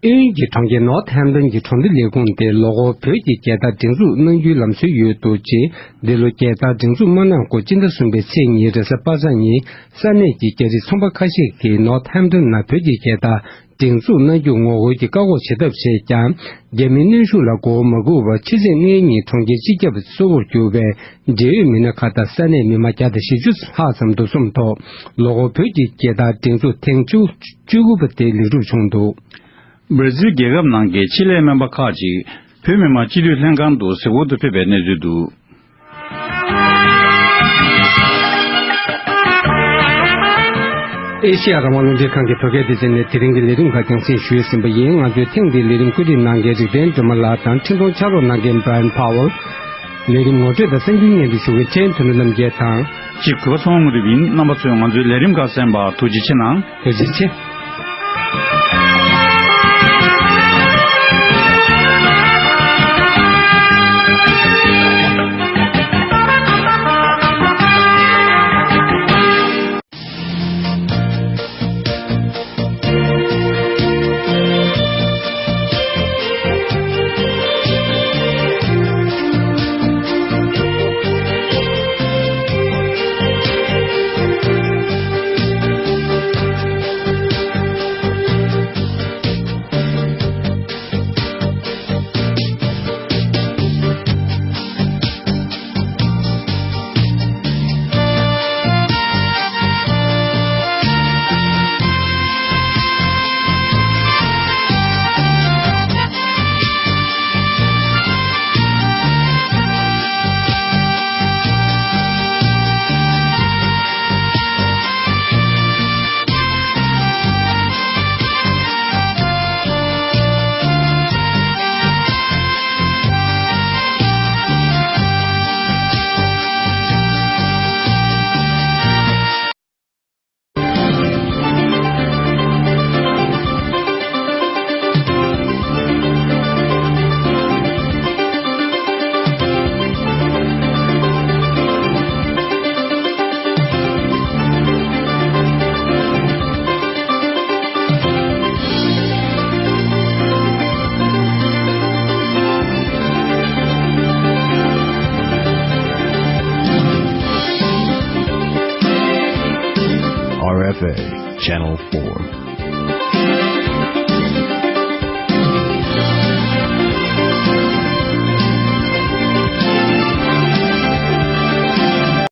ཨིན་ཡུལ་གྱི་གྲོང་ཁྱེར་ནོར་ཐེམ་ཏོན་གྱི་གྲོང་སྡེ་ལས་ཁུངས་དེ་ལོ་འཁོར་བོད་ཀྱི་རྒྱལ་དར་སྒྲེང་འཛུགས་གནང་རྒྱུའི་ལམ་སྲོལ་ཡོད་འདུག་ཅེས། འདི་ལོ་རྒྱལ་དར་སྒྲེང་འཛུགས་མ་གནང་སྐོར་སྤྱི་ཟླ་གསུམ་པའི་ཚེས་ཉིན་རེས་གཟའ་པ་སངས་ཉིན་ས་གནས་ཀྱི་རྒྱ་རིགས་ཚོང་པ་ཁ་ཤས་ཀྱིས་ནོར་ཐེམ་ཏོན་ནང་བོད་ཀྱི་རྒྱལ་དར། སྒྲེང་འཛུགས་གནང་རྒྱུ་ངོ་རྒོལ་གྱི་བཀག་འགོག་བྱེད་ཐབས་བྱས་ཀྱང་། རྒྱ་མིའི་གནོན་ཤུགས་ལ་མགོ་བོ་མ་སྒུར་བར་ཕྱི་ཚེས་ལྔའི་ཉིན་གྲོང་ཁྱེར་སྤྱི་ཁྱབ་སོ་སོར་གྱུར་བའི་འབྲེལ་ཡོད་མི་སྣ་ཁག་དང་ས་གནས་མི་མང་བརྒྱ་དང་བཞི་བཅུ་ལྷག་ཙམ་འདུ་འཛོམས་ཐོག་ལོ་འཁོར་བོད་ཀྱི་རྒྱལ་དར་སྒྲེང་འཛུགས་ཐེངས་བཅུ་བཅུ་དགུ་པ་དེ་ལེགས་གྲུབ་བྱུང་འདུག། བར་ཛིལ་རྒྱལ་ཁབ་ནང་གི་ཆེད་ལས་སྨན་པ་ཁག་ཅིག་བོད་མི་མང་སྤྱི་འཐུས་ལྷན་ཁང་དུ་གཟིགས་སྐོར་དུ་ཕེབས་པའི་གནས་ཚུལ་འདུག། ཨེ་ཤེ་ཡ་རང་དབང་རླུང་འཕྲིན་ཁང་གི་བོད་སྐད་སྡེ་ཚན་ནས་དེ་རིང་གི་ལས་རིམ་ཁག་རྒྱང་སྲིང་ཞུས་ཟིན་པ་ཡིན། ང་ཚོའི་ཐེངས་འདིའི་ལས་རིམ་བཀོད་སྒྲིག་གནང་མཁན་རིག་ལྡན་སྒྲོལ་མ་ལགས་དང་འཕྲིན་གཏོང་ཕྱག་རོགས་གནང་མཁན་Brian Powell། ལས་རིམ་ངོ་སྤྲོད་དང་གསར་འགྱུར་སྙན་སྒྲོན་ཞུ་མཁན་ཆེན་དོན་གྲུབ་རྣམ་རྒྱལ་དང་། གཅིག་གུས་པ་ཚང་མ་དངོས་གྲུབ་ཡིན། རྣམ་པ་ཚོས་ང་ཚོའི་ལས་རིམ་ཁག་གསན་པར་ཐུགས་རྗེ་ཆེ་གནང་། ཐུགས་རྗེ་ཆེ། R F A, Channel four.